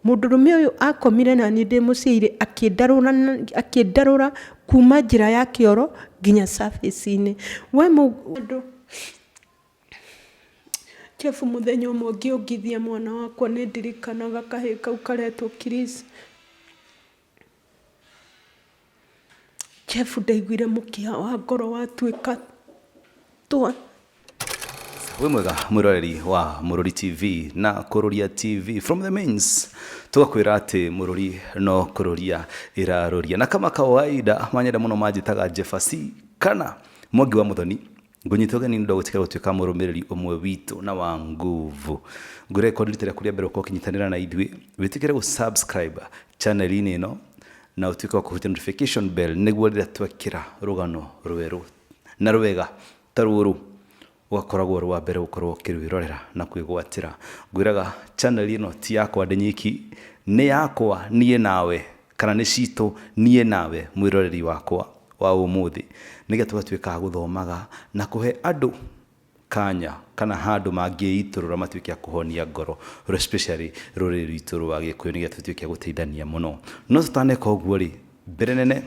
Mũndũrũme ũyũ akomire naniĩ ndĩ mũciĩ akĩndarũra kuma njĩra ya kĩoro nginya surface-inĩ. We mũndũ Jeff mũthenya ũmwe ngĩongithia mwana wakwa nĩ ndirikanaga kahĩĩ kau karetwo Chris. Jeff ndaiguire mũkiha wa ngoro watuĩka twa. Wĩ mwega mwĩroreri wa Mũrũri TV na Kũrũria TV from the mains tũgakwĩra atĩ Mũrũri no kũrũria ĩrarũria na kama kawaida manyenda mũno manjĩtaga Jefasi kana Mwangi wa Mũthoni. Ngũnyita ũgeni nĩ ũndũ wa gũtigĩra gũtuĩka mũrũmĩrĩri ũmwe witũ na wa nguvu. Ngũrekondi rita rĩaku rĩa mbere ũkorwo ũkĩnyitanĩra na ithuĩ, wĩtĩkĩre gũ subscribe channel-inĩ ĩno na ũtuĩke wa kũhutia notification bell nĩguo rĩrĩa twekĩra rũgano rwerũ na rwega ta rũrũ ũgakoragwo ũrĩ wa mbere gũkorwo ũkĩrwĩrorera na kwĩgwatĩra. Ngwĩraga channel ĩno ti yakwa ndĩ nyiki, nĩ yakwa niĩ nawe kana nĩ citũ niĩ nawe mwĩroreri wakwa wa ũmũthĩ, nĩgetha tũgatuĩka a gũthomaga na kũhe andũ kanya kana handũ mangĩitũrũra matuĩke a kũhonia ngoro, especially rũrĩrĩ rwitũ rwa Gĩkũyũ nĩgetha tũtuĩke a gũteithania mũno. No tũtaneka ũguo rĩ, mbere nene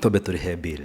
twambe tũrĩhe bill.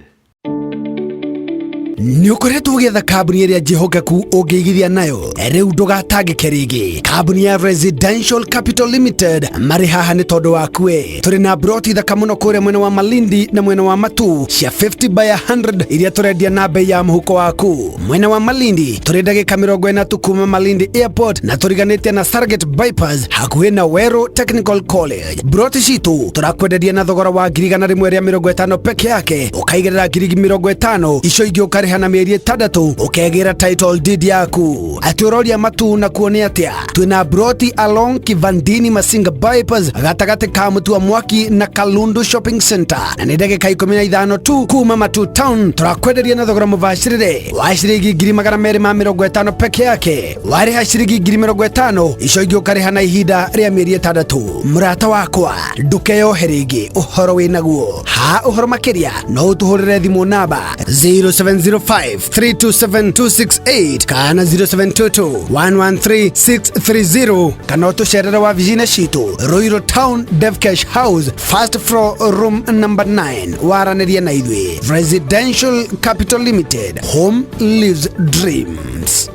Nĩ ũkoretwo ũgĩetha kambuni ĩrĩa njĩhokeku ũngĩigithia nayo. Rĩu ndũgatangĩke rĩngĩ. Kambuni ya Residential Capital Limited marĩ haha nĩ tondũ waku we. Tũrĩ na broti thaka mũno kũrĩa mwena wa Malindi na mwena wa Matu cia 50 by 100 iria tũrendia na bei ya mũhuko waku. Mwena wa Malindi tũrĩ ndagĩka 40 tu kuma Malindi Airport na tũriganĩtie na Stargate Bypass hakuhĩ na Weru Technical College. Broti citũ tũrakwenderia na thogora wa 150,000 peke yake, ũkaigĩrĩra 50,000 icio ingĩ ũkarĩha na mĩeri 6 ũkegĩra title deed yaku. Atĩ ũroria Matu na kuo nĩ atĩa? Twĩna broti along Kivandini Masinga Bypass gatagatĩ ka Mũtua Mwaki na Kalundu Shopping Center na nĩ ndagĩka 15 tu kuma Matu Town. Tũrakwenderia na thogora mũbacĩrĩre wa ciringi 250,000 peke yake. Warĩha ciringi 50,000 icio ingĩ ũkarĩha na ihinda rĩa mĩeri 6. Mũrata wakwa ndũkeyohe rĩngĩ ũhoro wĩ naguo. Ha ũhoro makĩria no ũtũhũrĩre thimũ namba 0705 327 268 kana 0722 113 630 kana ũtũcerere wabici-inĩ citũ Ruiru Town Devcash House first floor room number 9. Waranĩrie na ithuĩ. Residential Capital Limited, home lives dreams.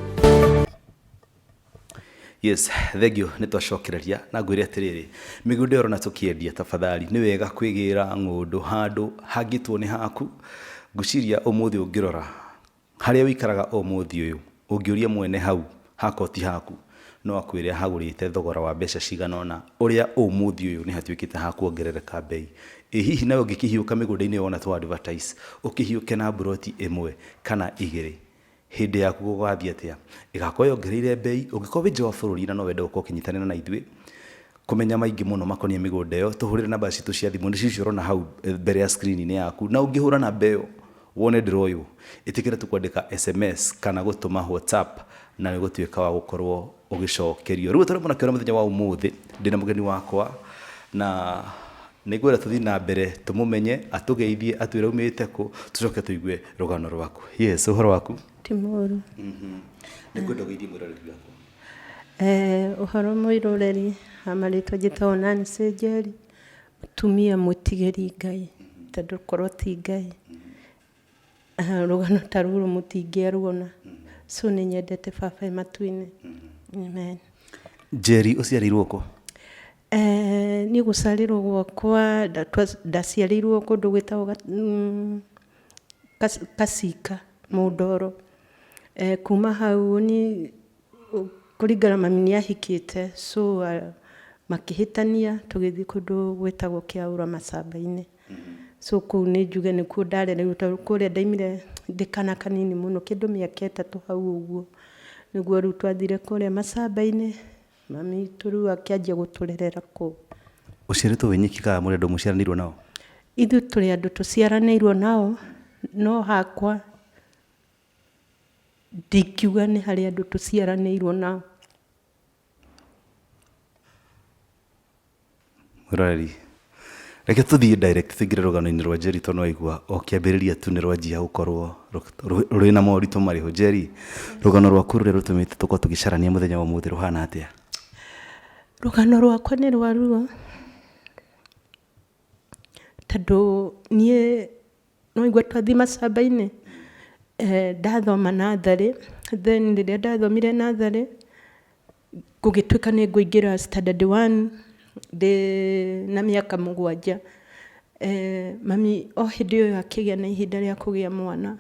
Yes, thengiũ nĩ twacokereria na ngwĩre atĩrĩrĩ, mĩgũnda ĩyo ũrona tũkĩendia tafadhali nĩ wega kwĩgĩra ng'ũndũ handũ hangĩtwo nĩ haku. Ngwĩciria ũmũthĩ ũngĩrora harĩa ũikaraga ũmũthĩ ũyũ, ũngĩũria mwene hau hakorwo ti haku, no akwĩre ahagũrĩte thogora wa mbeca cigana ũna, ũrĩa ũmũthĩ ũyũ nĩ hatuĩkĩte ha kuongerereka mbei. Ĩ hihi nawe ũngĩkĩhiũka mĩgũnda-inĩ ĩyo wona tũ advertise, ũkĩhiũke na mburoti ĩmwe kana igĩrĩ, hĩndĩ yaku gũgathiĩ atĩa? Ĩgakorwo yongereire mbei. Ũngĩkorwo wĩ nja wa bũrũri na no wende gũkorwo ũkĩnyitanĩra na ithuĩ, kũmenya maingĩ mũno makoniĩ mĩgũnda ĩyo, tũhũrĩre namba citũ cia thimũ, nĩcio icio ũrona hau mbere ya screen -inĩ yaku. Na ũngĩhũra namba ĩyo wone ndĩroywo, ĩtĩkĩra tu kwandĩka SMS kana gũtũma WhatsApp na nĩ ũgũtuĩka wa gũkorwo ũgĩcokerio. Rĩu tũrĩ mũnake mũthenya wa ũmũthĩ, ndĩna mũgeni wakwa na nĩ ngwenda tũthiĩ na mbere tũmũmenye, atũgeithie, atwĩre aumĩte kũ, tũcoke tũigue rũgano rwaku. Yes, ũhoro waku? Ti mũru. Nĩ ngwenda ũgeithie mwĩroreri wakwa. Ũhoro mwĩroreri, ha marĩtwa njĩtagwo Nancy Njeri, mũtumia mwĩtigĩri Ngai, tondũ korwo ti Ngai, rũgano ta rũrũ mũtingĩaruona. So nĩ nyendete baba e matu-inĩ. Amen. Njeri ũciarĩirwo kũ? Niĩ gũciarĩrwo gwakwa ndaciarĩirwo kũndũ gwĩtagwo Kacika, Mũndoro. Kuma hau niĩ kũringana mami nĩ ahikĩte so makĩhĩtania tũgĩthiĩ kũndũ gwĩtagwo Kĩaũra Macamba-inĩ. So kũu nĩ njuge nĩkuo ndarereirwo tondũ kũrĩa ndaumire ndĩ kana kanini mũno kĩndũ mĩaka 3 hau ũguo. Nĩguo rĩu twathire kũrĩa Macamba-inĩ, mami witũ rĩu akĩanjia gũtũrerera kũu. Ũciarĩtwo wĩ nyiki kana mũrĩ andũ mũciaranĩirwo nao? Ithuĩ tũrĩ andũ tũciaranĩirwo nao, no hakwa ndingiuga nĩ harĩ andũ tũciaranĩirwo nao. Mwĩroreri, reke tũthiĩ direct tũingĩre rũgano-inĩ rwa Njeri tondũ nĩwaigua o kĩambĩrĩria tu nĩ rwanjia gũkorwo rwĩna moritũ marĩho. Njeri, rũgano rwaku rũrĩa rũtũmĩte tũkorwo tũgĩcarania mũthenya wa ũmũthĩ rũhana atĩa? Rũgano rwakwa nĩ rwa ruo, tondũ niĩ nĩ waigua twathiĩ macamba-inĩ, ndathoma natharĩ, then rĩrĩa ndathomire natharĩ, gũgĩtuĩka nĩ ngũingĩra standard one ndĩ na mĩaka 7. Mami o hĩndĩ ĩyo akĩgĩa na ihinda rĩa kũgĩa mwana,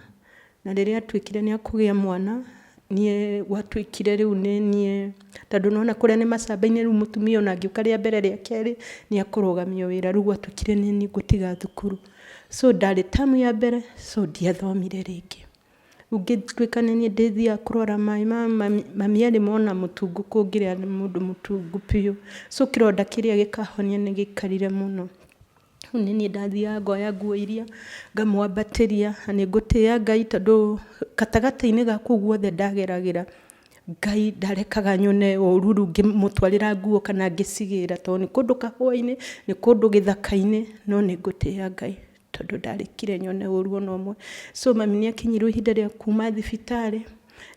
na rĩrĩa atuĩkire nĩ akũgĩa mwana, niĩ gwatuĩkire rĩu nĩ niĩ, tondũ nĩwona kũrĩa nĩ macamba-inĩ rĩu mũtumia ona angĩũka rĩa mbere rĩa kerĩ, nĩ akũrũgamio wĩra, rĩu gwatuĩkire nĩ niĩ ngũtiga thukuru. So ndarĩ term ya mbere, so ndiathomire rĩngĩ. Rĩu ngĩtuĩka nĩ niĩ ndĩthiaga kũrora maĩ ma mami, mami arĩ mwana mũtungu kũngĩrĩa nĩ mũndũ mũtungu biũ. So kĩronda kĩrĩa gĩkahonia nĩ gĩaikarire mũno. Rĩu nĩ niĩ ndathiaga ngoya nguo iria ngamwambatĩria, na nĩ ngũtĩĩa Ngai tondũ gatagatĩ-inĩ ga kũu guothe ndageragĩra, Ngai ndarekaga nyone ũru rĩu ngĩmũtwarĩra nguo kana ngĩcigĩra, tondũ nĩ kũndũ kahũa-inĩ, nĩ kũndũ gĩthaka-inĩ, no nĩ ngũtĩĩa Ngai tondũ ndarekire nyone ũru ona ũmwe. So mami nĩ akinyirwo ihinda rĩa kuma thibitarĩ,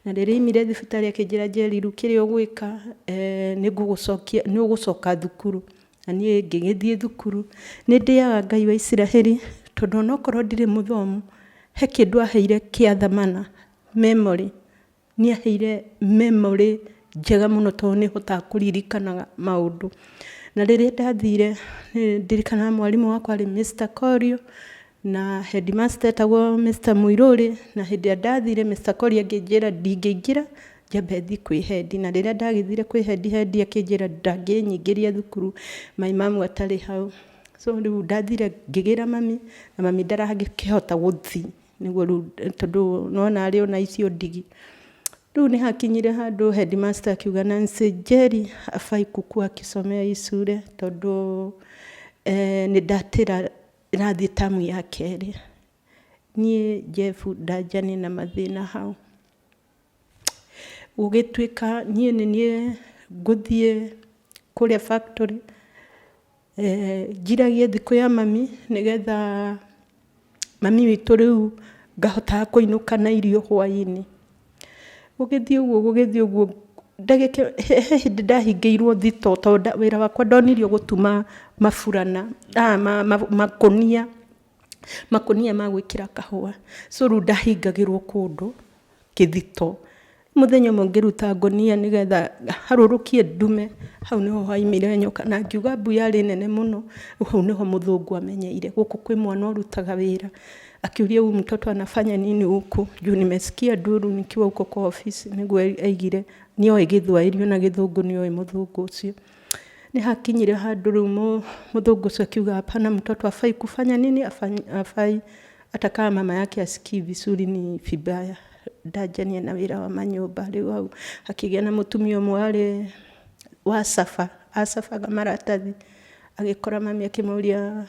na rĩrĩa aimire thibitarĩ akĩnjĩra Njeri rĩu kĩrĩa ũgwĩka, nĩ ngũgũcokia, nĩ ũgũcoka thukuru. Na niĩ ngĩgĩthiĩ thukuru. Nĩ ndĩaga Ngai wa Isiraheli, tondũ onokorwo ndirĩ mũthomu, he kĩndũ aheire kĩa thamana, memory. Nĩ aheire memory njega mũno tondũ nĩ hotaga kũririkanaga maũndũ. Na rĩrĩa ndathire, nĩ ndirikanaga mwarimũ wakwa arĩ Mr. Korio, na headmaster etagwo Mr. Mũirũrĩ, na hĩndĩ ĩrĩa ndathire Mr. Korio akĩnjĩra ndingĩingĩra nyambe thiĩ kwĩ head, na rĩrĩa ndagĩthire kwĩ head, head akĩnjĩra ndangĩnyingĩria thukuru my mum atarĩ hau. So rĩu ndathire ngĩgĩra mami, na mami ndaragĩkĩhota gũthiĩ, nĩguo rĩu tondũ nĩwona arĩ ona icio ndigi. Rĩu nĩ hakinyire handũ headmaster akiuga Nancy Njeri hafai kukua akisomea hii shule tondũ nĩ ndatĩra ĩrathiĩ tamu ya kerĩ. Niĩ Jeff ndanjania na mathĩna hau. Gũgĩtuĩka niĩ nĩ niĩ ngũthiĩ kũrĩa factory, njiragie thikũ ya mami nĩgetha mami witũ rĩu ngahotaga kũinũka na irio hwainĩ. Gũgĩthiĩ ũguo gũgĩthiĩ ũguo, ndagĩka he hĩndĩ ndahingĩirwo thitoo tondũ wĩra wakwa ndonirio gũtuma maburana, makũnia, makũnia ma gwĩkĩra kahũa. So rĩu ndahingagĩrwo kũndũ kĩthito. Mũthenya ũmwe ngĩruta ngũnia nĩgetha harũrũkie ndume, hau nĩho haumire nyoka na ngiuga mbu yarĩ nene mũno, rĩu hau nĩho mũthũngũ amenyeire gũkũ kwĩ mwana ũrutaga wĩra. Akĩũria huyu mtoto anafanya nini huku, juu nimesikia nduru nikiwa huko kwa ofisi, nĩguo aigire nĩoĩ gĩthwaĩri ona gĩthũngũ nĩoĩ mũthũngũ ũcio. Nĩ hakinyire handũ rĩu mũthũngũ ũcio akiuga hapana, mtoto hafai kufanya nini, hafai hata kama mama yake hasikii vizuri ni vibaya. Ndanjania na wĩra wa manyũmba rĩu hau hakĩgĩa na mũtumia ũmwe warĩ wa caba, acabaga maratathi, agĩkora mami akĩmũria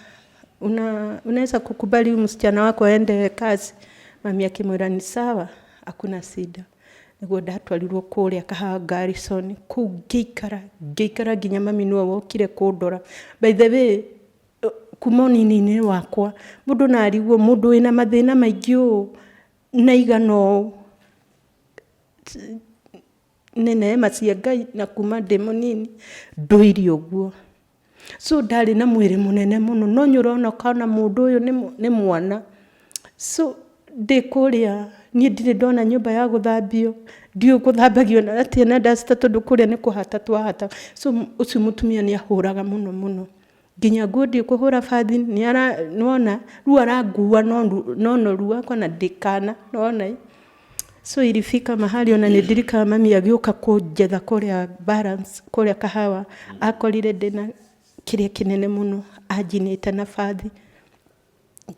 unaweza kukubali huyu msichana wako aende kazi? Mami akĩmwĩra ni sawa, hakuna shida. Nĩguo ndatwarirwo kũrĩa Kahawa Garrison, kũu ngĩikara ngĩikara nginya mami nĩwe wokire kũndora. By the way, kuma ũnini-inĩ wakwa, mũndũ no arigwo mũndũ wĩna mathĩna maingĩ ũũ na igana ũũ, nĩ neema cia Ngai na kuma ndĩ mũnini ndũire ũguo. So ndarĩ na mwĩrĩ mũnene mũno, no nĩ ũrona ũkona mũndũ ũyũ nĩ mwana. So ndĩ kũrĩa niĩ ndirĩ ndona nyũmba ya gũthambio, ndiũĩ gũthambagio atĩa na duster tondũ kũrĩa nĩ kũhata twahataga. So ũcio mũtumia nĩ ahũraga mũno mũno. Nginya nguo ndiũĩ kũhũra bathi, nĩwona, rĩu arangua na ũnoru wakwa na ndĩ kana, nĩwona ĩ. So ilifika mahali ona nĩ ndirikanaga mami agĩũka kũnjetha kũrĩa balance, kũrĩa Kahawa, akorire ndĩna kĩrĩa kĩnene mũno, anjinĩte na bathi,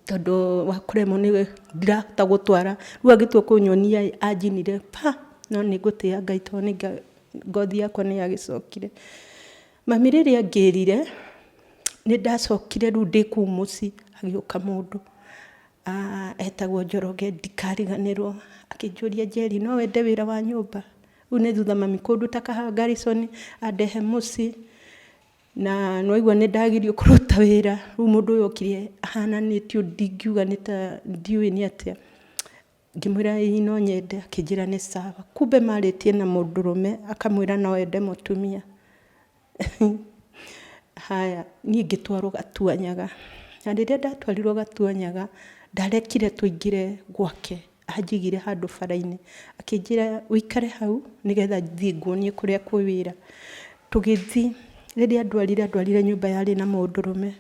tondũ wa kũremwo nĩ ndirahota gũtwara. Rĩu agĩtua kũnyonia ĩ, anjinire pa, no nĩ ngũtĩĩa Ngai tondũ nĩ ngothi yakwa nĩ yagĩcokire. Mami rĩrĩa angĩrire, nĩ ndacokire rĩu ndĩ kũu mũciĩ, hagĩũka mũndũ etagwo Njoroge, ndikariganĩrwo, akĩnjũria Njeri no wende wĩra wa nyũmba? Rĩu nĩ thutha mami kũnduta Kahawa Garrison, andehe mũciĩ, na nĩwaigua nĩ ndagirio kũruta wĩra, rĩu mũndũ ũyũ okire ahananĩtio ndingiuga nĩ ta ndiũĩ nĩ atĩa. Ngĩmwĩra ĩĩ no nyende, akĩnjĩra nĩ sawa. Kumbe marĩtie na mũndũrũme akamwĩra no ende mũtumia. Haya, niĩ ngĩtwarwo Gatuanyaga. Na rĩrĩa ndatwarirwo Gatuanyaga, ndarekire tũingĩre gwake, anjigire handũ bara-inĩ, akĩnjĩra ũikare hau nĩgetha thiĩ nguonie kũrĩa kwĩ wĩra. Tũgĩthiĩ, rĩrĩa andwarire andwarire nyũmba yarĩ na mũndũrũme.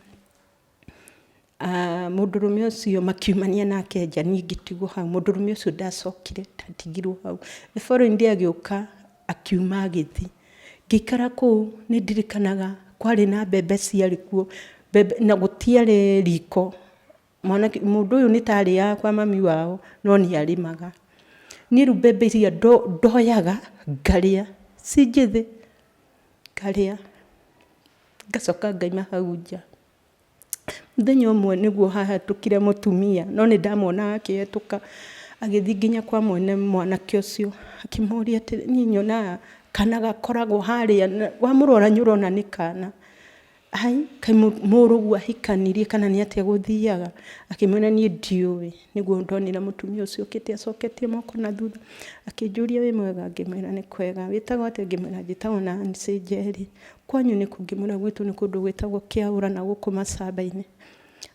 Mũndũrũme ũcio makiumania nake nja, niĩ ngĩtigwo hau. Mũndũrũme ũcio ndacokire, ndatigirwo hau. The following day agĩũka, akiuma agĩthiĩ. Ngĩikara kũu nĩ ndirikanaga kwarĩ na mbembe ciarĩ kuo, mbembe na gũtiarĩ riko. Mwanake, mũndũ ũyũ nĩ ta arĩaga kwa mami wao, no nĩ arĩmaga. Niĩ rĩu mbembe iria ndoyaga ngarĩa ci njĩthĩ, ngarĩa, ngacoka ngaima hau nja. Mũthenya ũmwe nĩguo hahetũkire mũtumia, no nĩ ndamuonaga akĩhetũka agĩthiĩ nginya kwa mwene mwanake ũcio, akĩmũria atĩrĩ, niĩ nyonaga kana gakoragwo harĩa, wamũrora nĩ ũrona nĩ kana. Ai, kaĩ mũrũguo ahikanirie kana nĩ atĩa gũthiaga? Akĩmwĩra niĩ ndiũĩ. Nĩguo ndonire mũtumia ũcio okĩte acoketie moko na thutha, akĩnjũria wĩ mwega? Ngĩmwĩra nĩ kwega. Wĩtagwo atĩa? Ngĩmwĩra njĩtagwo Nancy Njeri. Kwanyu nĩ kũ? Ngĩmwĩra gwitũ nĩ kũndũ gwĩtagwo Kĩaũra na gũkũ Macamba-inĩ.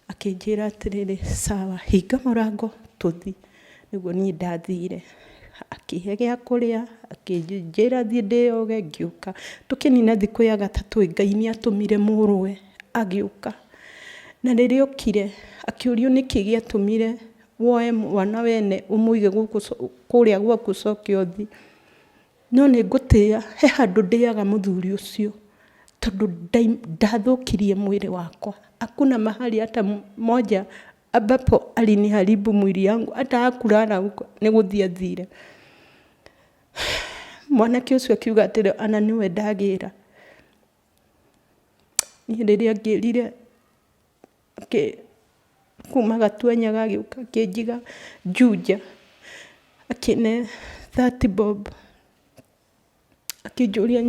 Akĩnjĩra atĩrĩrĩ, sawa hinga mũrango tũthiĩ. Nĩguo niĩ ndathire. Akĩhe gĩa kũrĩa, akĩnjĩra thiĩ ndĩyoge, ngĩũka. Tũkĩnina thikũ ya gatatũ ĩ, Ngai nĩ atũmire mũrũwe agĩũka. Na rĩrĩa okire, akĩũrio nĩkĩ gĩatũmire woe mwana wene ũmũige gũkũ kũrĩa gwaku ũcoke ũthiĩ. No nĩ ngũtĩĩa, he handũ ndĩaga mũthuri ũcio, tondũ ndathũkirie mwĩrĩ wakwa. Hakuna mahali hata moja ambapo aliniharibu mwili yangu, hata hakulala huko, nĩ gũthiĩ athire. Mwanake ũcio akiuga atĩrĩ, ona nĩwe ndagĩra. Niĩ rĩrĩa angĩrire, kuma Gatuanyaga agĩũka akĩnjiga Juja, akĩne 30 bob, akĩnjũria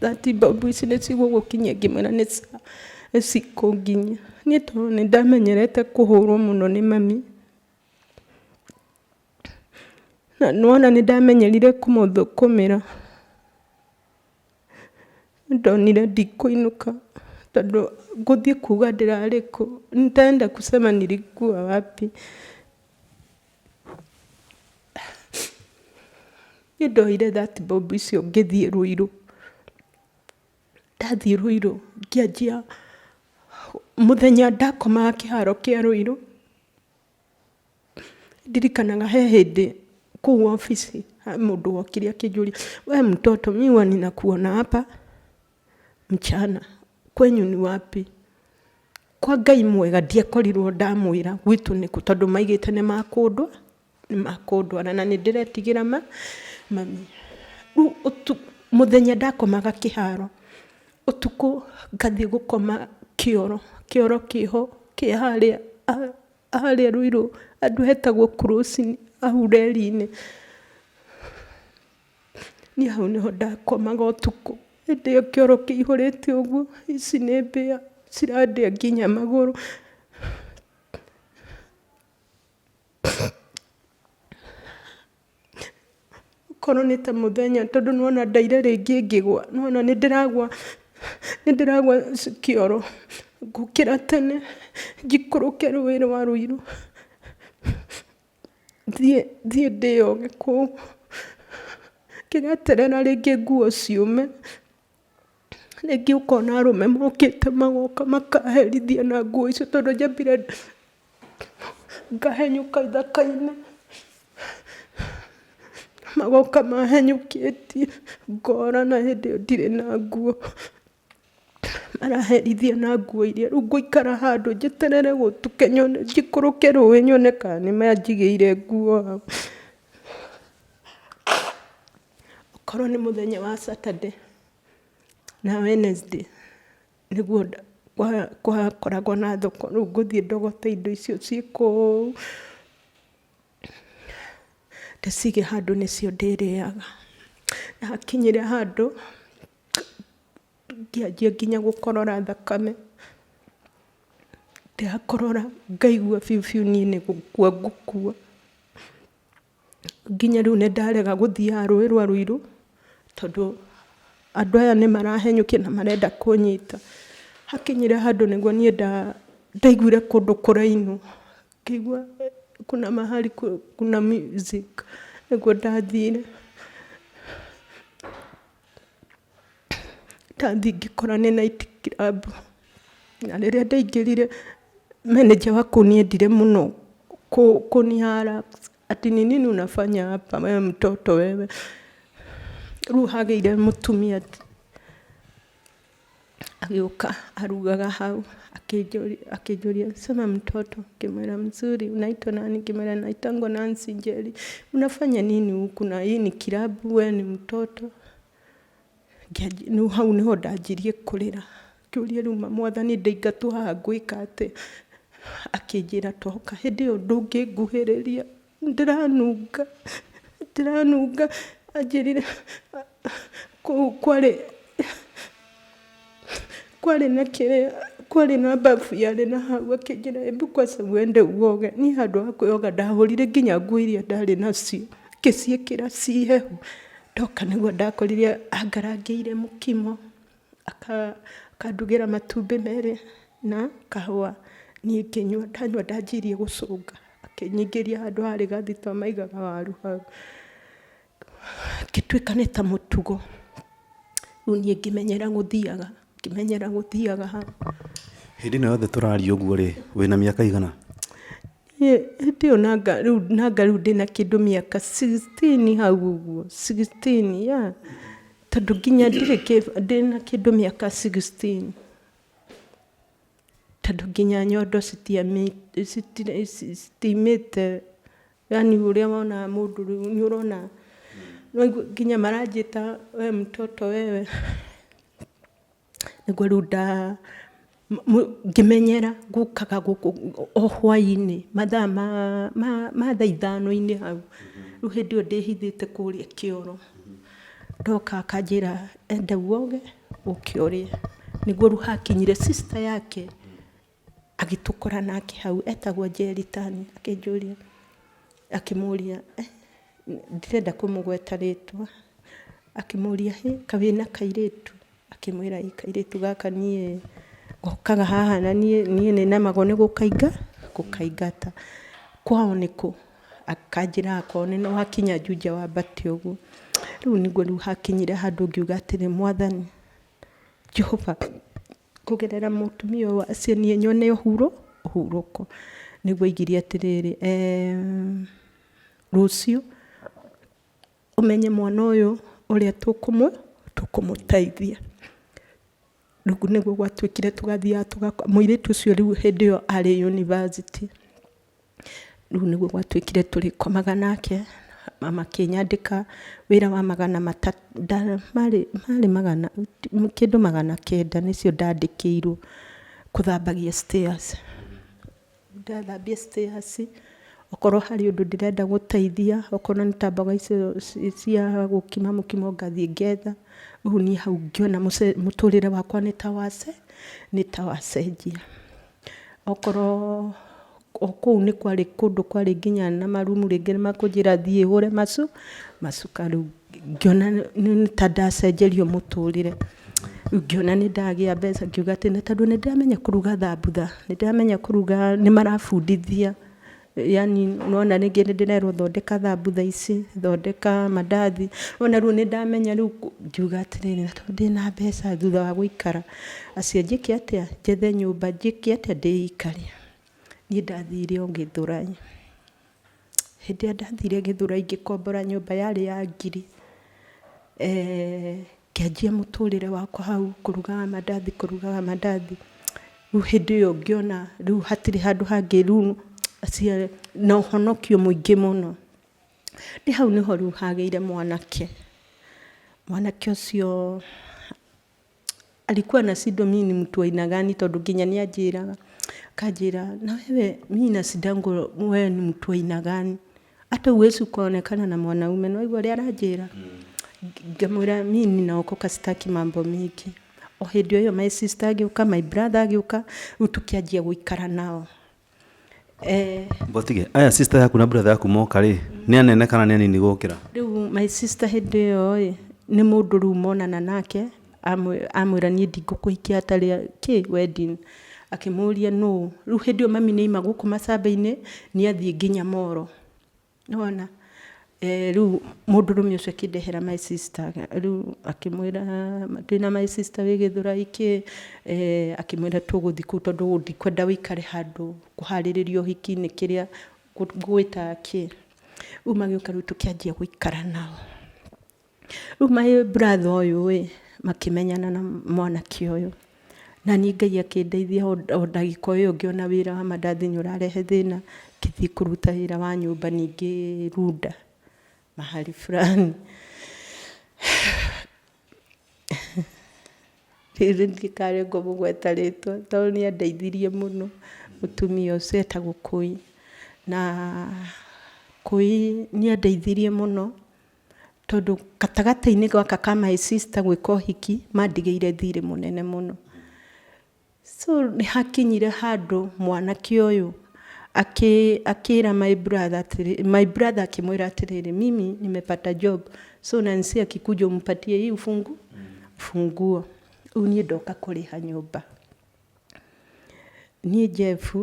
30 bob ici nĩ cigũgũkinyia? Ngĩmwĩra nĩ sawa, nĩ cikũnginyia. Niĩ tondũ nĩ ndamenyerete kũhũrwo mũno nĩ mami, na nĩwona nĩ ndamenyerire kũmũthũkũmĩra. Ndonire ndikũinũka tondũ ngũthiĩ kuga ndĩrarĩ kũ, nitaenda kusema nilikuwa wapi. Niĩ ndoire 30 bob icio ngĩthiĩ Ruiru. Ndathiĩ Ruiru ngĩanjia mũthenya ndakomaga kĩharo kĩa Ruiru. Ndirikanaga he hĩndĩ kũu obici he mũndũ wokire akĩnjũria, we mtoto mi huwa ninakuona hapa mchana, kwenyu ni wapi? Kwa Ngai mwega ndiakorirwo ndamwĩra gwitũ nĩkũ tondũ maigĩte nĩ makũndwara na nĩ ndĩretigĩra mami. Rĩu mũthenya ndakomaga kĩharo, ũtukũ ngathiĩ gũkoma kĩoro, kĩoro kĩho kĩ harĩa harĩa Ruiru handũ hetagwo crossing hau reri-inĩ. Niĩ hau nĩho ndakomaga ũtukũ, hĩndĩ ĩyo kĩoro kĩihũrĩte ũguo, ici nĩ mbĩa cirandĩa nginya magũrũ. Okorwo nĩ ta mũthenya tondũ nĩ wona ndaire rĩngĩ ngĩgwa, nĩ wona nĩ ndĩragwa, nĩ ndĩragwa kĩoro, ngũkĩra tene njikũrũke rũĩ rwa Ruiru, thiĩ thiĩ ndĩyoge kũu, ngĩgeterera rĩngĩ nguo ciũme, rĩngĩ ũkona arũme mokĩte magoka makaherithia na nguo icio tondũ njambire ngahenyũka ithaka-inĩ, magoka mahenyũkĩtie, ngora na hĩndĩ ĩyo ndirĩ na nguo, maraherithia na nguo iria, rĩu ngũikara handũ njeterere gũtuke nyone njikũrũke rũĩ nyone kana nĩ manjigĩire nguo hau. Okorwo nĩ mũthenya wa Saturday na Wednesday nĩguo gwakoragwo na thoko, rĩu ngũthiĩ ndogote indo icio ciĩ kũu, ndĩcige handũ nĩcio ndĩrĩaga. Na hakinyire handũ ngĩanjia nginya gũkorora thakame, ndĩrakorora ngaigua biũ biũ niĩ nĩ gũkua ngũkua. Nginya rĩu nĩ ndarega gũthiaga rũĩ rwa Ruiru, tondũ Andũ aya nĩ marahenyũkia na marenda kũnyita. Hakinyire handũ nĩguo niĩ ndaiguire kũndũ kũrainwo, ngĩigua kuna mahali kuna music, nĩguo ndathire. Ndathiĩ ngĩkora nĩ night club, na rĩrĩa ndaingĩrire manager wa kũu nĩendire mũno kũni harass ati ni nini unafanya hapa wewe mtoto wewe. Rĩu hagĩire mũtumia agĩũka arugaga hau, akĩnjũria, "Sema mtoto." Ngĩmwĩra, "Mzuri, unaitwa nani?" Ngĩmwĩra, "Naitangwa Nancy Njeri." "Unafanya nini huku na hii ni kilabu, wewe ni mtoto?" Rĩu hau nĩho ndanjirie kũrĩra, ngĩũria, "Rĩu Mwathani, ndaingatwo haha ngwĩka atĩa?" Akĩnjĩra, "Toka." Hĩndĩ ĩyo ndũngĩnguhĩrĩria, ndĩranunga, ndĩranunga. Anjĩrire kũu kwarĩ na kĩrĩa, kwarĩ na bafu yarĩ na hau, akĩnjĩra, "Hebu kwanza uende uoge." Niĩ handũ ha kwĩyoga ndahũrire nginya nguo iria ndarĩ nacio, ngĩciĩkĩra ci hehu. Ndoka nĩguo ndakorire angarangĩire mũkimo, akandugĩra matumbĩ merĩ na kahũa. Niĩ ngĩnyua, ndanyua ndanjirie gũcũnga. Akĩnyingĩria handũ harĩ gathito maigaga waru hau. Ngĩtuĩka nĩ ta mũtugo. Rĩu niĩ ngĩmenyera gũthiaga, ngĩmenyera gũthiaga hau. Hĩndĩ ĩno yothe tũraria ũguo rĩ, wĩna mĩaka igana? Niĩ hĩndĩ ĩyo nanga rĩu, nanga rĩu ndĩna kĩndũ mĩaka 16 hau ũguo, 16, yeah. Tondũ nginya ndirĩ, ndĩna kĩndũ mĩaka 16. Tondũ nginya nyondo citiimĩte, yani ũrĩa wonaga mũndũ rĩu nĩ ũrona nginya maranjĩta, "We mtoto wewe." Nĩguo rĩu nda ngĩmenyera gũkaga gũkũ o hwainĩ mathaa ma thaa ithano-inĩ hau. Rĩu hĩndĩ ĩyo ndĩhithĩte kũrĩa kĩoro. Ndoka akanjĩra, "Enda uoge, ũke ũrĩe." Nĩguo rĩu hakinyire sister yake agĩtũkora nake hau, etagwo Njeritani, akĩnjũria, akĩmũria, ndirenda kũmũgweta rĩtwa, akĩmũria, "Hĩ, kaĩ wĩna kairĩtu?" Akĩmwĩra, "Ĩ, kairĩtu gaka niĩ gokaga haha na niĩ nĩ nemagwo nĩ gũkaingata. Kwao nĩ kũ?" Akanjĩra kwao nĩ wakinya Juja wambate ũguo. Rĩu nĩguo rĩu hakinyire handũ ngiuga atĩrĩ, "Mwathani Jehova, kũgerera mũtumia ũyũ acio niĩ nyone ũhurũko." Nĩguo aigire atĩrĩrĩ, "Rũciũ ũmenye mwana ũyũ ũrĩa tũkũmũteithia." Rĩu nĩguo gwatuĩkire tũgathiaga tũgakora mũirĩtu ũcio, rĩu hĩndĩ ĩyo arĩ university. Rĩu nĩguo gwatuĩkire tũrĩkomaga nake, makĩnyandĩka wĩra wa 300, marĩ magana kĩndũ 900 nĩcio ndandĩkĩirwo kũthambagia stairs. Ndathambia stairs, okorwo harĩ ũndũ ndĩrenda gũteithia, okorwo nĩ ta mboga icio cia gũkima mũkimo, ngathiĩ ngetha. Rĩu niĩ hau ngĩona mũtũrĩre wakwa nĩ ta wacenjia. Okorwo o kũu nĩ kwarĩ kũndũ kwarĩ nginya na marumu rĩngĩ nĩ makũnjĩra thiĩ hũre macuka, rĩu ngĩona nĩ ta ndacenjerio mũtũrĩre. Rĩu ngĩona nĩ ndagĩa mbeca, ngiuga atĩ nĩ tondũ nĩ ndĩramenya kũruga thambutha, nĩ ndĩramenya kũruga, nĩ marabundithia. Yani nĩwona rĩngĩ nĩ ndĩrerwo thondeka thambutha ici, thondeka mandathi. Wona rĩu nĩ ndamenya, rĩu ngiuga atĩrĩrĩ, na tondũ ndĩna mbeca thutha wa gũikara acio, njĩke atĩa? Njethe nyũmba, njĩke atĩa, ndĩikarie. Niĩ ndathire o Gĩthũrai. Hĩndĩ ĩrĩa ndathire Gĩthũrai ngĩkombora nyũmba yarĩ ya ngiri. Ngĩanjia mũtũrĩre wakwa hau, kũrugaga mandathi, kũrugaga mandathi. Rĩu hĩndĩ ĩyo ngĩona rĩu hatirĩ handũ hangĩ, rĩu na ũhonokio mũingĩ mũno. Ndĩ hau nĩho rĩu hagĩire mwanake. Mwanake ũcio alikuwa anashindwa mimi ni mtu wa aina gani, tondũ nginya nĩ anjĩraga, akanjĩra, "Na wewe, mimi nashindangwo wewe ni mtu wa aina gani, hata huwezi ukaonekana na mwanaume." No igua ũrĩa aranjĩra. Ngamwĩra, "Mimi ninaokoka, sitaki mambo mingi." O hĩndĩ o ĩyo my sister agĩũka, my brother agĩũka, rĩu tũkĩanjia gũikara nao. Mbotige aya, sister yaku na brother yaku moka rĩ, nĩ anene kana nĩ anini gũkĩra? Rĩu my sister hĩndĩ ĩyo ĩ Nĩ mũndũ rĩu monana nake amwĩra niĩ ndingũkũhikia hatarĩ kĩ wedding. Akĩmũria nũ. Rĩu hĩndĩ ĩyo mami nĩ aima gũkũ macamba-inĩ, nĩ athiĩ nginya Moro. Nĩwona? Rĩu mũndũrũme ũcio akĩndehera my sister, rĩu akĩmwĩra ndĩna my sister wĩ Gĩthũrai kĩ, akĩmwĩra tũgũthiĩ kũu tondũ ndikwenda wĩikare handũ kũharĩrĩria ũhiki nĩ kĩrĩa ngwĩta kĩ. Rĩu magĩũka rĩu tũkĩanjia gũikara nao. Rĩu my brother ũyũ ĩ, makĩmenyana na mwanake ũyũ. Na niĩ Ngai akĩndeithia o ndagĩka o ĩyo ngĩona wĩra wa mandathi nĩ ũrarehe thĩna, ngĩthiĩ kũruta wĩra wa nyũmba ningĩ Runda, mahali fulani. Rĩrĩ ndikarĩ ngũmũgweta rĩtwa tondũ nĩ andeithirie mũno mũtumia ũcio etagwo Kũi. Na Kũi nĩ andeithirie mũno tondũ gatagatĩ-inĩ gaka ka my sister gwĩka ũhiki, mandigĩire thirĩ mũnene mũno. So nĩ hakinyire handũ mwanake ũyũ akĩra my brother atĩrĩ, my brother akĩmwĩra atĩrĩrĩ, mimi nimepata job, so Nancy akikuja umpatie hii ufunguo. Rĩu niĩ ndoka kũrĩha nyũmba. Niĩ Jeff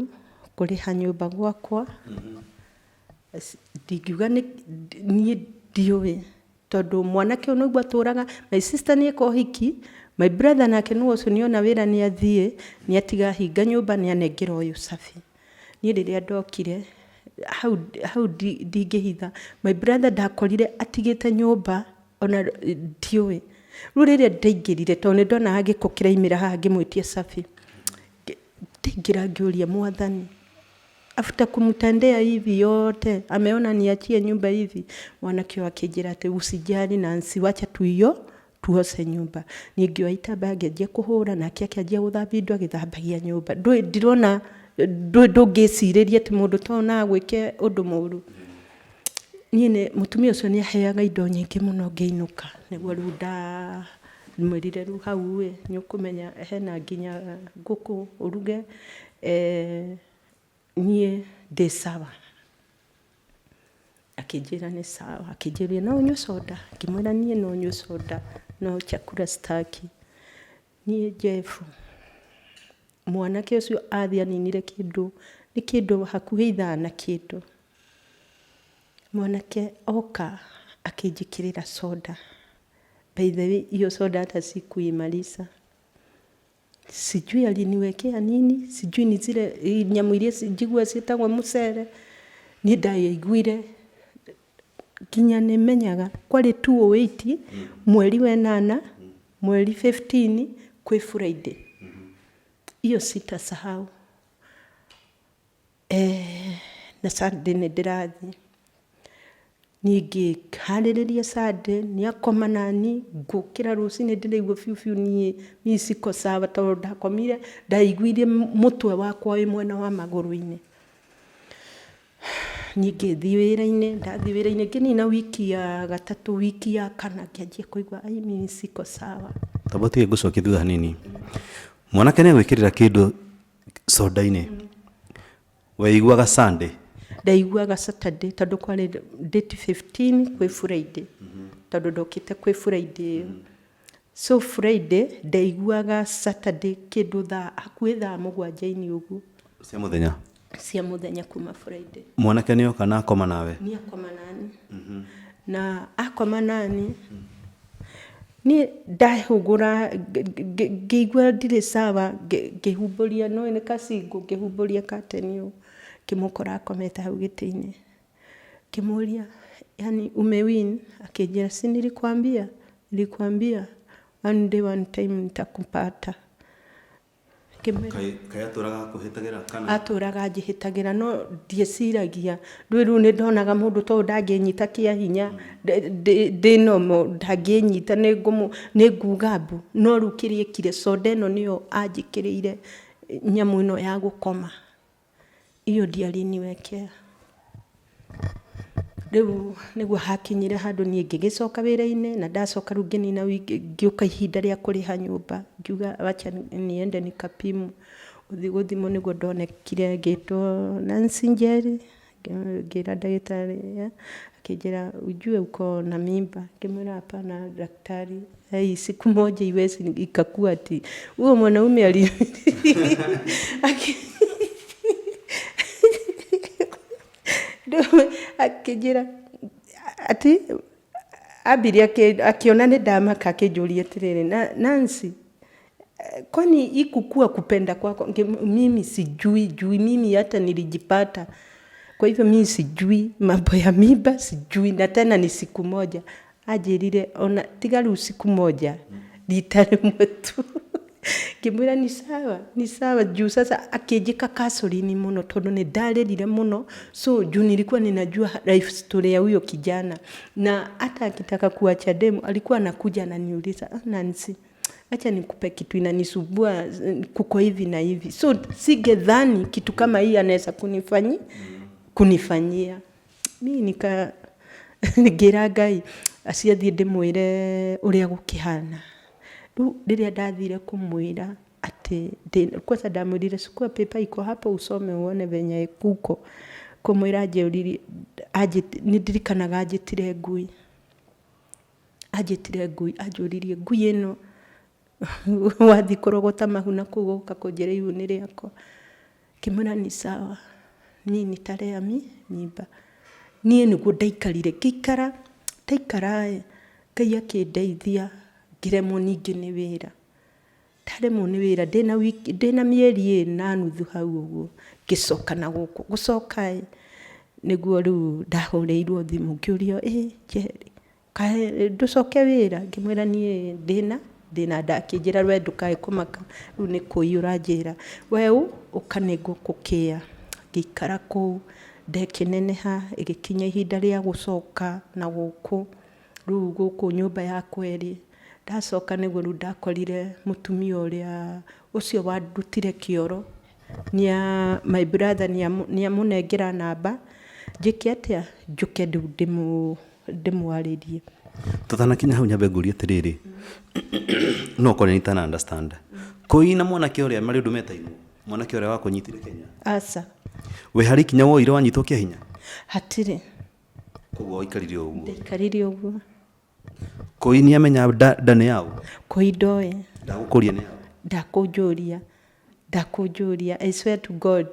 kũrĩha nyũmba gwakwa, ndingiuga nĩ niĩ ndiũĩ tondũ mwanake ũyũ nĩguo atũraga, my sister nĩ eka ũhiki, my brother nake nĩwe ũcio nĩona wĩra nĩ athiĩ, nĩ atiga ahinga nyũmba nĩ anengera ũyũ cabi. Niĩ rĩrĩa ndokire hau hau ndingĩhitha, my brother ndakorire atigĩte nyũmba ona ndiũĩ. Rĩu rĩrĩa ndaingĩrire tondũ nĩ ndonaga gĩko kĩraumĩra haha ngĩmwĩtia cabi, ndaingĩra ngĩũria Mwathani, after kumtendea hivi yote ameona niachie nyumba hivi. Mwanake ũyũ akĩnjĩra atĩ usijali Nancy, wacha tuiyo tuoshe nyumba. Niĩ ngĩoya itambaya ngĩanjia kũhũra, nake akĩanjia gũthambia indo agĩthambagia nyũmba. Ndũĩ ndirona ndũngĩcirĩria atĩ mũndũ ta ũyũ no agwĩke ũndũ mũru. Niĩ nĩ mũtumia ũcio nĩ aheaga indo nyingĩ mũno ngĩinũka, nĩguo rĩu ndamwĩrire rĩu hau ĩ, nĩ ũkũmenya hena nginya ngũkũ ũruge, niĩ ndĩ sawa. Akĩnjĩra nĩ sawa, akĩnjĩra no ũnyue soda? Ngĩmwĩra niĩ no nyue soda no chakula sitaki. Niĩ Jeff, mwanake ũcio athiĩ aninire kĩndũ, nĩ kĩndũ hakuhĩ ithaa na kĩndũ. Mwanake oka akĩnjĩkĩrĩra soda. By the way, hiyo soda hata sikuimaliza. Sijui aliniwekea nini, sijui ni zile nyamũ iria njiguaga ciĩtagwo mũcere. Niĩ ndaiguire nginya nĩ menyaga kwarĩ 208 mweri wa ĩnana, mweri 15 kwĩ Friday. Hiyo sitasahau. Na Sunday nĩ ndĩrathiĩ. Niĩ ngĩharĩrĩria Sunday, nĩ akoma nani, ngũkĩra rũcinĩ ndĩraigua biũ biũ niĩ niĩ siko sawa tondũ ndakomire ndaiguire mũtwe wakwa wĩ mwena wa magũrũ-inĩ. Niĩ ngĩthiĩ wĩra-inĩ, ndathiĩ wĩra-inĩ ngĩnina wiki ya gatatũ, wiki ya kana ngĩanjia kũigua ai mimi siko sawa. Tamba ũtige ngũcokie thutha hanini. Mwanake nĩ agwĩkĩrĩra kĩndũ soda-inĩ. Weiguaga Sunday? Ndaiguaga Saturday tondũ kwarĩ date 15 kwĩ Friday, tondũ ndokĩte kwĩ Friday ĩyo. So Friday ndaiguaga Saturday kĩndũ thaa hakuhĩ thaa mũgwanja-inĩ ũguo. Cia mũthenya? Cia mũthenya kuma Friday. Mwanake nĩ oka na akoma nawe? Nĩ akoma nani. Na akoma nani, niĩ ndahũgũra ngĩigua ndirĩ sawa, ngĩhumbũria nĩũĩ nĩ kacingũ, ngĩhumbũria curtain ũũ, ngĩmũkora akomete hau gĩtĩ-inĩ. Ngĩmũria yani umewin? Akĩnjĩra si nilikwambia, nilikwambia one day one time nitakupata. Ngĩmwĩra Kaĩ atũraga akũhĩtagĩra kana? Atũraga anjĩhĩtagĩra no ndieciragia. Rĩu rĩu nĩ ndonaga mũndũ ta ũyũ ndangĩnyita kĩa hinya, ndĩ normal, ndangĩnyita nĩ nguga mbu. No rĩu kĩrĩa ekire, soda ĩno nĩyo anjĩkĩrĩire nyamũ ĩno ya gũkoma. Hiyo ndiyo aliniwekea. Rĩu nĩguo hakinyire handũ niĩ ngĩgĩcoka wĩra-inĩ na ndacoka rĩu ngĩnina wiki, ngĩũka ihinda rĩa kũrĩha nyũmba, ngiuga wacha niende nikapimwo. Gũthiĩ gũthimwo nĩguo ndonekire ngĩtwo Nancy Njeri. Ngĩra ndagĩtarĩ, akĩnjĩra, "Ujue uko na mimba." Ngĩmwĩra, "Hapana daktari, hey, siku moja iwezi ikakuwa ati huo mwanaume ali akĩnjĩra ati ambirie akĩona nĩ ndamaka, akĩnjũria atĩrĩrĩ, "Nancy, kwani ikukua kupenda kwako?" Mimi sijui jui, mimi hata nilijipata. Kwa hivyo mimi sijui mambo ya mimba, sijui, na tena ni siku moja." Anjĩrire ona tiga rĩu siku moja, rita rĩmwe tu. Ngĩmwĩra, "Ni sawa, ni sawa." Juu sasa akĩnjĩka counseling mũno tondũ nĩ ndarĩrire mũno. So juu nilikuwa ninajua life story ya huyo kijana, na hata akitaka kuacha demu alikuwa anakuja ananiuliza, "Ah, Nancy, acha nikupe kitu inanisumbua, kuko hivi na hivi." So singedhani kitu kama hii anaweza kunifanyia. Mi nika ngĩra Ngai aciathiĩ ndĩmwĩre ũrĩa gũkĩhana. Rĩu rĩrĩa ndathire kũmwĩra atĩ kwanza ndamwĩrire, "Chukua paper iko hapo usome uone venye kuko." Kũmwĩra anjĩririe, nĩ ndirikanaga anjĩtire ngui, anjĩtire ngui, anjũririe, "Ngui ĩno wathiĩ kũrogota mahu na kũu ũgoka kũnjĩra ihu nĩ rĩakwa?" Ngĩmwĩra, "Ni sawa, niĩ nitalea mimba." Niĩ nĩguo ndaikarire, ngĩikara, ndaikara ĩ, Ngai akĩndeithia, ngĩremwo ningĩ nĩ wĩra. Ndaremwo nĩ wĩra ndĩna wiki, ndĩna mĩeri 2 na nuthu hau ũguo, ngĩcoka na gũkũ. Gũcoka ĩ, nĩguo rĩu ndahũrĩirwo thimũ ngĩũrio, "Ĩ Njeri, kaĩ ndũcoke wĩra?" Ngĩmwĩra, "Niĩ ndĩna nda." Akĩnjĩra, "We ndũkae kũmaka, rĩu nĩ kũi ũranjĩra, we ũka nĩ ngũkũkĩa." Ngĩikara kũu ndekĩneneha, ĩgĩkinya ihinda rĩa gũcoka na gũkũ. Rĩu gũkũ nyũmba yakwa ĩrĩ, ndacoka nĩguo rĩu ndakorire mũtumia ũrĩa ũcio wandutire kĩoro nĩa my brother nĩamũnengera namba njĩke atĩa, njũke rĩu ndĩmwarĩrie. Tũtanakinya hau, nyambe ngũrie atĩrĩrĩ, no ũkorwo nĩ understand kũi na mwanake ũrĩa marĩ ũndũ metainwo, mwanake ũrĩa wakũnyitire Kenya? Aca. We harĩ ikinya woire wanyitwo kĩa hinya? Hatirĩ. Koguo waikarire o ũguo? Ndaikarire ũguo. Kũi nĩ amenya nda nĩ yaũ? Kũi ndoĩ. Ndagũkũria nĩ yaũ? Ndakũnjũria, ndakũnjũria. I swear to God,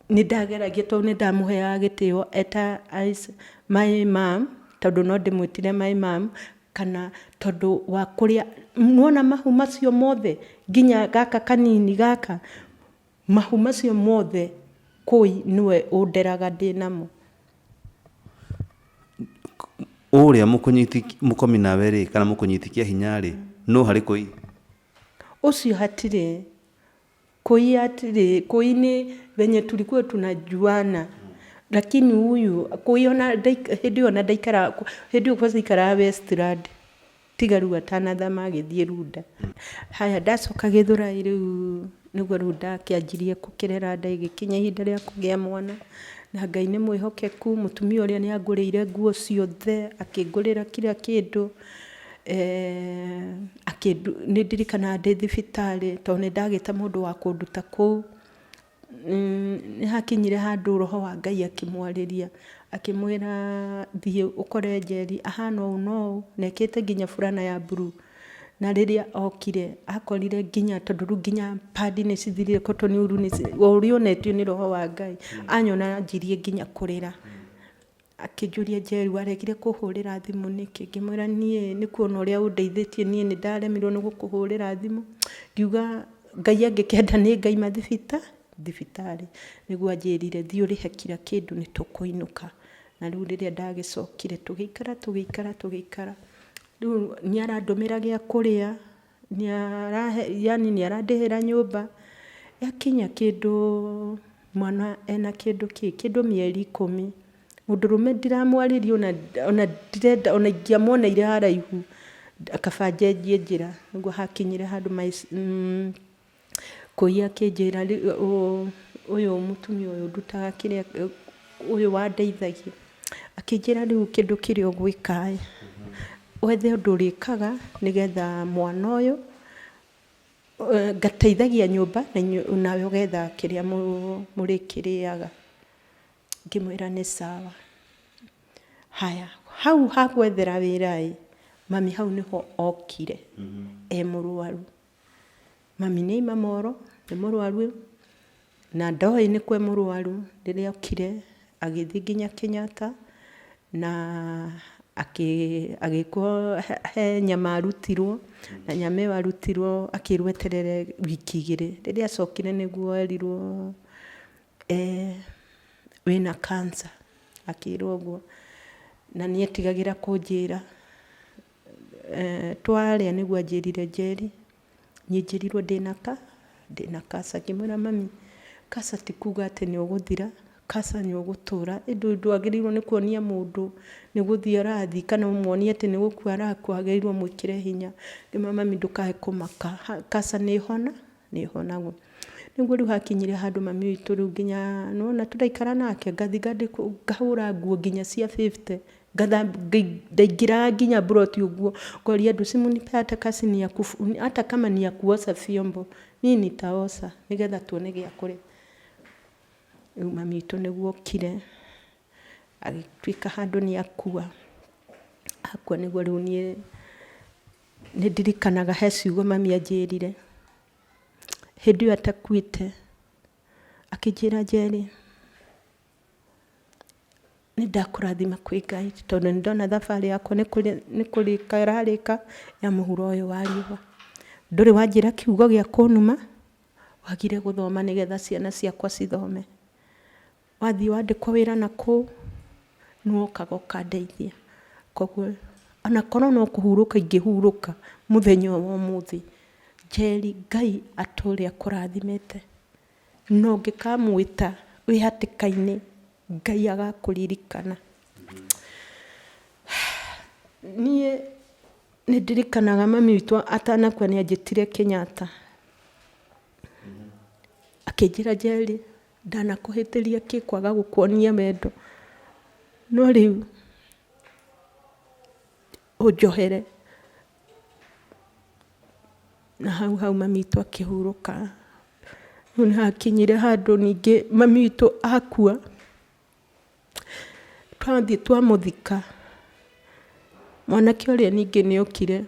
nĩ ndageragia tondũ nĩ ndamũheaga gĩtĩo eta as my mom, tondũ no ndĩmwĩtire my mom, kana tondũ wa kũrĩa nĩwona mahu macio mothe nginya gaka kanini gaka, mahu macio mothe kũi nĩwe ũnderaga ndĩ namo. Ũrĩa mũkũnyiti mũkomi nawe rĩ, kana mũkũnyiti kĩa hinya rĩ, no harĩ kũi? Ũcio hatirĩ kũi, hatirĩ kũi. Nĩ venye tulikuwa tunajuana, lakini huyu kũi ona hĩndĩ ĩyo ona ndaikara, hĩndĩ ĩyo kwanza ikaraga Westland, tiga rĩu atanathama agĩthiĩ Runda. Haya, ndacoka Gĩthũrai rĩu nĩguo rĩu ndakĩanjirie gũkĩrera nda, ĩgĩkinya ihinda rĩa kũgĩa mwana, na Ngai nĩ mwĩhokeku. Mũtumia ũrĩa nĩ angũrĩire nguo ciothe, akĩngũrĩra kila kĩndũ. Nĩ ndirikanaga ndĩ thibitarĩ, tondũ nĩ ndagĩte mũndũ wa kũnduta kũu. Nĩ hakinyire handũ roho wa Ngai akĩmwarĩria, akĩmwĩra, "Thiĩ ũkore Njeri ahana ũũ na ũũ," na ekĩte nginya burana ya blue. Na rĩrĩa okire akorire nginya tondũ rĩu nginya padi nĩ cithirire, cotton wool nĩ o ũrĩa onetio nĩ roho wa Ngai, anyona anjirie nginya kũrĩra, akĩnjũria, "Njeri, waregire kũhũrĩra thimũ nĩkĩ?" Ngĩmwĩra, "Niĩ nĩ kuona ũrĩa ũndeithĩtie, niĩ nĩ ndaremirwo nĩ gũkũhũrĩra thimũ." Ngiuga, "Ngai angĩkenda nĩ ngaima thibitarĩ." Nĩguo anjĩrire, "Thiĩ ũrĩhe kila kĩndũ, nĩ tũkũinũka." Na rĩu rĩrĩa ndagĩcokire, tũgĩikara, tũgĩikara, tũgĩikara, rĩu nĩ arandũmĩra gĩa kũrĩa, nĩ arahe, yani nĩ arandĩhĩra nyũmba. Yakinya kĩndũ mwana ena kĩndũ kĩndũ mĩeri 10, mũndũrũme ndiramwarĩria, ona ndirenda, ona ingĩamuoneire haraihu kaba njenjie njĩra. Nĩguo hakinyire handũ kũi akĩnjĩra, ũyũ mũtumia ũyũ ndutaga kĩrĩa, ũyũ wandeithagia, akĩnjĩra, "Rĩu kĩndũ kĩrĩa ũgwĩka ĩ, wethe ũndũ ũrĩkaga nĩgetha mwana ũyũ ngateithagia nyũmba, na nawe ũgetha kĩrĩa mũrĩkĩrĩaga." Ngĩmwĩra nĩ sawa. Haya, hau ha gwethera wĩra ĩ, mami hau nĩho okire e mũrwaru. Mami nĩ aima moro, nĩ mũrwaru na ndoĩ nĩ kwe mũrwaru. Rĩrĩa okire agĩthiĩ nginya Kenyatta na agĩkwo he nyama arutirwo, na nyama ĩyo arutirwo akĩrwo eterere wiki igĩrĩ. Rĩrĩa acokire nĩguo erirwo wĩna cancer, akĩrwo ũguo. Na nĩ etigagĩra kũnjĩra. Twaria nĩguo anjĩrire Njeri, niĩ njĩrirwo ndĩna ka, ndĩna cancer. Ngĩmwĩra mami, cancer ti kuga atĩ nĩ ũgũthira, cancer nĩ ũgũtũra. Ĩndĩ ndwagĩrĩirwo nĩ kuonia mũndũ nĩ gũthiĩ arathiĩ kana ũmuonie atĩ nĩ gũkua arakua, wagĩrĩirwo ũmwĩkĩre hinya. Ngĩmwĩra mami ndũkae kũmaka, cancer nĩ ĩhonagwo. Nĩguo rĩu hakinyire handũ mami witũ rĩu nginya nĩwona tũraikara nake, ngathiĩ ngahũra nguo nginya cia 50, ndaingĩraga nginya mburoti ũguo, ngoria andũ si munipe hata kazi ni ya hata kama ni ya kuosha vyombo, niĩ nitaosha nĩgetha tuone gĩa kũrĩa. Rĩu mami witũ nĩguo okire, agĩtuĩka handũ nĩ akua, akua nĩguo rĩu niĩ nĩ ndirikanaga he ciugo mami anjĩrire, hĩndĩ ĩyo atakuĩte, akĩnjĩra Njeri, nĩ ndakũrathima kwĩ Ngai tondũ nĩ ndona thabarĩ yakwa nĩ kũrĩka ĩrarĩka ya mũhuro ũyũ wa riũa. Ndũrĩ wanjĩra kiugo gĩa kũnuma, wagire gũthoma nĩgetha ciana ciakwa cithome. Wathiĩ wandĩkwo wĩra na kũu, nĩ wokaga ũkandeithia. Koguo ona korwo no kũhurũka ingĩhurũka mũthenya ũyũ wa ũmũthĩ, Njeri Ngai atũre akũrathimĩte. Na ũngĩkamwĩta wĩ hatĩka-inĩ, Ngai agakũririkana. Niĩ nĩ ndirikanaga mami witũ atanakua nĩ anjĩtire Kenyatta. Akĩnjĩra Njeri, ndanakũhĩtĩria kĩ kwaga gũkuonia wendo, no rĩu ũnjohere. Na hau hau mami witũ akĩhurũka. Rĩu nĩ hakinyire handũ ningĩ mami witũ akua, twathiĩ twamũthika, mwanake ũrĩa ningĩ nĩ okire,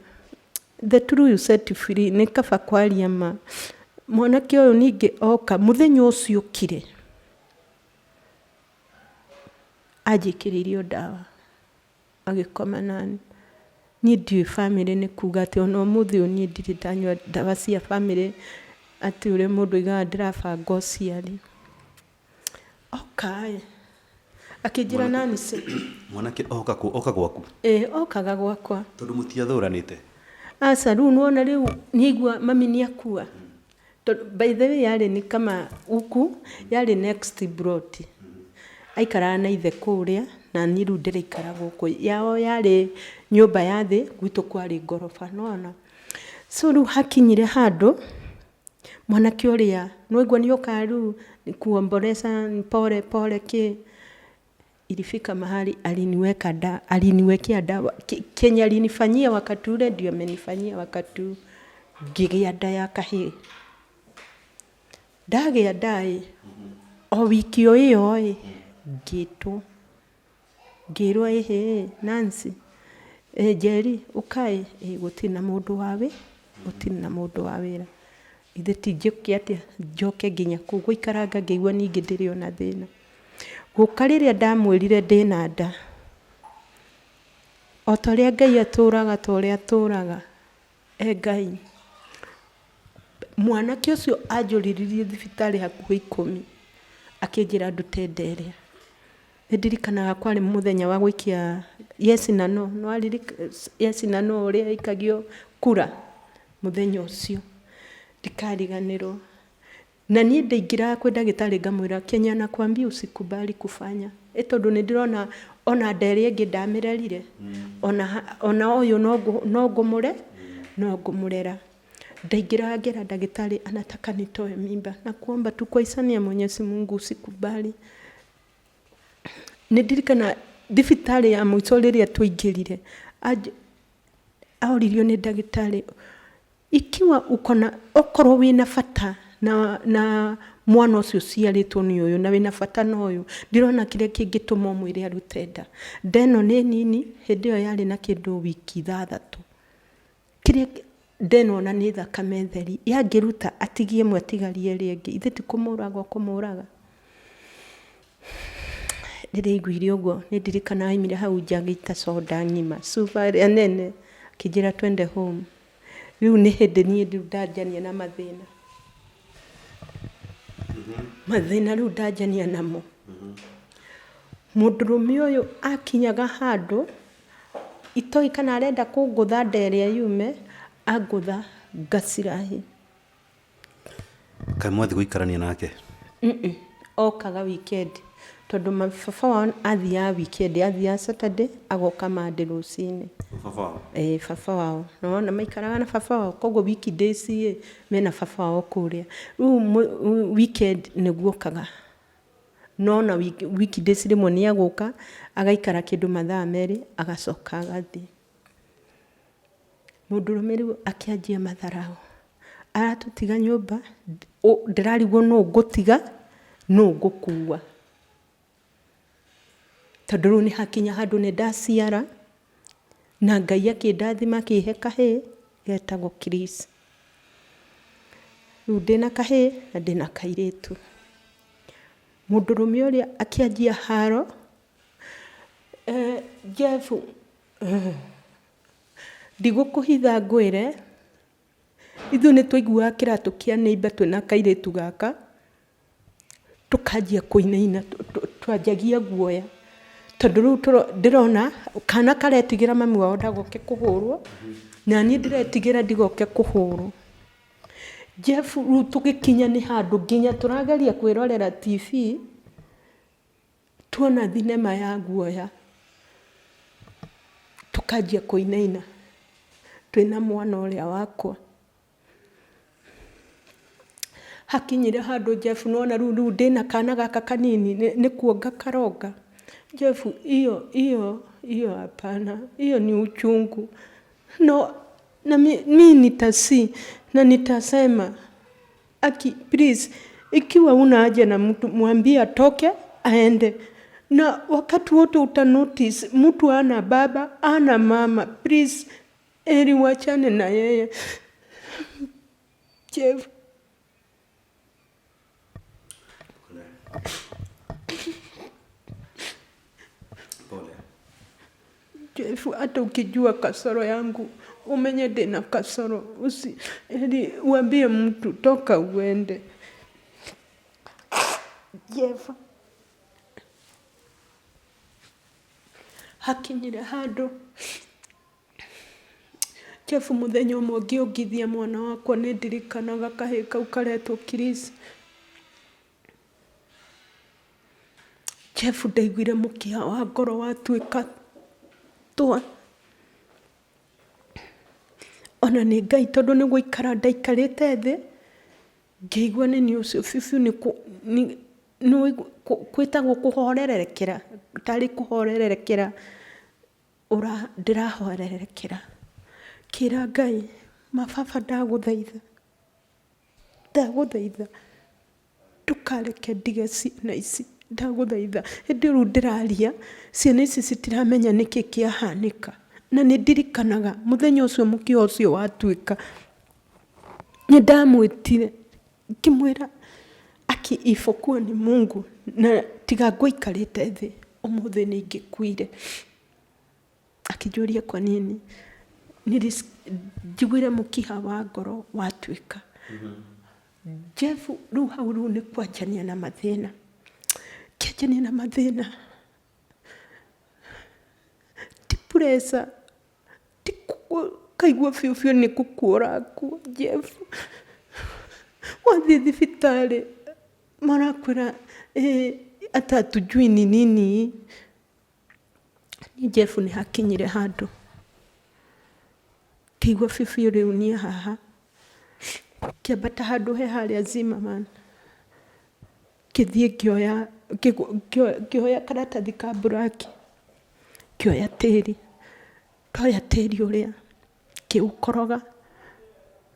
the truth will set you free, nĩ kaba kwaria ma. Mwanake ũyũ ningĩ oka, mũthenya ũcio okire, anjĩkĩrĩire o ndawa. Agĩkoma nani. Niĩ ndiũĩ bamĩrĩ nĩ kuga atĩa, ona ũmũthĩ ũyũ niĩ ndirĩ ndanyua ndawa cia bamĩrĩ atĩ ũrĩa mũndũ augaga ndĩrabanga ũciari. Oka ĩ, akĩnjĩra Nancy. Mwanake oka kũ? Oka gwaku? Ĩĩ okaga gwakwa. Tondũ mũtiathũranĩte? Aca, rĩu nĩwona rĩu nĩaigua mami nĩakua, Tondũ by the way yarĩ ni kama huku yarĩ next plot. Aikaraga na ithe kũrĩa na niĩ rĩu ndĩraikara gũkũ. Yao yarĩ nyũmba ya thĩ, gwitũ kwarĩ ngoroba nĩwona. So rĩu hakinyire handũ mwanake ũrĩa nĩwaigua nĩokaga rĩu kuomboleza pole pole kĩ. Ilifika mahali aliniweka da, aliniwekea dawa kenye alinifanyia wakati ule ndio amenifanyia wakati huu. Ngĩgĩa nda ya kahĩĩ. Ndagĩa nda ĩ, o wiki o ĩyo ĩ, ngĩtwo ngĩrwo ĩhĩ Nancy, ĩ Njeri ũka ĩ, ĩ gũtirĩ na mũndũ wa wĩ, gũtirĩ na mũndũ wa wĩra. Githĩ ti njũke atĩa, njoke nginya kũu, gũikaranga ngĩigua ningĩ ndĩrĩ ona thĩna. Gũka rĩrĩa ndamwĩrire ndĩna nda, o ta ũrĩa Ngai atũraga ta ũrĩa atũraga, e Ngai. Mwanake ũcio anjũrĩrĩirie thibitarĩ hakuhĩ ikũmi, akĩnjĩra ndute nda ĩrĩa. Nĩ ndirikanaga kwarĩ mũthenya wa gũikia yes na no, yes na no ũrĩa ĩikagio kura, mũthenya ũcio ndikariganĩrwo. Na niĩ ndaingĩraga kwĩ ndagĩtarĩ ngamwĩra kenye anakuambia usikubali kufanya ĩ tondũ nĩ ndĩrona ona nda ĩrĩa ĩngĩ ndamĩrerire ona ona ũyũ no ngũmũre no ngũmũrera. Ndaingĩraga ngera ndagĩtarĩ anataka nitoe mimba na kuomba tu kwa hisani ya Mwenyezi Mungu usikubali. Nĩ ndirikana thibitarĩ ya mũico rĩrĩa twaingĩrire oririo nĩ ndagĩtarĩ Ikiwa uko na okorwo wĩna bata Na, na mwana ũcio ũciarĩtwo nĩ ũyũ na wĩna bata na ũyũ, ndirona kĩrĩa kĩngĩtũma ũmwĩre arute nda. Nda ĩno nĩ nini, hĩndĩ ĩyo yarĩ na kĩndũ wiki ithathatũ. Kĩrĩa nda ĩno ona nĩ thakame theri, yangĩruta atigie ĩmwe atigarie ĩrĩa ĩngĩ, ithe ti kũmũraga ũkũmũraga? Rĩrĩa aiguire ũguo, nĩ ndirikanaga aimire hau nja agĩita soda ng'ima, cuba ĩrĩa nene, akĩnjĩra twende home. Rĩu nĩ hĩndĩ niĩ rĩu ndanjania na mathĩna. Mathĩna rĩu ndanjania namo. Mũndũrũme ũyũ akinyaga handũ, itoĩ kana arenda kũngũtha nda ĩrĩa yume, angũtha ngacirahi. Kaĩ mwathiĩ gũikarania nake? Okaga weekend tondũ baba wao athiaga weekend, athiaga Saturday agoka Monday rũcinĩ. Baba wao? Ĩĩ baba wao. Nĩwona maikaraga na baba wao koguo weekdays ĩ mena baba wao kũrĩa. Rĩu weekend nĩguo okaga. No ona weekdays rĩmwe nĩ egũka agaikara kĩndũ mathaa merĩ agacoka agathiĩ. Mũndũrũme rĩu akĩanjia matharaũ, aratũtiga nyũmba, ndĩrarigwo nũ ngũtiga, nũ ngũkua. Tondũ rĩu nĩ hakinya handũ nĩ ndaciara, na Ngai akĩndathima akĩhe kahĩĩ getagwo Chris. Rĩu ndĩna kahĩĩ na ndĩna kairĩtu. Mũndũrũme ũrĩa akĩanjia haro, Jeff Ndigũkũhitha ngwĩre, ithuĩ nĩ twaiguaga kĩratũ kĩa neighbour twĩna kairĩtu gaka, tũkanjia kũinaina, twanjagia guoya. Tondũ rĩu ndĩrona kana karetigĩra mami wao ndagoke kũhũrwo, na niĩ ndĩretigĩra ndigoke kũhũrwo. Jeff rĩu tũgĩkinya nĩ handũ nginya tũrageria kwĩrorera TV, Tuona thinema ya guoya tũkanjia kũinaina twĩna mwana ũrĩa wakwa. Hakinyire handũ Jeff nĩwona rĩu rĩu ndĩna kana gaka kanini nĩ kuonga karonga. Jeff hiyo hiyo hiyo hapana, hiyo ni uchungu. No na mi nitasi na nitasema Aki please, ikiwa huna haja na mtu mwambie atoke aende, na wakati wote uta notice mtu ana baba ana mama, please eri wachane na yeye. Jeff. Pole. Jeff, hata ukijua kasoro yangu umenye ndina kasoro usi, heri uambie mtu toka uende. Jeff hakinyire handũ Jeff mũthenya ũmwe ngĩongithia mwana wakwa nĩ ndirikanaga kahĩĩ kau karetwo Chris. Jeff ndaiguire mũkiha wa ngoro watuĩka twa. Ona nĩ Ngai tondũ nĩ gũikara ndaikarĩte thĩ, ngĩigua nĩ niĩ ũcio biũ biũ gwĩtagwo kũhorerekera, tarĩ kũhorerekera ndĩrahorerekera. Ngĩra Ngai, ma baba ndagũthaitha, ndagũthaitha. Ndũkareke ndige ciana ici ndagũthaitha. Hĩndĩ ĩyo rĩu ndĩraria, ciana ici citiramenya nĩkĩ kĩahanĩka. Na nĩ ndirikanaga mũthenya ũcio mũkĩa ũcio watuĩka, nĩ ndamwĩtire ngĩmwĩra aki isipokuwa ni Mungu na tiga ngũikarĩte thĩ ũmũthĩ nĩ ingĩkuire. Akĩnjũria kwa nini? Njiguire mũkiha wa ngoro watuĩka. Jeff rĩu hau rĩu nĩ kwanjania na mathĩna. Ngĩanjania na mathĩna, ti pressure, ti ũkaigua biũ biũ nĩ gũkua ũrakua Jeff. Wathiĩ thibitarĩ marakwĩra hata hatujui ni nini. Niĩ Jeff nĩ hakinyire handũ ngĩigua biũ biũ rĩu niĩ haha, ngĩambata handũ he harĩa Zimmerman, ngĩthiĩ ngĩoya ngĩoya karatathi ka mburaki, ngĩoya tĩri, ndoya tĩri ũrĩa ngĩũkoroga,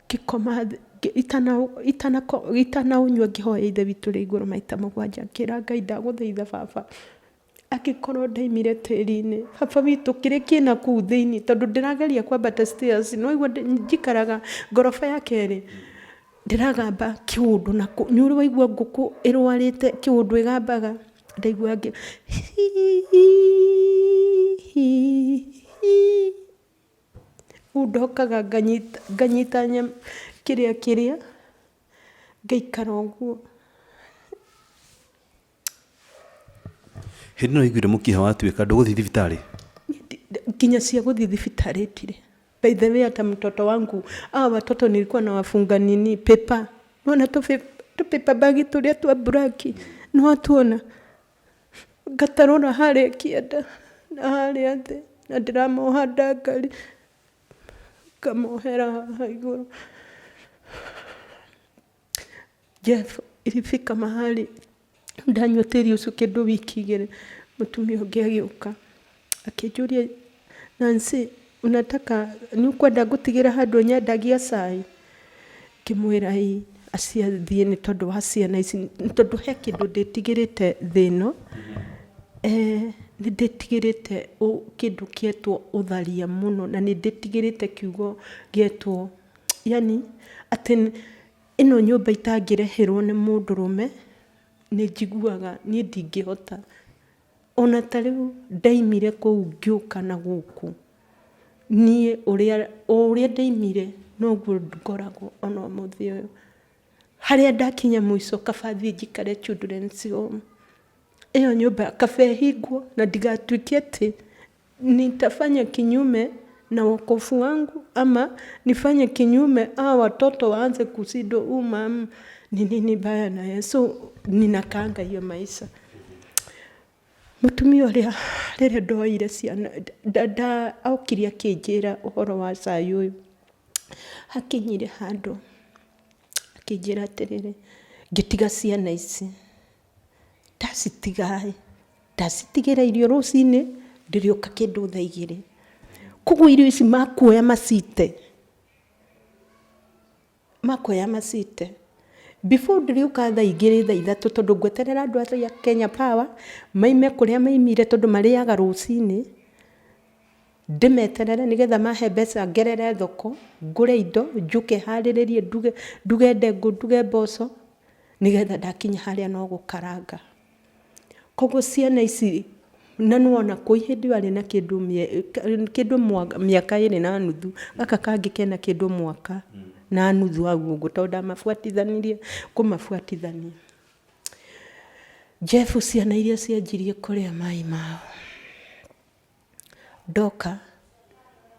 ngĩkoma thĩ Itanaũnyua ngĩhoya Ithe witũ ũrĩ igũrũ maita mũgwanja, ngĩra Ngai ndagũthaitha baba, angĩkorwo ndaimire tĩri-inĩ, baba witũ kĩrĩa kĩna kũu thĩinĩ, tondũ ndĩrageria kwambata stairs, nĩ waigua njikaraga ngoroba ya kerĩ, ndĩragamba kĩũndũ na kũ, nĩ ũrĩ waigua ngũkũ ĩrwarĩte kĩũndũ ĩgambaga? Ndaigua ngĩ hii hii. Rĩu ndokaga nganyita nganyita kĩrĩa kĩrĩa, ngaikara ũguo. Hĩndĩ ĩno waiguire mũkiha watuĩka ndũgũthiĩ thibitarĩ? Nginya cia gũthiĩ thibitarĩ ndirĩ. By the way hata mtoto wangu, hawa watoto nilikuwa nawafunga nini paper. Nĩwona tũ paper bag tũrĩa twa black, nĩwatuona? Ngatarũra harĩa kĩanda na harĩa thĩ na ndĩramoha ndangari, ngamohera haha igũrũ. Jeff, ilifika mahali ndanyua tĩri ũcio kĩndũ wiki igĩrĩ, mũtumia ũngĩ agĩũka akĩnjũria, Nancy unataka nĩ ũkwenda ngũtigĩre handũ nyendagia cai? Ngĩmwĩra ĩĩ, acio athiĩ nĩ tondũ wa ciana ici, nĩ tondũ he kĩndũ ndĩtigĩrĩte thĩ ĩno, nĩ ndĩtigĩrĩte kĩndũ kĩetwo ũtharia mũno, na nĩ ndĩtigĩrĩte kiugo gĩetwo yaani atĩ ĩno nyũmba itangĩrehĩrwo nĩ mũndũrũme, nĩ njiguaga niĩ ndingĩhota. Ona ta rĩu ndaimire kũu ngĩũka na gũkũ, niĩ ũrĩa, o ũrĩa ndaimire noguo ngoragwo ona ũmũthĩ ũyũ. Harĩa ndakinya mũico kaba thiĩ njikare children's home. Ĩyo nyũmba kaba ĩhingwo na ndigatuĩke atĩ nitafanya kinyume na wokovu wangu ama nifanye kinyume hawa watoto waanze kushindwa huyu mama ni nini mbaya na yeye. So ninakaanga hiyo maisha. Mũtumia ũrĩa rĩrĩa ndoire ciana okire akĩnjĩra ũhoro wa cai ũyũ, akinyire handũ akĩnjĩra atĩrĩrĩ, ngĩtiga ciana ici, ndacitiga ĩ, ndacitigĩra irio rũcinĩ, ndĩrĩũka kĩndũ thaa igĩrĩ. Koguo irio ici makuoya macite. Makoya macite. Before ndĩrĩũka thaa igĩrĩ thaa ithatũ tondũ ngweterera andũ a Kenya Power maime kũrĩa maimire tondũ marĩaga rũcinĩ, ndĩmeterere nĩgetha mahe mbeca ngerere thoko, ngũre indo, njũke harĩrĩrie nduge, nduge ndengũ, nduge mboco, nĩgetha ndakinya harĩa no gũkaranga. Koguo ciana ici, na nĩwona kũi hĩndĩ ĩyo arĩ na kĩndũ kĩndũ mĩaka ĩrĩ na nuthu, gaka kangĩ kena kĩndũ mwaka na nuthu hau ũguo, tondũ ndamabuatithanirie kũmabuatithania. Jeff ciana iria cianjirie kũrĩa mai mao, ndoka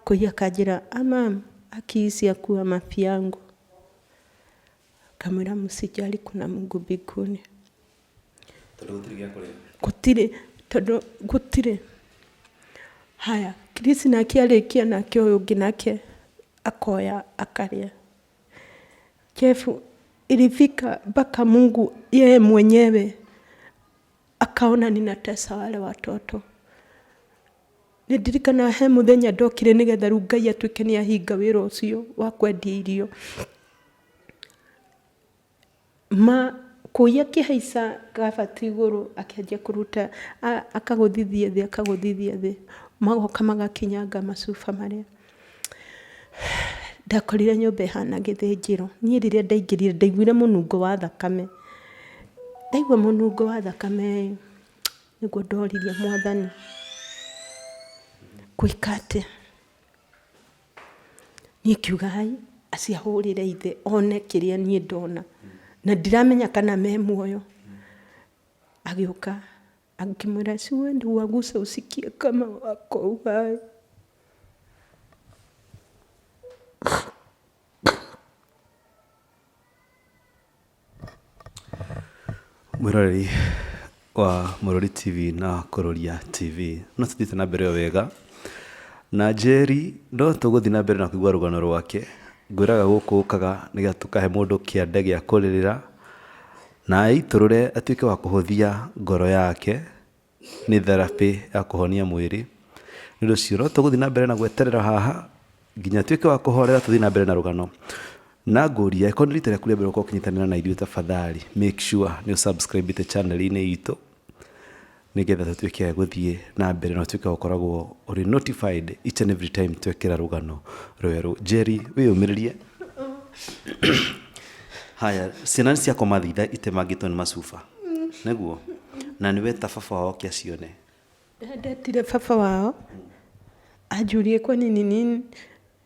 kũi akanjĩra, ah mum, aki ciakua mabi yangu. Ngamwĩra msijali kuna Mungu mbinguni. Tondũ gũtirĩ gĩa kũrĩa. Gũtirĩ, tondũ gũtirĩ. Haya, Chris nake arĩkia nake ũyũ ũngĩ nake akoya akarĩa. Jeff, ilifika mpaka Mungu yeye mwenyewe akaona ninatesa wale watoto. Nĩ ndirikanaga he mũthenya ndokire nĩgetha rĩu Ngai atuĩke nĩ ahinga wĩra ũcio wa kwendia irio. Ma kũi akĩhaica kabati igũrũ akĩanjia kũruta akagũthithia thĩ akagũthithia thĩ, magoka magakinyanga macuba marĩa. Ndakorire nyũmba ĩhana gĩthĩnjĩro. Niĩ rĩrĩa ndaingĩrire ndaiguire mũnungo wa thakame. Ndaigua mũnungo wa thakame ĩ, nĩguo ndoririe Mwathani ngwĩka atĩa? Niĩ ngiuga hai, aciahũrĩre ithe one kĩrĩa niĩ ndona. Na ndiramenya kana me muoyo. Agĩũka akĩmwĩra si uende uwaguse usikie kama wako uhai. Mwĩroreri wa Mũrori TV na Kũrũria TV, no tũthiĩte na mbere o wega, na Njeri no tũgũthiĩ na mbere na kũigua rũgano rwake, ngwĩraga gũkũ ũkaga nĩgetha tũkahe mũndũ kĩande gĩa kũrĩrĩra, na eitũrũre atuĩke wa kũhũthia ngoro yake, nĩ therapy ya kũhonia mwĩrĩ. Nĩ ũndũ ũcio no tũgũthiĩ na mbere na gweterera haha nginya atuĩke wa kũhorera tũthiĩ na mbere na rũgano. Na ngũria, ĩkorwo nĩ rita rĩaku rĩa mbere gũkorwo ũkĩnyitanĩra na ithuĩ, tafadhali make sure nĩ ũsubscribe channel-inĩ itũ, nĩgetha tũtuĩke a gũthiĩ na mbere na ũtuĩke wa gũkoragwo ũrĩ notified each and every time twekĩra rũgano rwerũ. Jerry, wĩyũmĩrĩrie. Haya, ciana nĩ ciakoma thitha itemangĩtwo nĩ macuba nĩguo, na nĩ weta baba wao kĩacione? Ndetire baba wao, anjũrie kwa nini nini,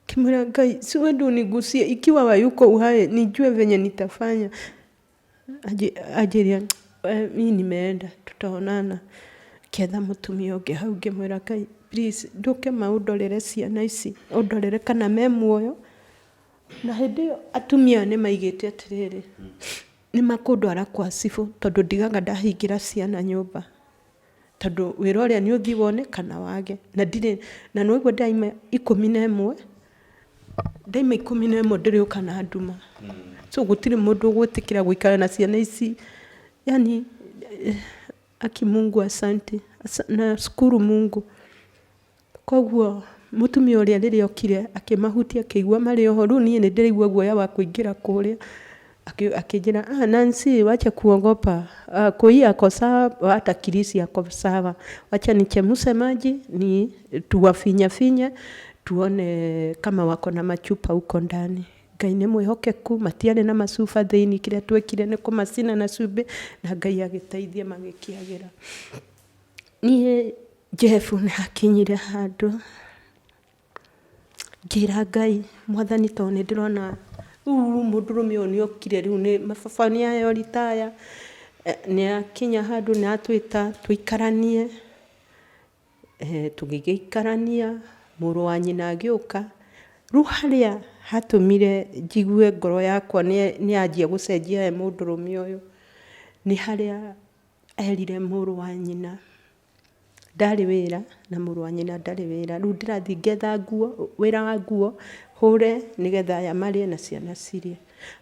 ngĩmwĩra, "Ngai, si wewe ndio unigusie, ikiwa hayuko uhai nijue venye nitafanya." Anjĩria, "Mi nimeenda, tutaonana." Ngĩetha mũtumia ũngĩ hau, ngĩmwĩra, "Ngai, please ndũke ma ũndorere ciana ici, ũndorere kana me muoyo." Na hĩndĩ ĩyo atumia aya nĩ maigĩte atĩrĩrĩ, nĩ makũndwara kwa cibũ, tondũ ndigaga ndahingĩra ciana nyũmba, tondũ wĩra ũrĩa nĩ ũthiĩ wone kana wage, na ndirĩ na nĩwaigua ndaima 11, ndaima 11 ndĩrĩũka na nduma, so gũtirĩ mũndũ ũgwĩtĩkĩra gũikara na ciana ici. Yani aki Mungu asante na shukuru Mungu. Koguo mũtumia ũrĩa rĩrĩa okire akĩmahutia, akĩigua marĩ oho, rĩu niĩ nĩ ndĩraigua guoya wa kũingĩra kũrĩa. Akĩnjĩra, "Ah, Nancy, wacha kuogopa. Ah, Koi ako sawa, hata Kirisi ako sawa. Wacha nichemshe maji ni tuwafinye finye tuone kama wako na machupa huko ndani." Ngai nĩ mwĩhokeku, matiarĩ na macuba thĩinĩ. Kĩrĩa twekire nĩ kũmacina na cumbĩ, na Ngai agĩteithia magĩkĩagĩra. Niĩ Jeff nĩ hakinyire handũ ngĩra Ngai, "Mwathani, tondũ nĩ ndĩrona rĩu mũndũrũme ũyũ nĩ okire, rĩu nĩ mababa nĩ aheo ritaya, nĩ akinya handũ nĩ atwĩta tũikaranie." Tũgĩgĩikarania, mũrũ wa nyina agĩũka. Rĩu harĩa hatũmire njigue ngoro yakwa nĩ yanjia gũcenjia he mũndũrũme ũyũ, nĩ harĩa erire mũrũ wa nyina ndarĩ wĩra na mũrũ wa nyina ndarĩ wĩra. Rĩu ndĩrathiĩ ngetha nguo, wĩra wa nguo hũre, nĩgetha aya marĩe na ciana cirĩe.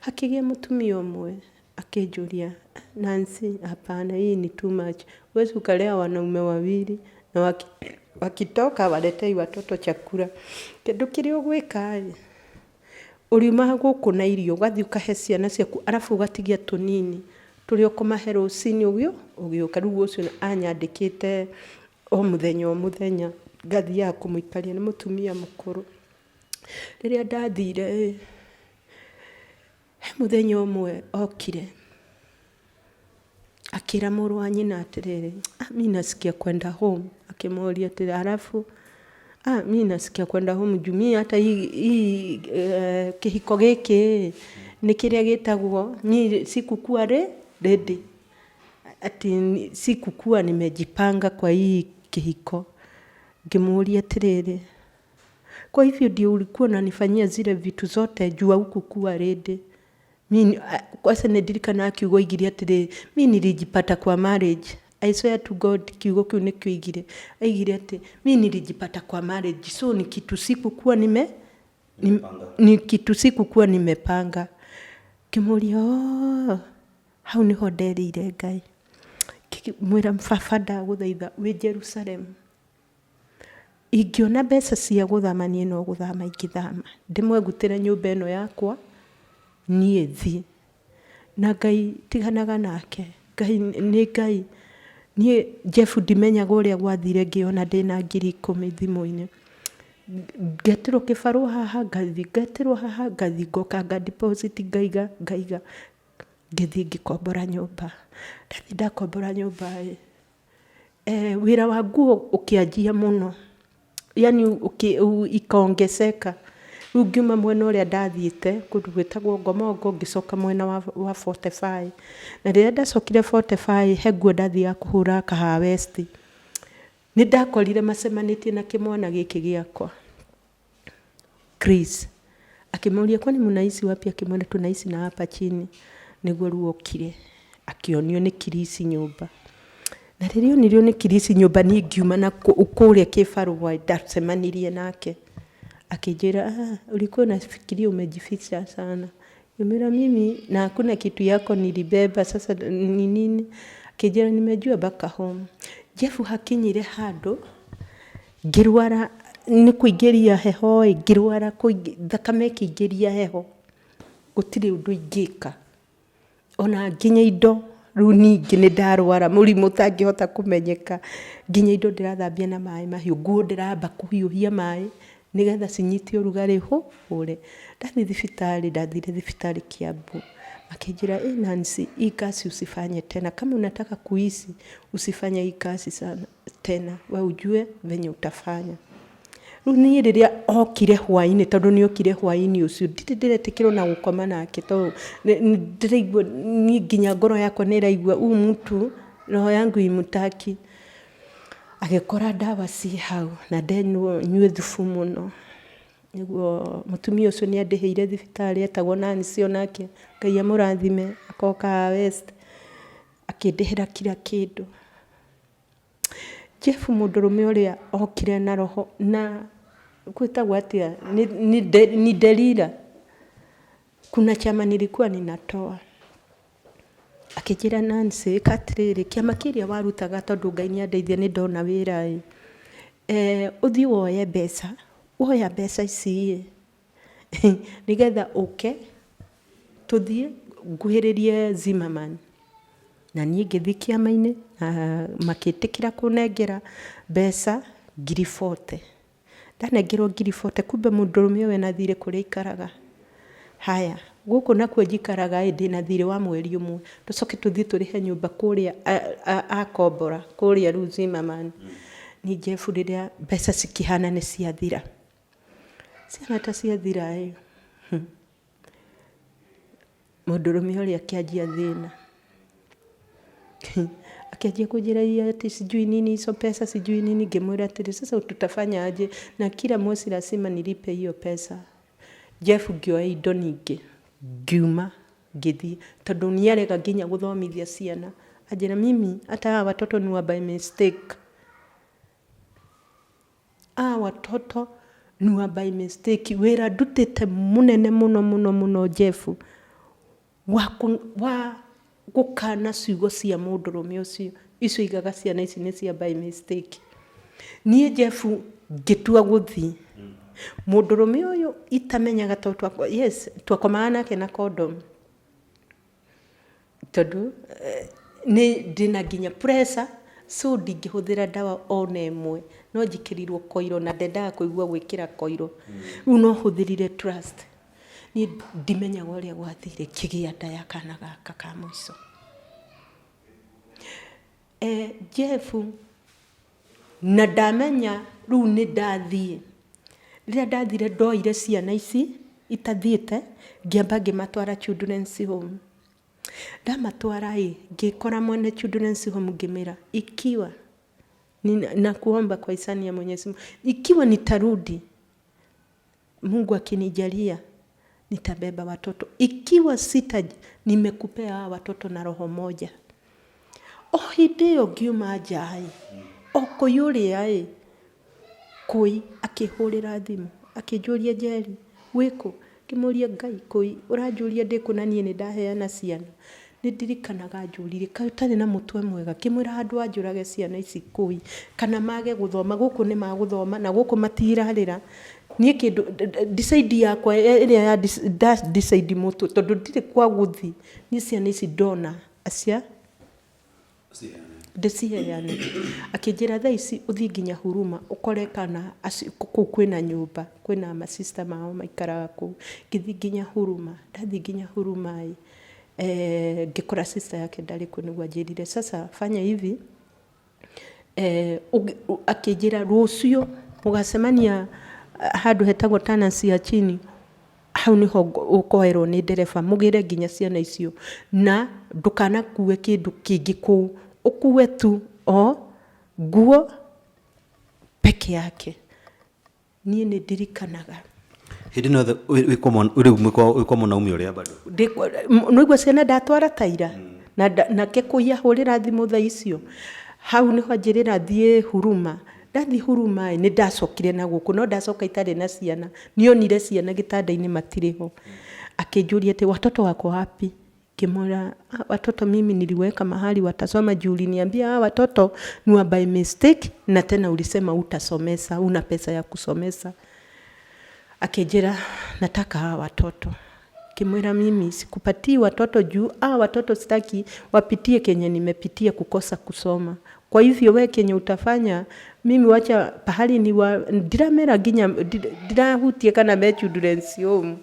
Hakĩgĩa mũtumia ũmwe akĩnjũria, "Nancy, hapana, hii ni too much. Huwezi ukalea wanaume wawili na wakitoka waletei watoto chakula. Kĩndũ kĩrĩa ũgwĩka ĩ, ũriuma gũkũ na irio, ũgathiĩ ũkahe ciana ciaku, arabu ũgatigia tũnini tũrĩa ũkũmahe rũcinĩ ũgĩũka." Rĩu ũcio anyandĩkĩte o mũthenya o mũthenya ngathiaga kũmũikaria, nĩ mũtumia mũkũrũ. Rĩrĩa ndathire ĩ, he mũthenya ũmwe okire akĩra mũrũ wa nyina atĩrĩrĩ, "Ah, mi nasikia kwenda home." Akĩmũria atĩrĩ, "Halafu?" "Ah, mi nasikia kwenda home juu mi hata hii kĩhiko gĩkĩ nĩ kĩrĩa gĩtagwo mi sikukuwa ready, ati sikukuwa nimejipanga kwa hii kĩhiko." Ngĩmũria atĩrĩrĩ, "Kwa hivyo ndio ulikuwa unanifanyia zile vitu zote juu haukukuwa ready?" Mi kwanza nĩ kiugo aigire atĩrĩrĩ, "Mi nilijipata kwa marriage." I swear to God, kiugo kĩu nĩkĩo aigire. Aigire atĩ, "Mi nilijipata kwa marriage, so ni kitu sikukuwa nime ni kitu sikukuwa nimepanga." Ngĩmũria, "Oh." Hau nĩho nderĩire Ngai. Ngĩmwĩra, "Baba, ndagũthaitha wĩ Jerusalem, ingĩona mbeca cia gũthama, niĩ no gũthama ingĩthama, ndĩmwengutĩre nyũmba ĩno yakwa, niĩ thiĩ." Na Ngai tiganaga nake, Ngai nĩ Ngai. Niĩ Jeff ndimenyaga ũrĩa gwathire, ngĩona ndĩna 10,000 thimũ-inĩ. Ngetĩrwo kĩbarũa haha, ngathiĩ, ngetĩrwo haha, ngathiĩ, ngoka nga deposit, ngaiga, ngaiga, ngĩthiĩ ngĩkombora nyũmba. Ndathiĩ ndakombora nyũmba ĩ, wĩra wa nguo ũkĩanjia mũno, yani ikaongezeka. Rĩu ngiuma mwena ũrĩa ndathiĩte kũndũ gwĩtagwo Ngomongo, ngĩcoka mwena wa Fortify. Na rĩrĩa ndacokire Fortify, he nguo ndathiaga kũhũra Kahawa West. Nĩ ndakorire macemanĩtie na kĩmwana gĩkĩ gĩakwa Chris. Akĩmũria, "Kwani mnaishi wapi?" Akĩmwĩra, "Tunaishi na hapa chini." Nĩguo rĩu okire akĩonio nĩ Chris nyũmba. Na rĩrĩa onirio nĩ Chris nyũmba, niĩ ngiuma na kũrĩa kĩbarũa, ndacemanirie nake. Akĩnjĩra, "Ah, ulikuwa unafikiria umejificha sana." Ngĩmwĩra, "Mimi na hakuna kitu yako nilibeba, sasa ni nini?" Akĩnjĩra, "Nimejua mpaka home." Jeff, hakinyire handũ ngĩrwara nĩ kũingĩria heho ĩ, ngĩrwara thakame ĩkĩingĩria heho. Gũtirĩ ũndũ ingĩka. Ona nginya indo, rĩu ningĩ nĩ ndarwara mũrimũ ũtangĩhota kũmenyeka. Nginya indo ndĩrathambia na maĩ mahiũ, nguo ndĩramba kũhiũhia maĩ nĩgetha cinyite ũrugarĩ hũre. Ndathiĩ thibitarĩ, ndathire thibitarĩ Kiambu, makĩnjĩra, "Ĩ Nancy, hii kazi usifanye tena. Kama unataka kuishi, usifanye hii kazi sana tena. We ujue venye utafanya." Rĩu niĩ rĩrĩa okire hwainĩ, tondũ nĩ okire hwainĩ ũcio, ndirĩ ndĩretĩkĩra ona gũkoma nake tondũ ndĩraigua niĩ nginya ngoro yakwa nĩ ĩraigua huyu mtu roho yangu imutaki. Agĩkora ndawa ciĩ hau na ndenywo nyue thubu mũno. Nĩguo mũtumia ũcio nĩ andĩhĩire thibitarĩ etagwo Nancy onake, Ngai amũrathime, akoka West, akĩndĩhĩra kila kĩndũ. Jeff mũndũrũme ũrĩa okire na roho na gwĩtagwo atĩa ni Delila. Kuna chama nilikuwa ninatoa. Akĩnjĩra, "Nancy, ĩka atĩrĩrĩ, kĩama kĩrĩa warutaga, tondũ Ngai nĩ andeithia nĩ ndona wĩra ĩ, ũthiĩ woye mbeca, woya mbeca ici ĩ, nĩgetha ũke tũthiĩ nguhĩrĩrie Zimmerman." Na niĩ ngĩthiĩ kĩama-inĩ na makĩtĩkĩra kũnengera mbeca 40,000. Ndanengerwo 40,000, kumbe mũndũrũme ũyũ ena thirĩ kũrĩa aikaraga. Haya, gũkũ nakuo njikaraga ĩ, ndĩna thirĩ wa mweri ũmwe. Tũcoke tũthiĩ tũrĩhe nyũmba kũrĩa akombora kũrĩa rĩu Zimmerman. Niĩ Jeff rĩrĩa mbeca cikĩhana nĩ ciathira. Ciana ta ciathira ĩ, mũndũrũme ũrĩa akĩanjia thĩna. Akĩanjia kũnjĩra ati sijui nini hizo pesa, sijui nini. Ngĩmwĩra atĩrĩ, "Sasa tutafanya aje na kila mwezi lazima nilipe hiyo pesa?" Jeff ngĩoya indo ningĩ ngiuma ngĩthiĩ, tondũ nĩarega nginya gũthomithia ciana. Anjĩra, "Mimi hata hawa watoto ni wa by mistake. Hawa watoto ni wa by mistake." Wĩra ndutĩte mũnene mũno mũno mũno, Jeff, wa gũkana ciugo cia mũndũrũme ũcio icio igaga ciana ici nĩ cia by mistake. Niĩ Jeff ngĩtua gũthiĩ. Mũndũrũme ũyũ itamenyaga tondũ yes, twakomaga nake na condom, tondũ nĩ ndĩna nginya pressure, so ndingĩhũthĩra ndawa ona ĩmwe, no njĩkĩrirwo koiro na ndendaga kũigua gwĩkĩra koiro. Rĩu no hũthĩrire trust. Niĩ ndimenyaga ũrĩa gwathire ngĩgĩa nda ya kana gaka ka mũico. Jeff na ndamenya rĩu nĩ ndathiĩ. Rĩrĩa ndathire ndoire ciana ici itathiĩte, ngĩamba ngĩmatwara children's home. Ndamatwara ĩ, ngĩkora mwene children's home, ngĩmĩra, "Ikiwa nakuomba kwa hisani ya Mwenyezi Mungu, ikiwa nitarudi, Mungu akinijalia, nitabeba watoto. Ikiwa sita, nimekupea hawa watoto na roho moja." O hĩndĩ ĩyo ngiuma nja ĩ, o kũi ũrĩa ĩ, kũi akĩhũrĩra thimũ akĩnjũria, "Njeri, wĩkũ?" Ngĩmũria, "Ngai, kũi ũranjũria ndĩkũ na niĩ nĩ ndaheana ciana?" Nĩ ndirikanaga njũririe, kaĩ ũtarĩ na mũtwe mwega? Ngĩmwĩra, handũ anjũrage ciana ici kũi kana mage gũthoma, gũkũ nĩ magũthoma na gũkũ matirarĩra. Niĩ kĩndũ decide yakwa ĩrĩa ya decide mũtwe, tondũ ndirĩ kwa gũthiĩ, niĩ ciana ici ndona acia ndĩciheane. Akĩnjĩra, "Thaa ici ũthiĩ nginya Huruma ũkore kana kũu kwĩna nyũmba, kwĩna masista mao maikaraga kũu." Ngĩthiĩ nginya Huruma. Ndathiĩ nginya Huruma ĩ, ngĩkora sister yake ndarĩ kuo. Nĩguo anjĩrire, "Sasa fanya hivi." Akĩnjĩra, "Rũciũ mũgacemania handũ hetagwo Tanasi ya chini, hau nĩho ũkoerwo nĩ ndereba, mũgĩre nginya ciana icio, na ndũkanakue kĩndũ kĩngĩ kũu, ũkue tu o nguo peke yake." Niĩ nĩ ndirikanaga. Hĩndĩ ĩno yothe rĩu wĩ kwa mwanaume ũrĩa bado? Nĩigua ciana ndatwara taira na nake kũi ahũrĩra thimũ thaa icio, hau nĩho anjĩrĩra thiĩ Huruma. Ndathiĩ Huruma ĩ, nĩ ndacokire na gũkũ, no ndacoka itarĩ na ciana. Nĩonire ciana gĩtanda-inĩ matirĩ ho. Akĩnjũria atĩ, "Watoto wako wapi?" Ngĩmwĩra, "Ah, watoto mimi niliweka mahali watasoma juu uliniambia hawa watoto ni wa by mistake, na tena ulisema utasomesa, una pesa ya kusomesa." Akĩnjĩra, "Nataka hawa watoto." Ngĩmwĩra mimi sikupatii watoto juu watoto sitaki wapitie kenye nimepitia kukosa kusoma. Kwa hivyo we kenye utafanya mimi wacha pahali ni wa ndiramera nginya ndirahutie kana me children's home.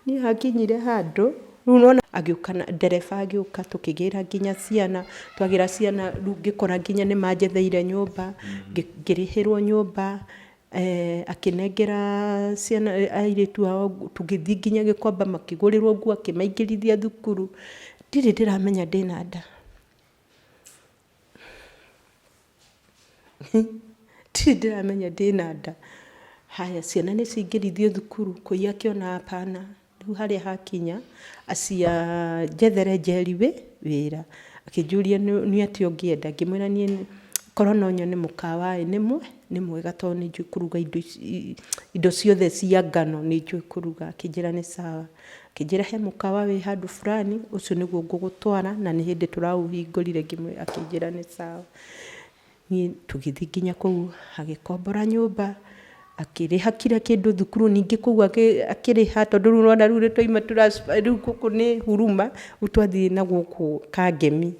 Niĩ hakinyire handũ rĩu nĩwona agĩũka na ndereba agĩũka tũkĩgĩra nginya ciana, twagĩra ciana rĩu ngĩkora nginya nĩ manjetheire nyũmba, ngĩrĩhĩrwo nyũmba, akĩnengera ciana airĩtu ao, tũgĩthiĩ nginya Gĩkomba makĩgũrĩrwo nguo, akĩmaingĩrithia thukuru. Ndirĩ ndĩramenya ndĩna nda. Ndirĩ ndĩramenya ndĩna nda. Haya, ciana nĩ ciaingĩrithio thukuru, kũi akĩona hapana, rĩu harĩa hakinya, acia njethere Njeri wĩra. Akĩnjũria nĩ atĩa ũngĩenda, ngĩmwĩra niĩ korwo no nyone mũkawa ĩ nĩ mwega tondũ nĩ njũĩ kũruga indo ici, indo ciothe cia ngano nĩ njũĩ kũruga. Akĩnjĩra nĩ sawa. Akĩnjĩra he mũkawa wĩ handũ fulani, ũcio nĩguo ngũgũtwara na nĩ hĩndĩ tũraũhingũrire, akĩnjĩra nĩ sawa. Niĩ tũgĩthiĩ nginya kũu, agĩkombora nyũmba, akĩrĩha kila kĩndũ thukuru, ningĩ kũu akĩrĩha tondũ rĩu nĩwona rĩu nĩtwauma rĩu gũkũ nĩ Huruma, rĩu twathiĩ na gũkũ Kangemi.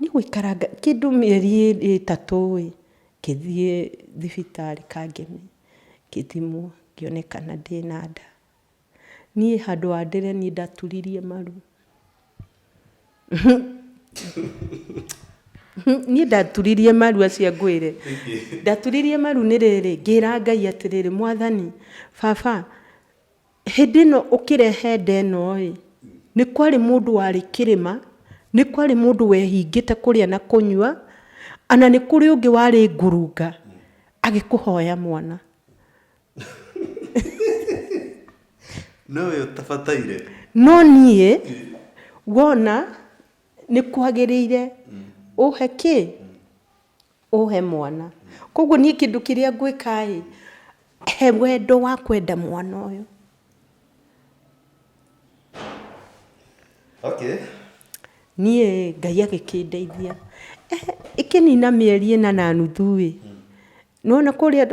Niĩ gũikaranga kĩndũ mĩeri 3 ĩ, ngĩthiĩ thibitarĩ Kangemi, ngĩthimwo ngĩonekana ndĩna nda. Niĩ handũ ha ndĩre niĩ ndaturirie maru. Niĩ ndaturirie maru acio ngwĩre. Ndaturirie maru nĩ rĩrĩ, ngĩra Ngai atĩrĩrĩ, Mwathani, baba, hĩndĩ ĩno ũkĩrehe nda ĩno ĩ, nĩ kwarĩ mũndũ warĩ kĩrĩma, nĩ kwarĩ mũndũ wehingĩte kũrĩa na kũnyua, ona nĩ kũrĩ ũngĩ warĩ ngurunga, agĩkũhoya mwana. No we ũtabataire. No niĩ wona nĩ kwagĩrĩire ũhe kĩ? Ũhe mwana. Koguo niĩ kĩndũ kĩrĩa ngwĩka ĩ, he wendo wa kwenda mwana ũyũ. Okay. Niĩ Ngai agĩkĩndeithia. Ĩkĩnina mĩeri 4.5 ĩ, nĩwona kũrĩa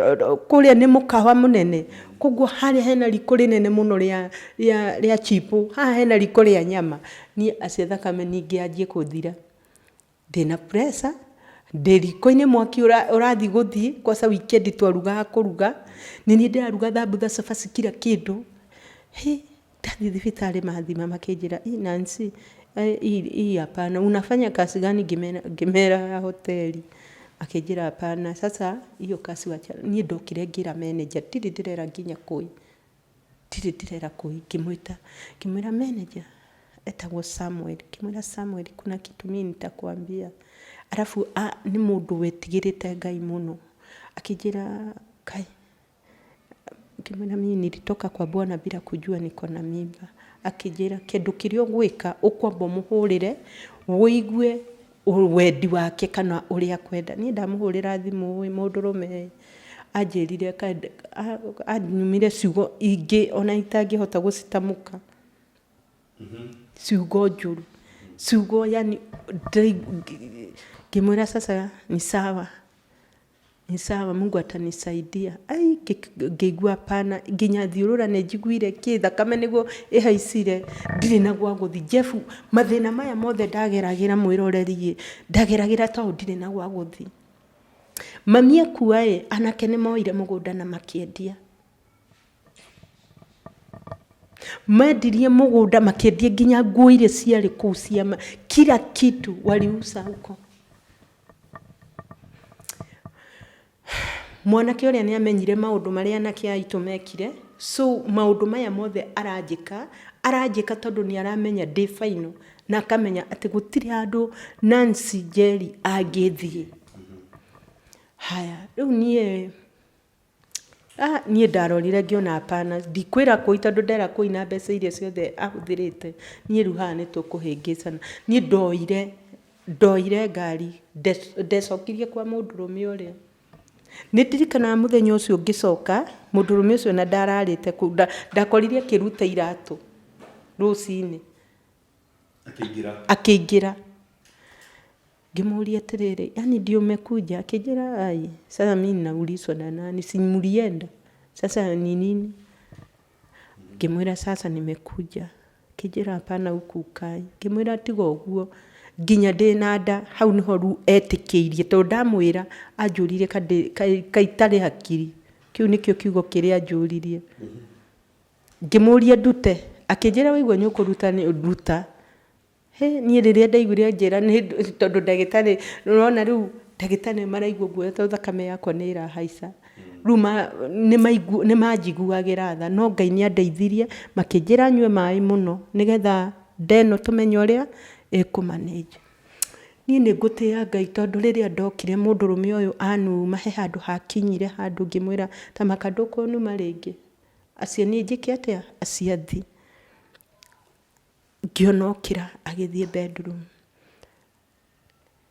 kũrĩa nĩ mũkawa mũnene, koguo harĩa hena riko rĩnene mũno rĩa rĩa rĩa chipo, haha hena riko rĩa nyama. Niĩ acio thakame ningĩ yanjie gũthira. Ndĩna pressure, ndĩ riko-inĩ mwaki ũrathiĩ gũthiĩ, kwanza weekend twarugaga kũruga, nĩ niĩ ndĩraruga thambutha, cabaci, kila kĩndũ. Hĩ, ndathiĩ thibitarĩ mathima makĩnjĩra, ĩ Nancy, hii hapana, unafanya kazi gani? Ngĩmera ya hoteli. Akĩnjĩra hapana, sasa hiyo kazi wacha. Niĩ ndokire ngĩra manager, ndirĩ ndĩrera nginya kũi, ndirĩ ndĩrera kũi, ngĩmwĩta, ngĩmwĩra manager, etagwo Samuel, ngĩmwĩra Samuel, kuna kitu mimi nitakwambia. Alafu nĩ mũndũ wetigĩrĩte Ngai mũno. Akĩnjĩra kai, ngĩmwĩra mimi nilitoka kwa Bwana bila kujua niko na mimba. Akĩnjĩra kĩndũ kĩrĩa ũgwĩka ũkwamba ũmũhũrĩre ũigue wendi wake kana ũrĩa akwenda. Niĩ ndamũhũrĩra thimũ ĩ, mũndũrũme anjĩrire anyumire ciugo ingĩ ona itangĩhota gũcitamũka. Ciugo njũru, ciugo yani ngĩmwĩra sasa ni sawa, ni sawa, Mungu atanisaidia. Ai, ngĩigua hapana, nginya thiũrũra nĩ njiguire kĩ thakame nĩguo ĩhaicire, ndirĩ na gwa gũthiĩ. Jeff, mathĩna maya mothe ndageragĩra mwĩroreri ĩ, ndageragĩra tondũ ndirĩ na gwa gũthiĩ. Mami akua ĩ, anake nĩ moire mũgũnda na makĩendia. Mendirie mũgũnda makĩendia nginya nguo iria ciarĩ kũu cia kila kitu waliuza huko. Mwanake ũrĩa nĩ amenyire maũndũ marĩa anake aitũ mekire, so maũndũ maya mothe aranjĩka, aranjĩka tondũ nĩ aramenya ndĩ final, na akamenya atĩ gũtirĩ handũ Nancy Njeri angĩthiĩ. Haya, rĩu niĩ niĩ ndarorire ngĩona hapana, ndikwĩra kũi tondũ ndera kũi na mbeca iria ciothe ahũthĩrĩte, niĩ rĩu haha nĩ tũkũhĩngĩcana. Niĩ ndoire ngari, ndecokirie kwa mũndũrũme ũrĩa. Nĩ ndirikanaga mũthenya ũcio ngĩcoka, mũndũrũme ũcio ona ndararĩte kũu, ndakorire akĩruta iratũ rũcinĩ. Akĩingĩra. Akĩingĩra. Ngĩmũria atĩrĩrĩ, yani ndio umekuja? Akĩnjĩra ai, sasa mimi ninaulizwa na nani? Si mlienda? Sasa ni nini? Ngĩmwĩra sasa nimekuja. Akĩnjĩra hapana huku hukai. Ngĩmwĩra tiga ũguo nginya ndĩna nda. Hau nĩho rĩu etĩkĩirie tondũ ndamwĩra anjũririe kaĩ itarĩ hakiri. Kĩu nĩkĩo kiugo kĩrĩa anjũririe. Ngĩmũria ndute, akĩnjĩra waigua nĩ ũkũruta ruta. Hĩ, niĩ rĩrĩa ndaiguire anjĩra nĩ tondũ ndagĩtarĩ, nĩwona rĩu ndagĩtarĩ nĩ maraigua guoya tondũ thakame yakwa nĩ ĩrahaica. Rĩu nĩ manjiguagĩra tha, no Ngai nĩ andeithirie, makĩnjĩra nyue maĩ mũno nĩgetha nda ĩno tũmenye ũrĩa ĩkũ manage. Niĩ nĩ ngũtĩa Ngai tondũ rĩrĩa ndokire mũndũrũme ũyũ anuma he handũ hakinyire handũ ngĩmwĩra ta maka ndũkũnuma rĩngĩ, acio niĩ njĩke atĩa, acio athiĩ. Ngĩona okĩra agĩthiĩ bedroom,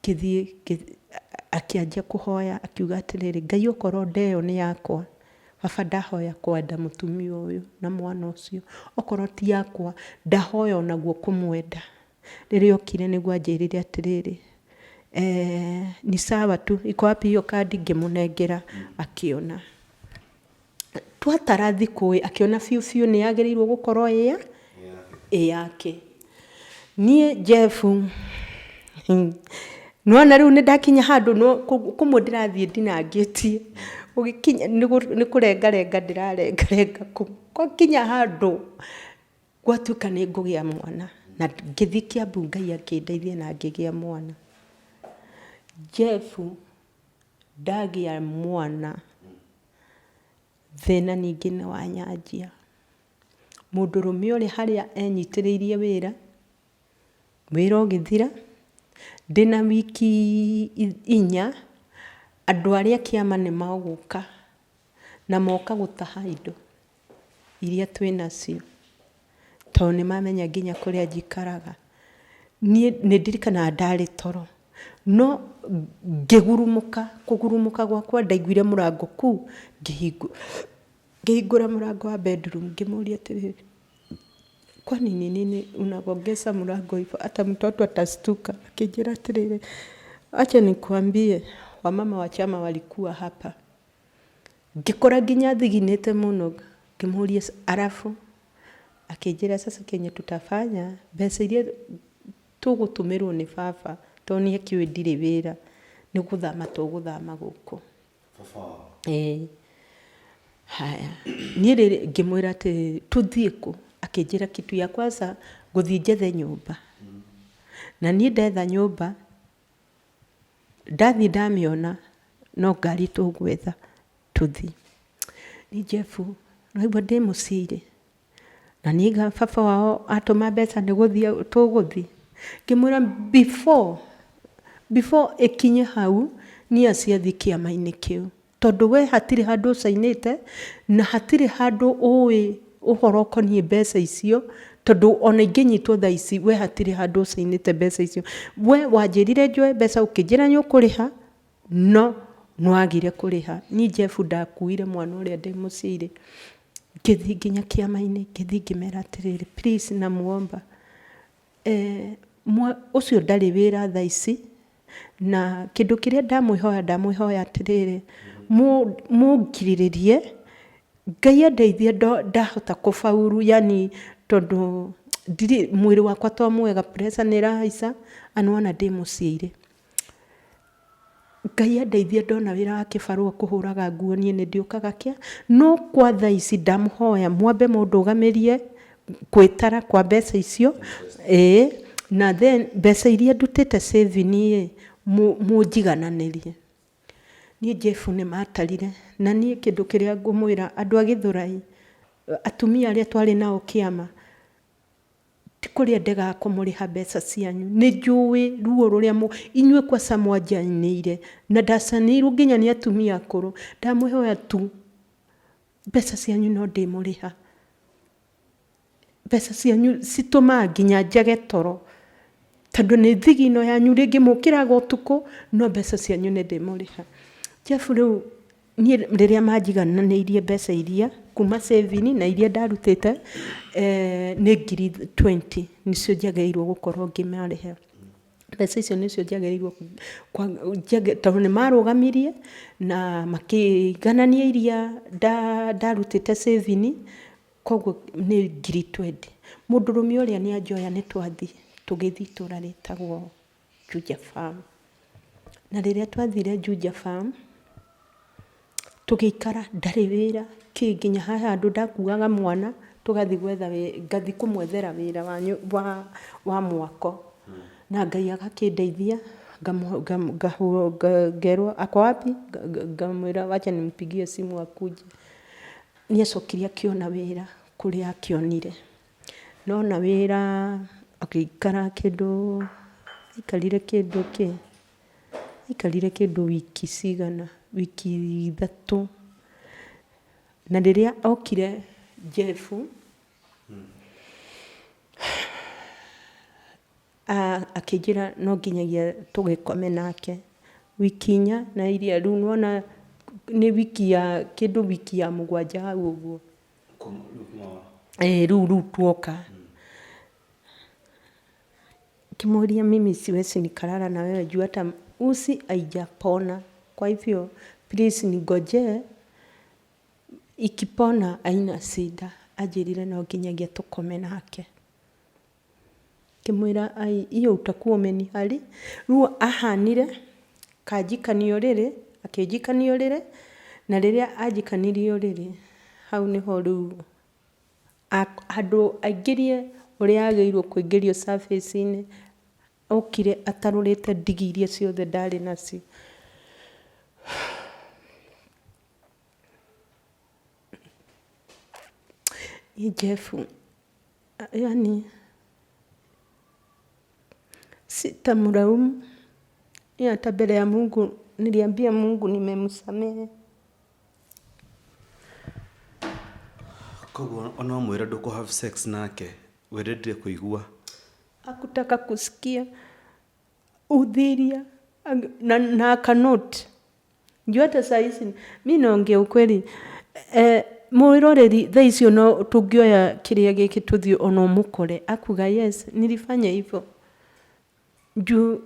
ngĩthiĩ akĩanjia kũhoya akiuga atĩrĩrĩ, Ngai okorwo nda ĩyo nĩ yakwa, baba ndahoya kwenda mũtumia ũyũ na mwana ũcio, okorwo ti yakwa ndahoya onaguo kũmwenda. Rĩrĩa okire nĩguo anjĩrire atĩrĩrĩ, ni sawa tu, iko wapi hiyo kandi? Ngĩmũnengera akĩona. Twatara thikũ ĩ, akĩona biũ biũ nĩ yagĩrĩirwo gũkorwo ĩ yake. Niĩ Jeff, nĩ wona rĩu nĩ ndakinya handũ kũmwe ndĩrathiĩ ndinangĩtie, gũgĩkinya nĩ kũrengarenga ndĩrarengarenga kũu, gwakinya handũ gwatuĩka nĩ ngũgĩa mwana, na ngĩthiĩ Kiambu Ngai akĩndeithia na ngĩgĩa mwana. Jeff ndagĩa mwana. Thĩna ningĩ nĩ wanyanjia. Mũndũrũme ũrĩa harĩa enyitĩrĩirie wĩra, wĩra ũgĩthira, ndĩna wiki inya, andũ arĩa kĩama nĩ magũka, na moka gũtaha indo iria twĩnacio, tondũ nĩ mamenya nginya kũrĩa njikaraga. Niĩ nĩ ndirikanaga ndarĩ toro. No ngĩgurumũka, kũgurumũka gwakwa ndaiguire mũrango ku, ngĩhingũra mũrango wa bedroom ngĩmũria atĩrĩrĩ, kwani ni nini unagongesa mlango hivyo hata mtoto atastuka. Akĩnjĩra atĩrĩrĩ, acha nikuambie wamama wa chama walikuwa hapa. Ngĩkora nginya thiginĩte mũno, ngĩmũria arabu? Akĩnjĩra sasa kenye tutafanya, mbeca iria tũgũtũmĩrwo nĩ baba tondũ nĩ akĩũĩ ndirĩ wĩra, nĩ gũthama tũgũthama gũkũ. Ĩĩ. Haya, niĩ rĩrĩ ngĩmwĩra atĩrĩrĩ, tũthiĩ kũ? Akĩnjĩra kitu ya kwanza ngũthiĩ njethe nyũmba. Na niĩ ndetha nyũmba, ndathiĩ ndamĩona, no ngari tũgwetha tũthiĩ. Niĩ Jeff, nĩwaigua ndĩ mũciĩ-rĩ, Na niĩ baba wao atũma mbeca nĩ gũthiĩ tũgũthiĩ. Ngĩmwĩra before, before ĩkinye hau, niĩ acio athiĩ kĩama-inĩ kĩu. Tondũ we hatirĩ handũ ũcainĩte, na hatirĩ handũ ũĩ ũhoro ũkoniĩ mbeca icio, tondũ ona ingĩnyitwo thaa ici, we hatirĩ handũ ũcainĩte mbeca icio. We wanjĩrire njoe mbeca ũkĩnjĩra nĩ ũkũrĩha, no nĩwagire kũrĩha. Niĩ Jeff ndakuire mwana ũrĩa ndĩmũciaire. Ngĩthiĩ nginya kĩama-inĩ, ngĩthiĩ ngĩmera atĩrĩrĩ, please namuomba, ũcio ndarĩ wĩra thaa ici, na kĩndũ kĩrĩa ndamwĩhoya ndamwĩhoya atĩrĩrĩ, mũngirĩrĩrie, Ngai andeithie ndahota kũbauru yaani tondũ ndirĩ, mwĩrĩ wakwa to mwega, pressure nĩ ĩrahaica, na nĩwona ndĩ mũciaire. Ngai andeithia ndona wĩra wa kĩbarũa kũhũraga nguo niĩ nĩ ndĩũkaga kĩa, no kwa thaa ici ndamũhoya mwambe mũndũgamĩrie gwĩtara kwa mbeca icio, ĩĩ, na then mbeca iria ndutĩte saving ĩ, mũnjigananĩrie. Niĩ Jeff nĩ matarire, na niĩ kĩndũ kĩrĩa ngũmwĩra andũ a Gĩthũrai, atumia arĩa twarĩ nao kĩama, Ti kũrĩa ndegaga kũmũrĩha mbeca cianyu. Nĩ njũĩ ruo rũrĩa inyuĩ kwaca mwanjanĩire, na ndacanĩirwo nginya nĩ atumia akũrũ. Ndamwĩhoya tu mbeca cianyu no ndĩmũrĩha. Mbeca cianyu citũmaga nginya njage toro, tondũ nĩ thigino yanyu, rĩngĩ mũkĩraga ũtukũ, no mbeca cianyu nĩ ndĩmũrĩha. Jeff rĩu Niĩ rĩrĩa manjigananĩirie mbeca iria kuma saving na iria ndarutĩte nĩ ngiri twenty nĩcio njagĩrĩirwo gũkorwo ngĩmarĩha. Mbeca icio nĩcio njagĩrĩirwo tondũ nĩ marũgamirie na makĩiganania iria ndarutĩte saving. Koguo nĩ ngiri twendi. Mũndũrũme ũrĩa nĩ anjoya nĩ twathiĩ, tũgĩthiĩ itũra rĩtagwo Juja Farm. Na rĩrĩa twathire Juja Farm, tũgĩikara ndarĩ wĩra kĩ nginya he handũ ndakuaga mwana tũgathiĩ gwetha ngathiĩ kũmwethera wĩra wa mwako. Na Ngai agakĩndeithia ngerwo ako wapi? Ngamwĩra wacha nimpigie simu akuje. Nĩ acokire akĩona wĩra kũrĩa akĩonire. Na ona wĩra agĩikara kĩndũ, aikarire kĩndũ kĩ, aikarire kĩndũ wiki cigana, wiki 3. Na rĩrĩa okire Jeff, akĩnjĩra no nginyagia tũgĩkome nake wiki 4 na iria rĩu nĩwona nĩ wiki ya kĩndũ wiki ya 7 hau ũguo. Rĩu rĩu tuoka. Ngĩmũria mimi siwezi nikalala na wewe juu hata usi haijapona. Kwa hivyo please ningojee ikipona haina shida. Anjĩrire no nginyagia tũkome nake. Ngĩmwĩra ai hiyo utakuwa umenihali. Rĩu ahanire kanjikania ũrĩrĩ, akĩnjikania ũrĩrĩ, na rĩrĩa anjikanirie ũrĩrĩ, hau nĩho rĩu handũ aingĩrie ũrĩa agĩrĩirwo kũingĩrio surface-inĩ, okire atarũrĩte ndigi iria ciothe ndarĩ nacio. Jeff, yani sitamlaumu, hata mbele ya Mungu niliambia Mungu nimemsamehe. Koguo ona wamwĩra ndũkũ have sex nake, we ndendire kũigua. Hakutaka kusikia udhiria na akanoti. Juu hata saa hizi mi naongea ukweli, mwĩroreri thaa icio no tũngĩoya kĩrĩa gĩkĩ tũthiĩ ona ũmũkore akuga yes nilifanya hivyo. Juu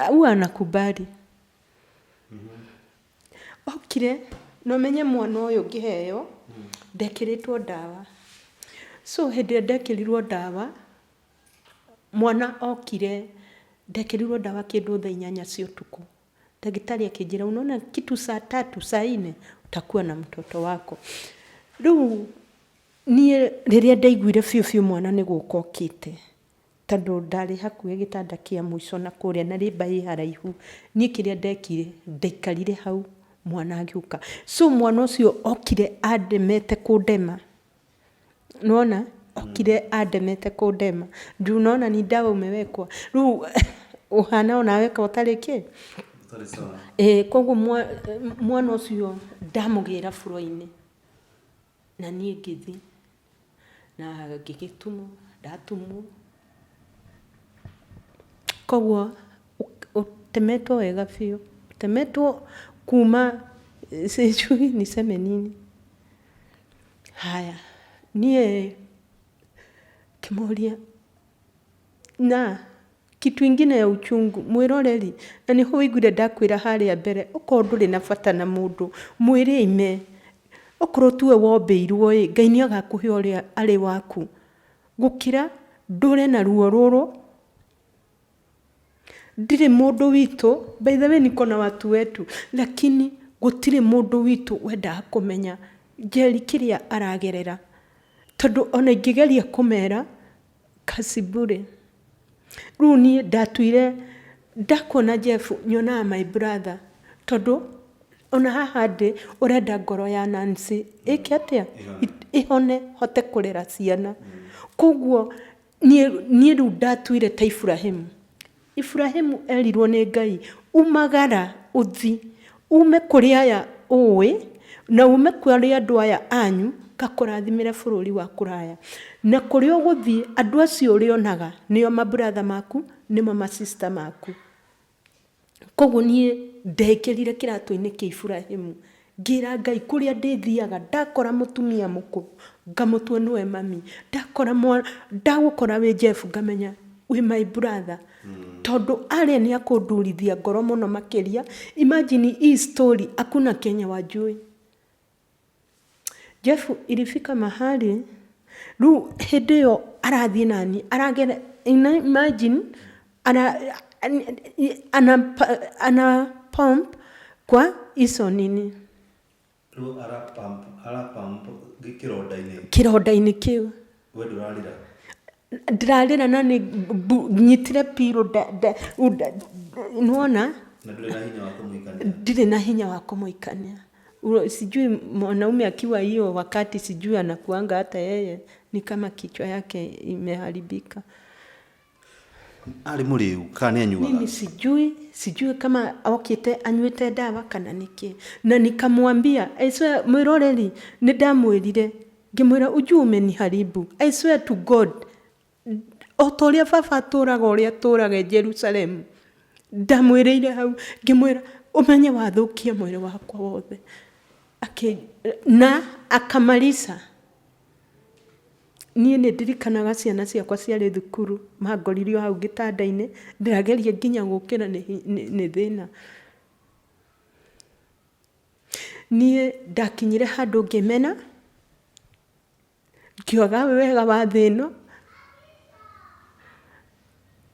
huwa anakubali. Okire na ũmenye mwana ũyũ ngĩheo ndekĩrĩtwo ndawa. So hĩndĩ ĩrĩa ndekĩrirwo ndawa, mwana okire ndekĩrirwo ndawa kĩndũ thaa 8 cia ũtukũ. Ndagĩtarĩ akĩnjĩra unaona kitu saa 3 saa 4 utakuwa na mtoto wako. Rĩu niĩ rĩrĩa ndaiguire biũ biũ mwana nĩ gũka okĩte, tondũ ndarĩ hakuhĩ gĩtanda kĩa mũico na kũrĩa na rĩmba ĩ haraihu, niĩ kĩrĩa ndekire ndaikarire hau mwana agĩũka. So mwana ũcio okire andemete kũndema. Nĩwona? Okire andemete kũndema. Juu unaona ni dawa umewekwa. Rĩu ũhana onawe ka ũtarĩ kĩ? Koguo mwana ũcio ndamũgĩra floor-inĩ. Na niĩ ngĩthiĩ na ngĩgĩtumwo, ndatumwo. Koguo ũtemetwo wega biũ. Ũtemetwo kuma sijui niseme nini. Haya, niĩ ngĩmũria na kitu ingine ya uchungu mwĩroreri, na nĩho wĩiguire ndakwĩra harĩa mbere, okorwo ndũrĩ na bata na mũndũ, mwĩre ime. Okorwo tiwe wombĩirwo ĩ, Ngai nĩ agakũhe ũrĩa arĩ waku. Gũkĩra ndũre na ruo rũrũ. Ndirĩ mũndũ witũ, by the way niko na watu wetu, lakini gũtirĩ mũndũ witũ wendaga kũmenya Njeri kĩrĩa aragerera. Tondũ ona ingĩgeria kũmera, kazi bure. Rĩu niĩ ndatuire ndakuona Jeff nyonaga my brother, tondũ ona haha ndĩ ũrenda ngoro ya Nancy ĩke atĩa? Ĩhone hote kũrera ciana. Koguo niĩ rĩu ndatuire ta Iburahĩmu. Iburahĩmu erirwo nĩ Ngai umagara ũthi ume kũrĩ aya ũĩ na ume kũrĩ andũ aya anyu ngakũrathimĩre bũrũri wa kũraya. Na kũrĩa ũgũthiĩ andũ acio ũrĩonaga nĩo maburatha maku nĩmo masista maku. Koguo niĩ ndekĩrire kĩratũ-inĩ kĩa Iburahĩmu ngĩra Ngai kũrĩa ndĩthiaga ndakora mũtumia mũkũrũ ngamũtua nĩwe mami, ndakora ndagũkora wĩ Jeff ngamenya wĩ my brother. Tondũ arĩa nĩ akũndurithia ngoro mũno makĩria. Imagine hii story hakuna Kenya wajui. Jeff ilifika mahali rĩu hĩndĩ ĩyo arathiĩ nani aragera imagine ana, ana, ana pump kwa ico nini. Rĩu ara pump, ara pump kĩronda-inĩ. Kĩronda-inĩ kĩu. We ndũrarĩra? Ndĩrarĩra na nĩ nyitire pillow nĩwona? Na ndũrĩ na hinya wa kũmũikania? Ndirĩ na hinya wa kũmũikania. Sijui mwanaume akiwa hiyo wakati sijui anakuanga hata yeye ni kama kichwa yake imeharibika. Arĩ mũrĩu kana nĩ anyuaga? Mimi sijui, sijui kama okĩte anyuĩte ndawa kana nĩkĩ. Na nikamwambia, I swear mwĩroreri nĩ ndamwĩrire ngĩmwĩra ujue umeniharibu. I swear to God o ta ũrĩa baba atũraga ũrĩa atũraga Jerusalemu. Ndamwĩrĩire hau ngĩmwĩra ũmenye wathũkia mwĩrĩ wakwa wothe. Akĩ, na akamarisa. Niĩ nĩ ndirikanaga ciana ciakwa ciarĩ thukuru mangorire o hau gĩtanda-inĩ ndĩrageria nginya gũkĩra nĩ thĩna. Niĩ ndakinyire handũ ngĩmena, ngĩaga wega wa thĩ ĩno.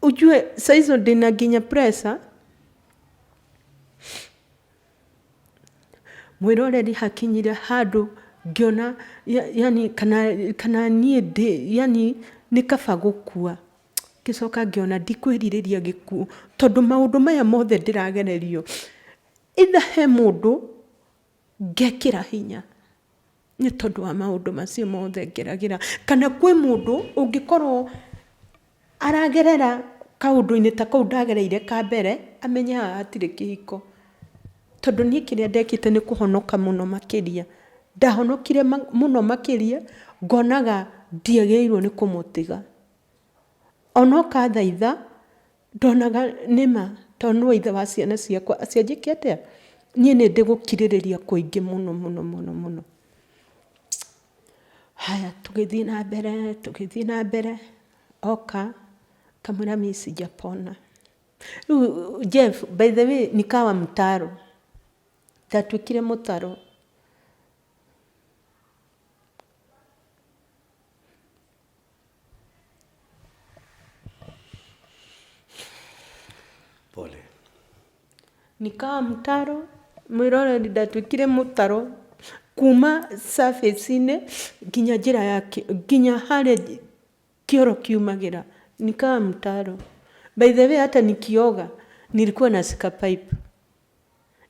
Ujue saa hizo ndĩna nginya pressure. Mwĩroreri hakinyire handũ ngĩona yani kana, kana niĩ ndĩ yani nĩ kaba gũkua. Ngĩcoka ngĩona ndikwĩrirĩria gĩkuũ tondũ maũndũ maya mothe ndĩragererio either he mũndũ ngekĩra hinya nĩ tondũ wa maũndũ macio mothe ngeragĩra, kana kwĩ mũndũ ũngĩkorwo aragerera kaũndũ-inĩ ta kau ndagereire ka mbere amenye haha hatirĩ kĩhiko. Tondũ niĩ kĩrĩa ndekĩte nĩ kũhonoka mũno makĩria. Ndahonokire mũno makĩria ngonaga ndiagĩrĩirwo nĩ kũmũtiga. Onoka thaitha ndonaga nĩma tondũ nĩwe ithe wa ciana ciakwa acianjĩke atĩa? Niĩ nĩ ndĩ gũkirĩrĩria kũingĩ mũno mũno mũno mũno. Haya tũgĩthiĩ na mbere tũgĩthiĩ na mbere oka kamwĩra mi sijapona. Rĩu Jeff by the way nikawa mtaro. Ndatuĩkire mũtaro. Pole. Nikawa mtaro mwĩroreri ndatuĩkire mũtaro kuma surface-inĩ nginya njĩra ya nginya harĩa kĩoro kiumagĩra nikawa mtaro. By the way hata nikioga nilikuwa nashika pipe.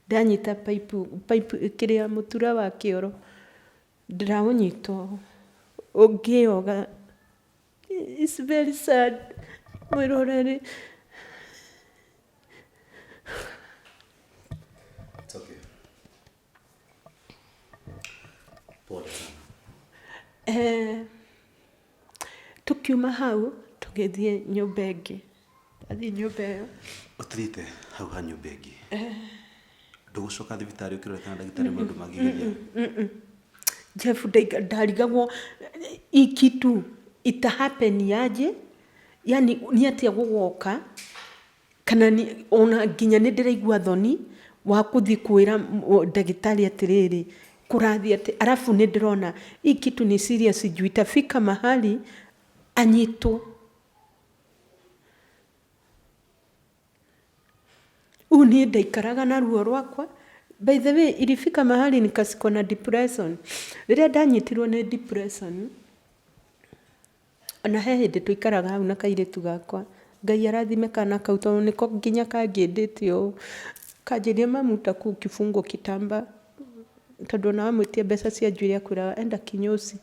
Ndanyita pipe, pipe kĩrĩa mũtura wa kĩoro ndĩraũnyita ũũ ũngĩoga. It's very sad mwĩroreri. It's okay. Pole sana. Eh, tukiuma hau tũgĩthiĩ nyũmba ĩngĩ. Athiĩ nyũmba ĩyo. Ũtirĩte hau ha nyũmba ĩngĩ. Ndũgũcoka thibitarĩ ũkĩrora kana ndagĩtarĩ maũndũ mangĩgeria? Jeff ndarigagwo hii kitu ita happen aje, yani nĩ atĩa gũgoka kana ni, ona nginya nĩ ndĩraigua thoni wa kũthiĩ kwĩra ndagĩtarĩ atĩrĩrĩ kũrathiĩ atĩ, arabu nĩ ndĩrona hii kitu ni serious juu itafika mahali anyitwo. Rĩu niĩ ndaikaraga na ruo rwakwa. By the way ilifika mahali nikashikwa na depression. Rĩrĩa ndanyitirwo nĩ depression, ona he hĩndĩ tũikaraga hau na kairĩtu gakwa. Ngai arathime kana kau tondũ nĩko nginya kangĩndĩte ũũ. Kanjĩrire mamu utakuwa ukifungwa kitambaa. Tondũ ona wamwĩtia mbeca cia njuĩrĩ akwĩraga enda kinyozi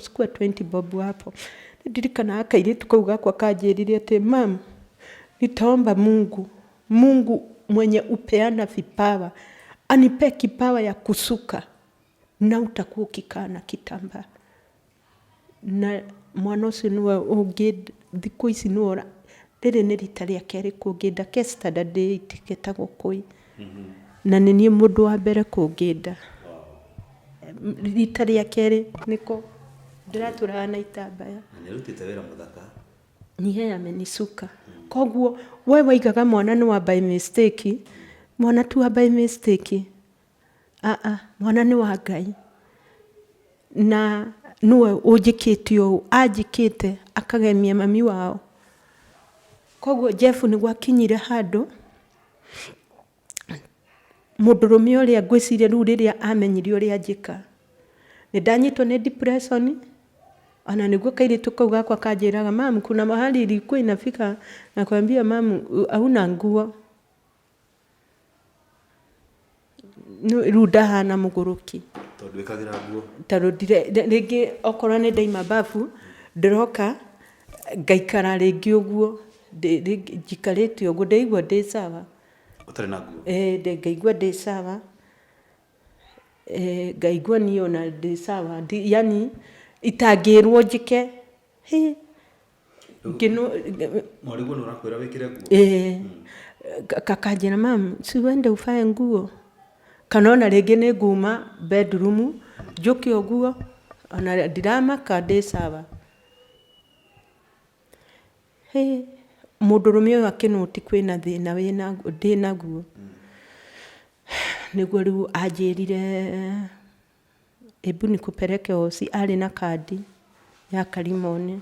chukua 20 bob hapo. Ndirikanaga kairĩtu kau gakwa kanjĩrire atĩ mam, nitaomba Mungu, Mungu mwenye upeana vipawa anipe kipawa ya kusuka na utakuwa ukikaa na kitambaa. Na mwana ũcio nĩwe ũngĩ thikũ ici nĩwe rĩrĩ nĩ rita rĩa kerĩ kũngĩnda ke standard 8 getagwo Kũi. Na nĩ niĩ mũndũ wa mbere kũngĩnda. Rita rĩa kerĩ nĩko ndĩratũraga na itambaya. Na nĩ arutĩte wĩra mũthaka. Ni yeye amenisuka. Koguo we waigaga mwana nĩ wa by mistake, mwana ti wa by mistake. Aa, mwana nĩ wa Ngai. Na nĩwe ũnjĩkĩte ũũ, anjĩkĩte akagemia mami wao. Koguo Jeff nĩ gwakinyire handũ, mũndũrũme ũrĩa ngwĩciria rĩu rĩrĩa amenyire ũrĩa anjĩka, nĩ ndanyitwo nĩ depression, ona nĩguo kairĩtu kau gakwa kanjĩraga mum kuna mahali ilikuwa inafika nakwambia mum hauna nguo. Rĩu ndahana mũgũrũki. Tondũ ndwĩkagĩra nguo. Tondũ rĩngĩ okorwo nĩ ndaima babu, ndĩroka ngaikara rĩngĩ ũguo, njikarĩte ũguo ndĩraigua ndĩ sawa. Ũtarĩ na nguo? Ĩĩ ngaigua ndĩ sawa, ngaigua niĩ ona ndĩ sawa, yaani itangĩrwo njĩke. Hĩ! Ngĩno Mwarĩguo nĩ ũrakwĩra wĩkĩre nguo? Ĩĩ. Kakanjĩra mum si uende uvae nguo. Kana ona rĩngĩ nĩ nguma bedroom njũke ũguo ona ndiramaka ndĩ sawa. Hĩ! Mũndũrũme ũyũ akĩnũti kwĩna thĩna ndĩnaguo. Nĩguo rĩu anjĩrire Hebu nikupeleke hosi, arĩ na kandi ya Karimoni,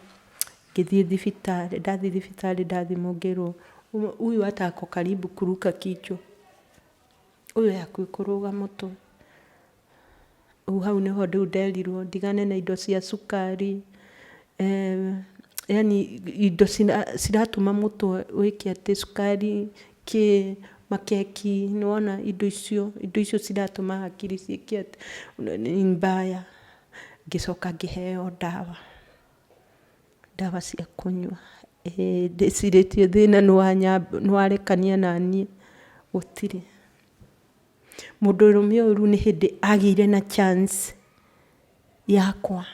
ngĩthiĩ thibitarĩ, ndathiĩ thibitarĩ ndathimwo ngĩrwo huyu hata ako karibu kuruka kichwa, ũyũ e hakuhĩ kũrũga mũtwe. Rĩu hau nĩho rĩu nderirwo ndigane na indo cia cukari, yaani indo ciratũma mũtwe wĩke atĩ, cukari, kĩ, makeki, nĩ wona indo icio, indo icio ciratũma hakiri ciĩke atĩ, ni mbaya. Ngĩcoka ngĩheo ndawa, ndawa cia kũnyua. Ndĩcirĩtie thĩna nĩ warekania naniĩ, gũtirĩ. Mũndũrũme ũyũ rĩu nĩ hĩndĩ agĩire na chance yakwa.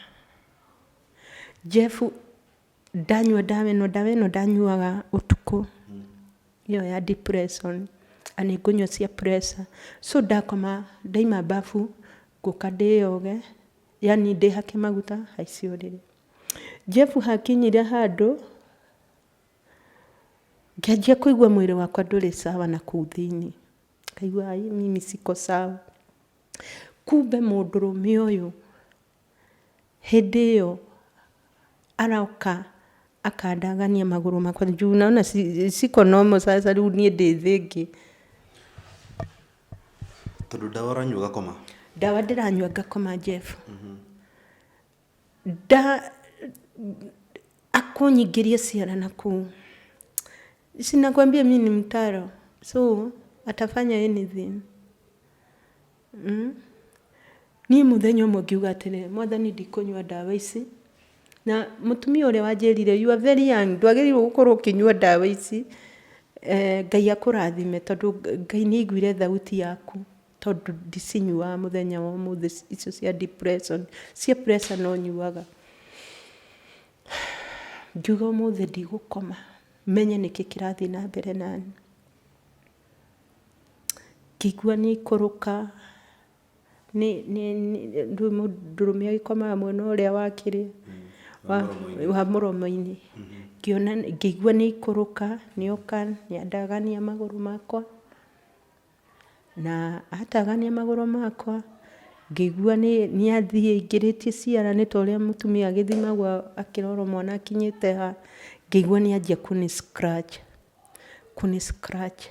Jeff ndanyua ndawa ĩno, ndawa ĩno ndanyuaga ũtukũ, ĩyo ya depression, na nĩ ngũnyua cia pressure. So ndakoma, ndaima bafu, ngũka ndĩyoge, yaani ndĩhake maguta, haice ũrĩrĩ. Jeff hakinyire handũ, ngĩanjia kũigua mwĩrĩ wakwa ndũrĩ sawa na kũu thĩiniĩ. Ngaigua ai mimi siko sawa. Kumbe mũndũrũme ũyũ Hĩndĩ ĩyo aroka akandagania magũrũ makwa juu naona siko normal sasa rĩu niĩ ndĩ thĩ ĩngĩ. Tondũ ndawa ũranyua ũgakoma? Ndawa ndĩranyua ngakoma Jeff. Nda akũnyingĩria ciara na kũu. Si nakwambia mimi ni mtaro so atafanya anything. Niĩ mũthenya ũmwe ngiuga atĩrĩrĩ, Mwathani ndikũnyua ndawa ici, na mũtumia ũrĩa wanjĩrire you are very young ndwagĩrĩirwo gũkorwo ũkĩnyua ndawa ici, Ngai akũrathime tondũ Ngai nĩ aiguire thauti yaku, tondũ ndicinyuaga mũthenya wa ũmũthĩ icio cia depression, cia pressure no nyuaga. Ngiuga ũmũthĩ ndigũkoma, menye nĩkĩ kĩrathiĩ na mbere naniĩ. Ngĩigua nĩ aikũrũka, rĩu mũndũrũme agĩkomaga mwena ũrĩa wa kĩrĩa, wa mũromo-inĩ. Ngĩona ngĩigua nĩ aikũrũka, nĩ oka, nĩ andagania magũrũ makwa, na atagania magũrũ makwa, ngĩigua nĩ athiĩ aingĩrĩtie ciara nĩ ta ũrĩa mũtumia agĩthimagwo akĩrorwo mwana akinyĩte ha, ngĩigua nĩ anjia kũnĩ scratch, kũnĩ scratch.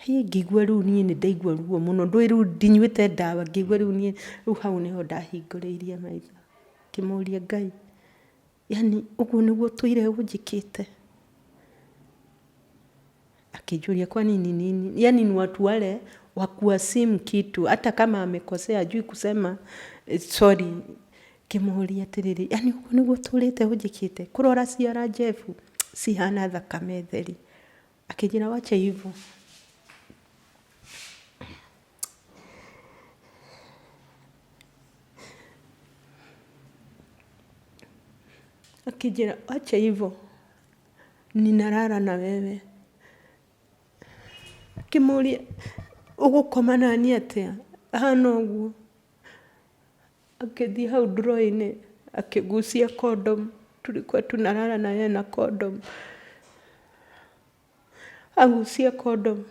Hĩ ngĩigua rĩu niĩ nĩ ndaigua ruo mũno, ndũĩ rĩu ndinyuĩte ndawa, ngĩigua rĩu niĩ, rĩu hau nĩho ndahingũrĩirie maitho, ngĩmũria Ngai, yaani ũguo nĩguo ũtũire ũnjĩkĩte? Akĩnjũria kwani ni nini? Yaani ni watu wale wa kuassume kitu hata kama amekosea hajui kusema sorry. Ngĩmũria atĩrĩrĩ, yaani ũguo nĩguo ũtũrĩte ũnjĩkĩte? Kũrora ciara Jeff cihana thakame theri. Akĩnjĩra wacha hivyo. Akĩnjĩra wacha hivyo, ninalala na wewe. Ngĩmũria ũgũkoma naniĩ atĩa hana ũguo? Akĩthiĩ hau drawer-inĩ akĩgucia condom, tulikuwa tunalala na yeye na condom. Agucia condom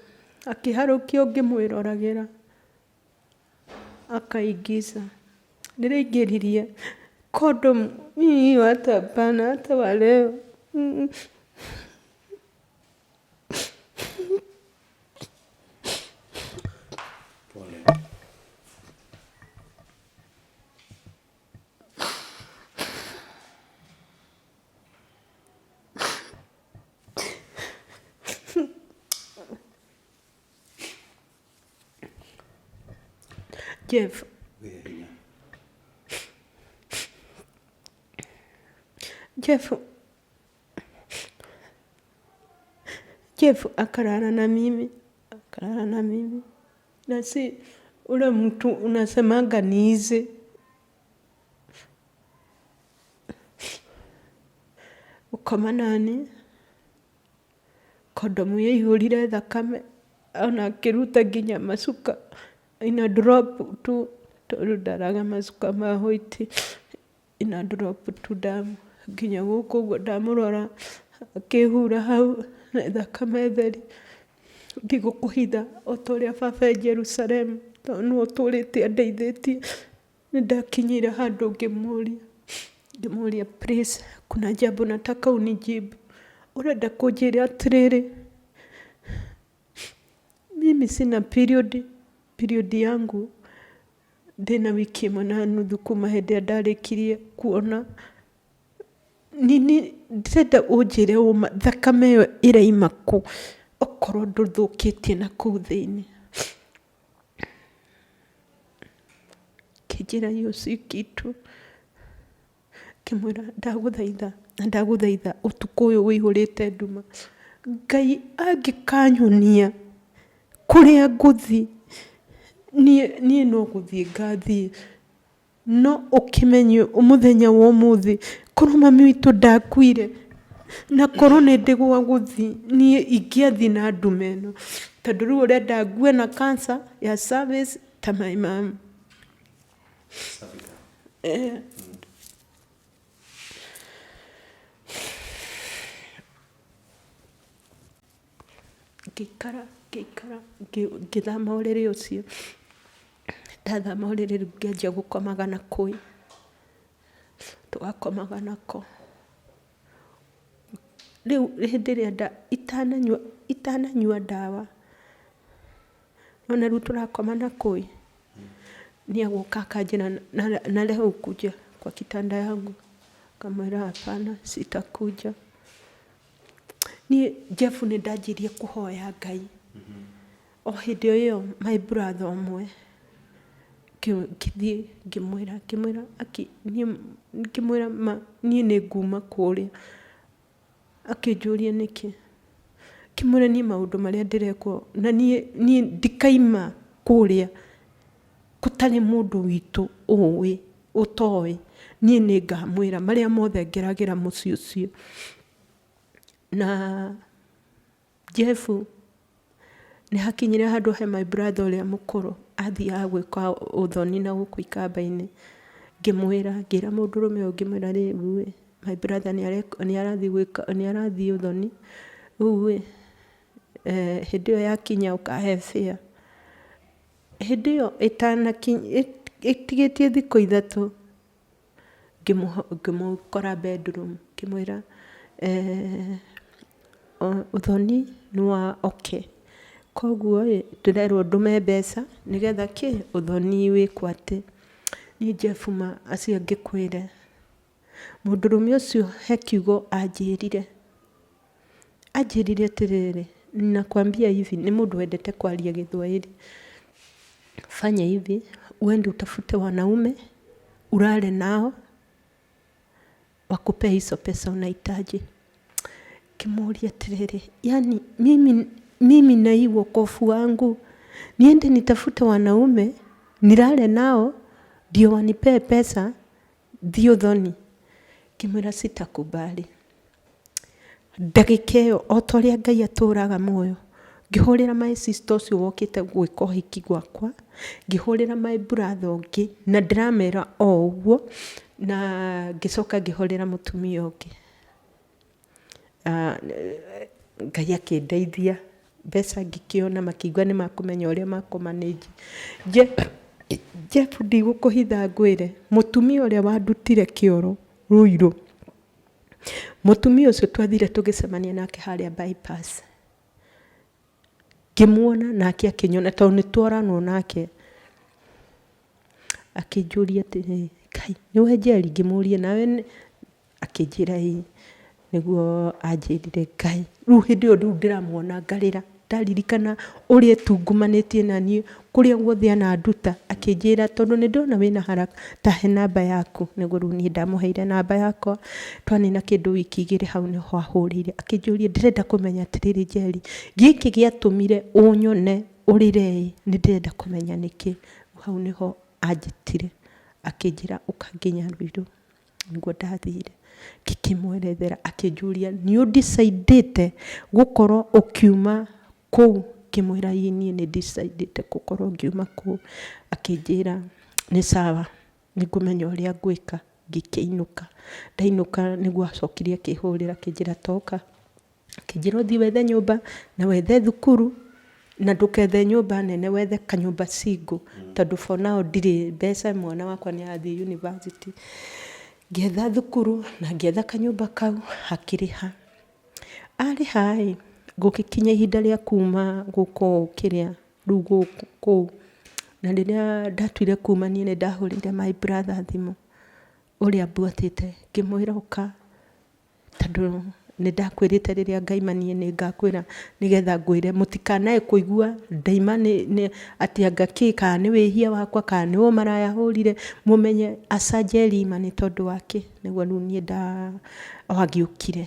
akĩharũkia o ngĩmwĩroragĩra akaingiza. Ndĩraingĩririe condom hiyo hata hapana, hata wa leo. Jeff, Jeff, Jeff akalala na mimi, akalala na mimi, na si ule mtu unasemaga niize. Gũkoma nani kondomu yaihũrire thakame ona akĩruta nginya macuka ina drop tu tondũ ndaraga macuka ma white, ina drop tu damu nginya gũkũ ũguo ndamũrora akĩhura hau na thakame theri. Ndigũkũhitha o ta ũrĩa baba e Jerusalemu tondũ nĩwe ũtũrĩte andeithĩtie. Nĩ ndakinyire handũ ngĩmũria, ngĩmũria, "Please, kuna jambo nataka unijibu. Ũrenda kũnjĩra atĩrĩrĩ, mimi sina period, period yangu ndĩna wiki ĩmwe na nuthu kuma hĩndĩ ĩrĩa ndarĩkirie kuona. Nini ndĩrenda ũnjĩre ũma, thakame ĩyo ĩraima kũ okorwo ndũthũkĩtie na kũu thĩinĩ?" Akĩnjĩra, "Hiyo si kitu." Ngĩmwĩra, "Ndagũthaitha na ndagũthaitha ũtukũ ũyũ ũihũrĩte nduma, Ngai angĩkanyonia kũrĩa ngũthiĩ, niĩ no gũthiĩ ngathiĩ. No ũkĩmenye mũthenya wa ũmũthĩ, korwo mami witũ ndakuire, na korwo nĩ ndĩ gwa gũthiĩ, niĩ ingĩathiĩ na nduma ĩno. Tondũ rĩu ũrenda ngue na cancer ya cervix ta my mom." Eh. Ngĩikara, ngĩikara, ngĩthama ũrĩrĩ ũcio. Ndathama ũrĩrĩ rĩu ngĩanjia gũkomaga na kũi. Tũgakomaga nako. Rĩu hĩndĩ ĩrĩa itananyua, itananyua ndawa, nona rĩu tũrakoma na kũi, nĩ agũka akanjĩra, "Na leo ukuje kwa kitanda yangu." Ngamwĩra, "Hapana, sitakuja." Niĩ Jeff nĩ ndanjirie kũhoya Ngai. O hĩndĩ o ĩyo my brother ũmwe ngĩthiĩ ngĩmwĩra, ngĩmwĩra, "Aki niĩ," ngĩmwĩra, "ma niĩ nĩ nguma kũrĩa." Akĩnjũria, "Nĩkĩ?" Ngĩmwĩra, "Niĩ maũndũ marĩa ndĩrekwo na niĩ ndikaima kũrĩa gũtarĩ mũndũ witũ ũĩ ũtoĩ. Niĩ nĩ ngamwĩra marĩa mothe ngeragĩra mũciĩ ũcio." Na Jeff nĩ hakinyire handũ he my brother ũrĩa mũkũrũ athiaga gwĩka ũthoni na gũkũ ikamba-inĩ. Ngĩmwĩra, ngĩra mũndũrũme ũyũ, ngĩmwĩra, "Rĩu ĩ, my brother nĩ arathiĩ gwĩka, nĩ arathiĩ ũthoni, rĩu ĩ, hĩndĩ ĩyo yakinya ũkahe fare." Hĩndĩ ĩyo ĩtanakinya, ĩtigĩtie thikũ 3, ngĩmũkora bedroom, ngĩmwĩra, "Ũthoni nĩ wa okay, koguo ĩ ndĩrerwo ndũme mbeca nĩgetha kĩ ũthoni wĩkwo atĩ." Niĩ Jeff ma acio ngĩkwĩre, mũndũrũme ũcio he kiugo anjĩrire. Anjĩrire atĩrĩrĩ, "Nakwambia hivi," nĩ mũndũ wendete kwaria Gĩthwaĩri. "Fanya hivi, uende utafute wanaume ulale nao wakupee hizo pesa unahitaji." Ngĩmũria atĩrĩrĩ, "Yani mimi na hii wokovu wangu niende nitafute wanaume nilale nao ndio wanipee pesa thiĩ ũthoni?" Ngĩmwĩra, "Sitakubali." Ndagĩka ĩyo, o ta ũrĩa Ngai atũraga muoyo, ngĩhũrĩra my sister ũcio wokĩte gwĩka ũhiki gwakwa, ngĩhũrĩra my brother ũngĩ na ndĩramera o ũguo, na ngĩcoka ngĩhũrĩra mũtumia ũngĩ. Ngai akĩndeithia, mbeca ngĩkĩona, makĩigua nĩ makũmenya ũrĩa makũ manage. Jeff ndigũkũhitha ngwĩre, mũtumia ũrĩa wandutire kĩoro Ruiru, mũtumia ũcio twathire tũgĩcemania nake harĩa bypass. Ngĩmuona nake akĩnyona tondũ nĩ tworanwo nake. Akĩnjũria atĩrĩrĩ, Ngai nĩwe Njeri? Ngĩmũria nawe nĩ, akĩnjĩra ĩĩ. Nĩguo anjĩrire Ngai, rĩu hĩndĩ ĩyo rĩu ndĩramuona ngarĩra. Ndaririkana ũrĩa etungumanĩtie naniĩ, kũrĩa guothe ananduta, akĩnjĩra tondũ nĩ ndĩrona wĩna haraka, ta he namba yaku. Nĩguo rĩu niĩ ndamũheire namba yakwa, twanina kĩndũ wiki igĩrĩ hau nĩho ahũrĩire, akĩnjũria ndĩrenda kũmenya atĩrĩrĩ Njeri, gĩkĩ gĩatũmire ũnyone ũrĩre ĩ, nĩ ndĩrenda kũmenya nĩkĩ. Hau nĩho anjĩtire, akĩnjĩra ũka nginya Ruiru. Nĩguo ndathire ngĩkĩmwerethera akĩnjũria nĩ ũ decide ĩte gũkorwo ũkiuma kũu? Ngĩmwĩra ĩĩ niĩ nĩ decide ĩte gũkorwo ngiuma kũu. Akĩnjĩra nĩ sawa nĩ ngũmenya ũrĩa ngwĩka. Ngĩkĩinũka, ndainũka nĩguo acokire akĩhũrĩra akĩnjĩra toka. Akĩnjĩra ũthiĩ wethe nyũmba na wethe thukuru na ndũkethe nyũmba nene wethe kanyũmba single tondũ for now ndirĩ mbeca mwana wakwa nĩ arathiĩ university. Ngĩetha thukuru na ngĩetha kanyũmba kau akĩrĩha. Arĩha ĩ, gũgĩkinya ihinda rĩa kuma gũkũ kĩrĩa rĩu gũkũ kũu. Na rĩrĩa ndatuire kuma niĩ nĩ ndahũrĩire my brother thimũ ũrĩa mbuatĩte ngĩmwĩra ũka. Tondũ nĩ ndakwĩrĩte rĩrĩa ngaima niĩ nĩ ngakwĩra nĩgetha ngwĩre mũtikanae kũigua ndaima atĩ anga kĩ kana nĩ wĩhia wakwa kana nĩ ũmaraya hũrire, mũmenye aca Njeri ima nĩ tondũ wa kĩ. Nĩguo rĩu niĩ wagĩũkire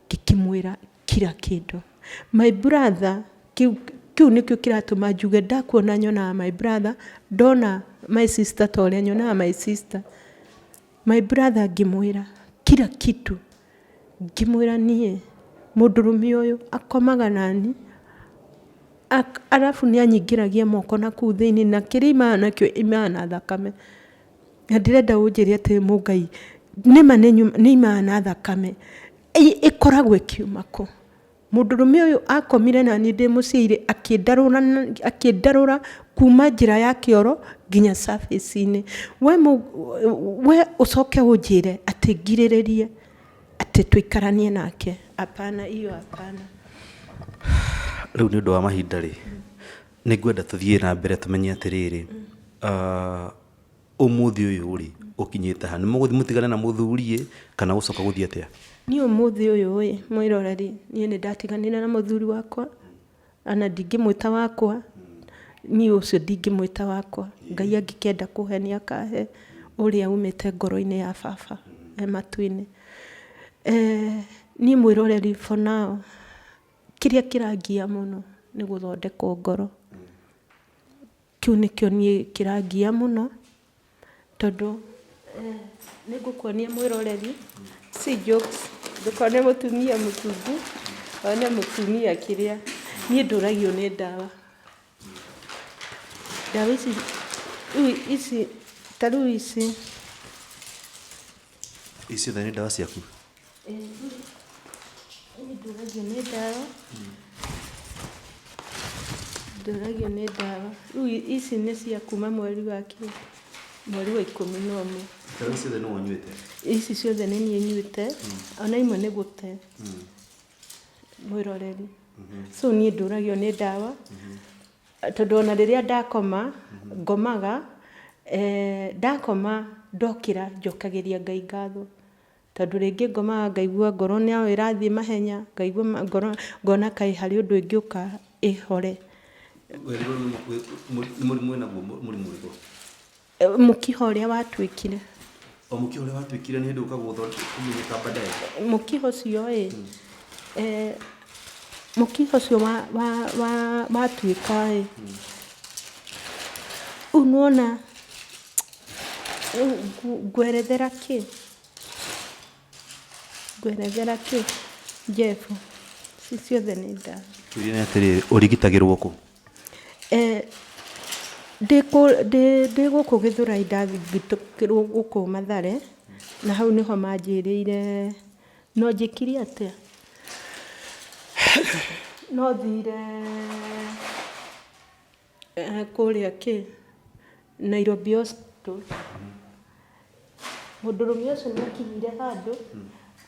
ngĩkĩmwĩra kira kĩndũ. My brother kĩu nĩkĩo kĩratũma njuge ndakuona nyonaga my brother, ndona my sister ta ũrĩa nyonaga my sister. My brother ngĩmwĩra kila kitu, ngĩmwĩra niĩ mũndũrũme ũyũ akomaga nani, arabu nĩ anyingĩragia moko nakũu thĩiniĩ na kĩrĩa aimaga nakĩo aimaga na thakame. Na ndĩrenda ũnjĩre atĩ mũngai nĩma nĩ aimaga na thakame, ĩkoragwo ĩkiuma kũ? Mũndũrũme ũyũ akomire na niĩ ndĩ mũciĩ akĩndarũra kuma njĩra ya kĩoro nginya surface-inĩ. We ũcoke ũnjĩre atĩ ngirĩrĩrie atĩ tũikaranie nake, hapana, hiyo hapana. Rĩu nĩ ũndũ wa mahinda rĩ, nĩ ngwenda tũthiĩ na mbere tũmenye atĩrĩrĩ, Ũmũthĩ ũyũ rĩ, ũkinyĩte ha? Nĩ mũgũthiĩ mũtigane na mũthuri ĩ, kana gũcoka gũthiĩ atĩa? Niĩ ũmũthĩ ũyũ ĩ, mwĩroreri, niĩ nĩ ndatiganire na mũthuri wakwa, ona ndingĩmwĩta wakwa, niĩ ũcio ndingĩmwĩta wakwa. Ngai angĩkĩenda kũhe nĩ akahe, ũrĩa umĩte ngoro-inĩ ya baba e matu-inĩ. Niĩ mwĩroreri for now, kĩrĩa kĩrangia mũno nĩ gũthondekwo ngoro. Kĩu nĩkĩo niĩ kĩrangia mũno, tondũ nĩ ngũkuonia mwĩroreri, si jokes, ndũkone mũtumia mũtungu, wone mũtumia kĩrĩa, niĩ ndũragio nĩ ndawa. Ndawa ici, rĩu ici, ta rĩu ici. Ici ciothe nĩ ndawa ciaku? Niĩ ndũragio nĩ ndawa, ndũragio nĩ ndawa. Rĩu ici nĩ cia kuma mweri wa kĩ, mweri wa 11. Ndawa ici ciothe nĩwe ũnyuĩte? Ici ciothe nĩ niĩ nyuĩte, ona imwe nĩ gũte, mwĩroreri. So niĩ ndũragio nĩ ndawa, tondũ ona rĩrĩa ndakoma, ngomaga, ndakoma ndokĩra njokagĩria Ngai ngatho. Tondũ rĩngĩ ngomaga ngaigua ngoro no ĩrathiĩ mahenya, ngaigua ngoro ngona kaĩ harĩ ũndũ ĩngĩũka ĩhore. Werirwo nĩ mũrimũ wĩnaguo mũrimũ ũrĩkũ? Mũkiha ũrĩa watuĩkire. O mũkiha ũrĩa watuĩkire nĩ hĩndĩ ũka kũmenyeka baadaye? Mũkiha ũcio ĩ, mũkiha ũcio watuĩka ĩ, rĩu nĩwona rĩu ngwerethera kĩ? Ngwerethera kĩ Jeff? Ici ciothe nĩ ndawa. Kĩũria nĩ atĩrĩrĩ, ũrigitagĩrwo kũ? Ndĩ gũkũ Gĩthũrai ndathitũkĩrwo gũkũ Mathare, na hau nĩho manjĩrĩire no njĩkire atĩa? No thire kũrĩa kĩ? Nairobi Hospital. Mũndũrũme ũcio nĩ akinyire handũ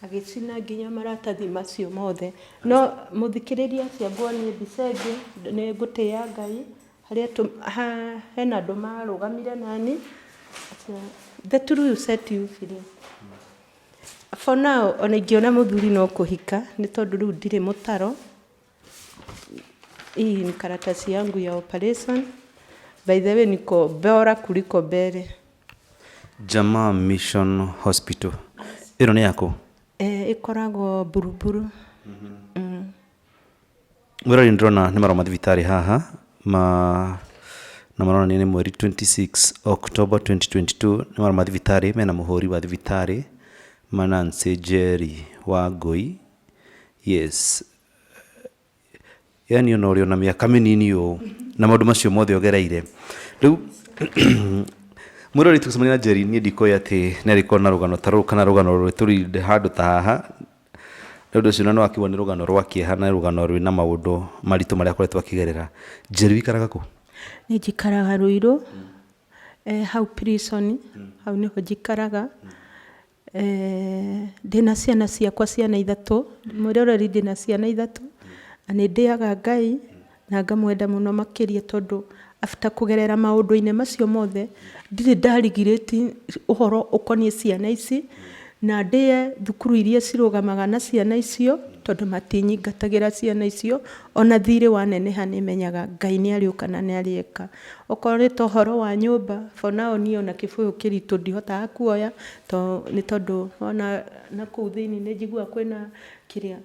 agĩcina nginya maratathi macio mothe. No mũthikĩrĩria acio nguonie mbica ĩngĩ, nĩ ngũtĩĩa Ngai harĩa hena andũ marũgamire nani. The truth will set you free. For now ona ingĩona mũthuri no kũhika nĩ tondũ rĩu ndirĩ mũtaro. Hii ni karatasi yangu ya operation. By the way niko bora kuliko mbere. Jamaa Mission Hospital ĩno nĩ yakũ? Eh, ĩkoragwo Buruburu. Mwĩrori, ndĩrona nĩ marũa ma thibitarĩ haha ma na maronania nĩ mweri 26 October 2022. Nĩ marũa ma thibitarĩ mena mũhũri wa thibitarĩ ma Nancy Njeri wa Ngũi. Yes, yani ona ũrĩ ona mĩaka mĩnini ũũ na maũndũ macio mothe ũgereire. Rĩu mwĩrori, tũgĩcemania na Njeri, niĩ ndikũĩ atĩ nĩ arĩkorwo na rũgano ta rũrũ kana rũgano rwĩtũrinde handũ ta haha. Nĩ ũndũ ũcio na nĩwakiuga nĩ rũgano rwa kĩeha na rũgano rwĩna maũndũ maritũ marĩa akoretwo akĩgerera. Njeri, wĩikaraga kũ? Niĩ njikaraga Ruiru, hau prison, hau nĩho njikaraga. Ndĩna ciana ciakwa, ciana ithatũ. Mwĩroreri, ndĩna ciana ithatũ na nĩ ndĩaga Ngai na ngamwenda mũno makĩria, tondũ after kũgerera maũndũ-inĩ macio mothe ndirĩ ndarigirĩti ũhoro ũkoniĩ ciana ici, na ndĩe thukuru iria cirũgamaga na ciana icio, tondũ matinyingatagĩra ciana icio. Ona thirĩ waneneha, nĩ menyaga Ngai nĩ arĩũka na nĩ arĩeka. Okorwo nĩ ta ũhoro wa nyũmba, for now niĩ ona kĩbũyũ kĩritũ ndihotaga kuoya, nĩ tondũ ona nakũu thĩiniĩ nĩ njiguaga kwĩna kĩrĩa.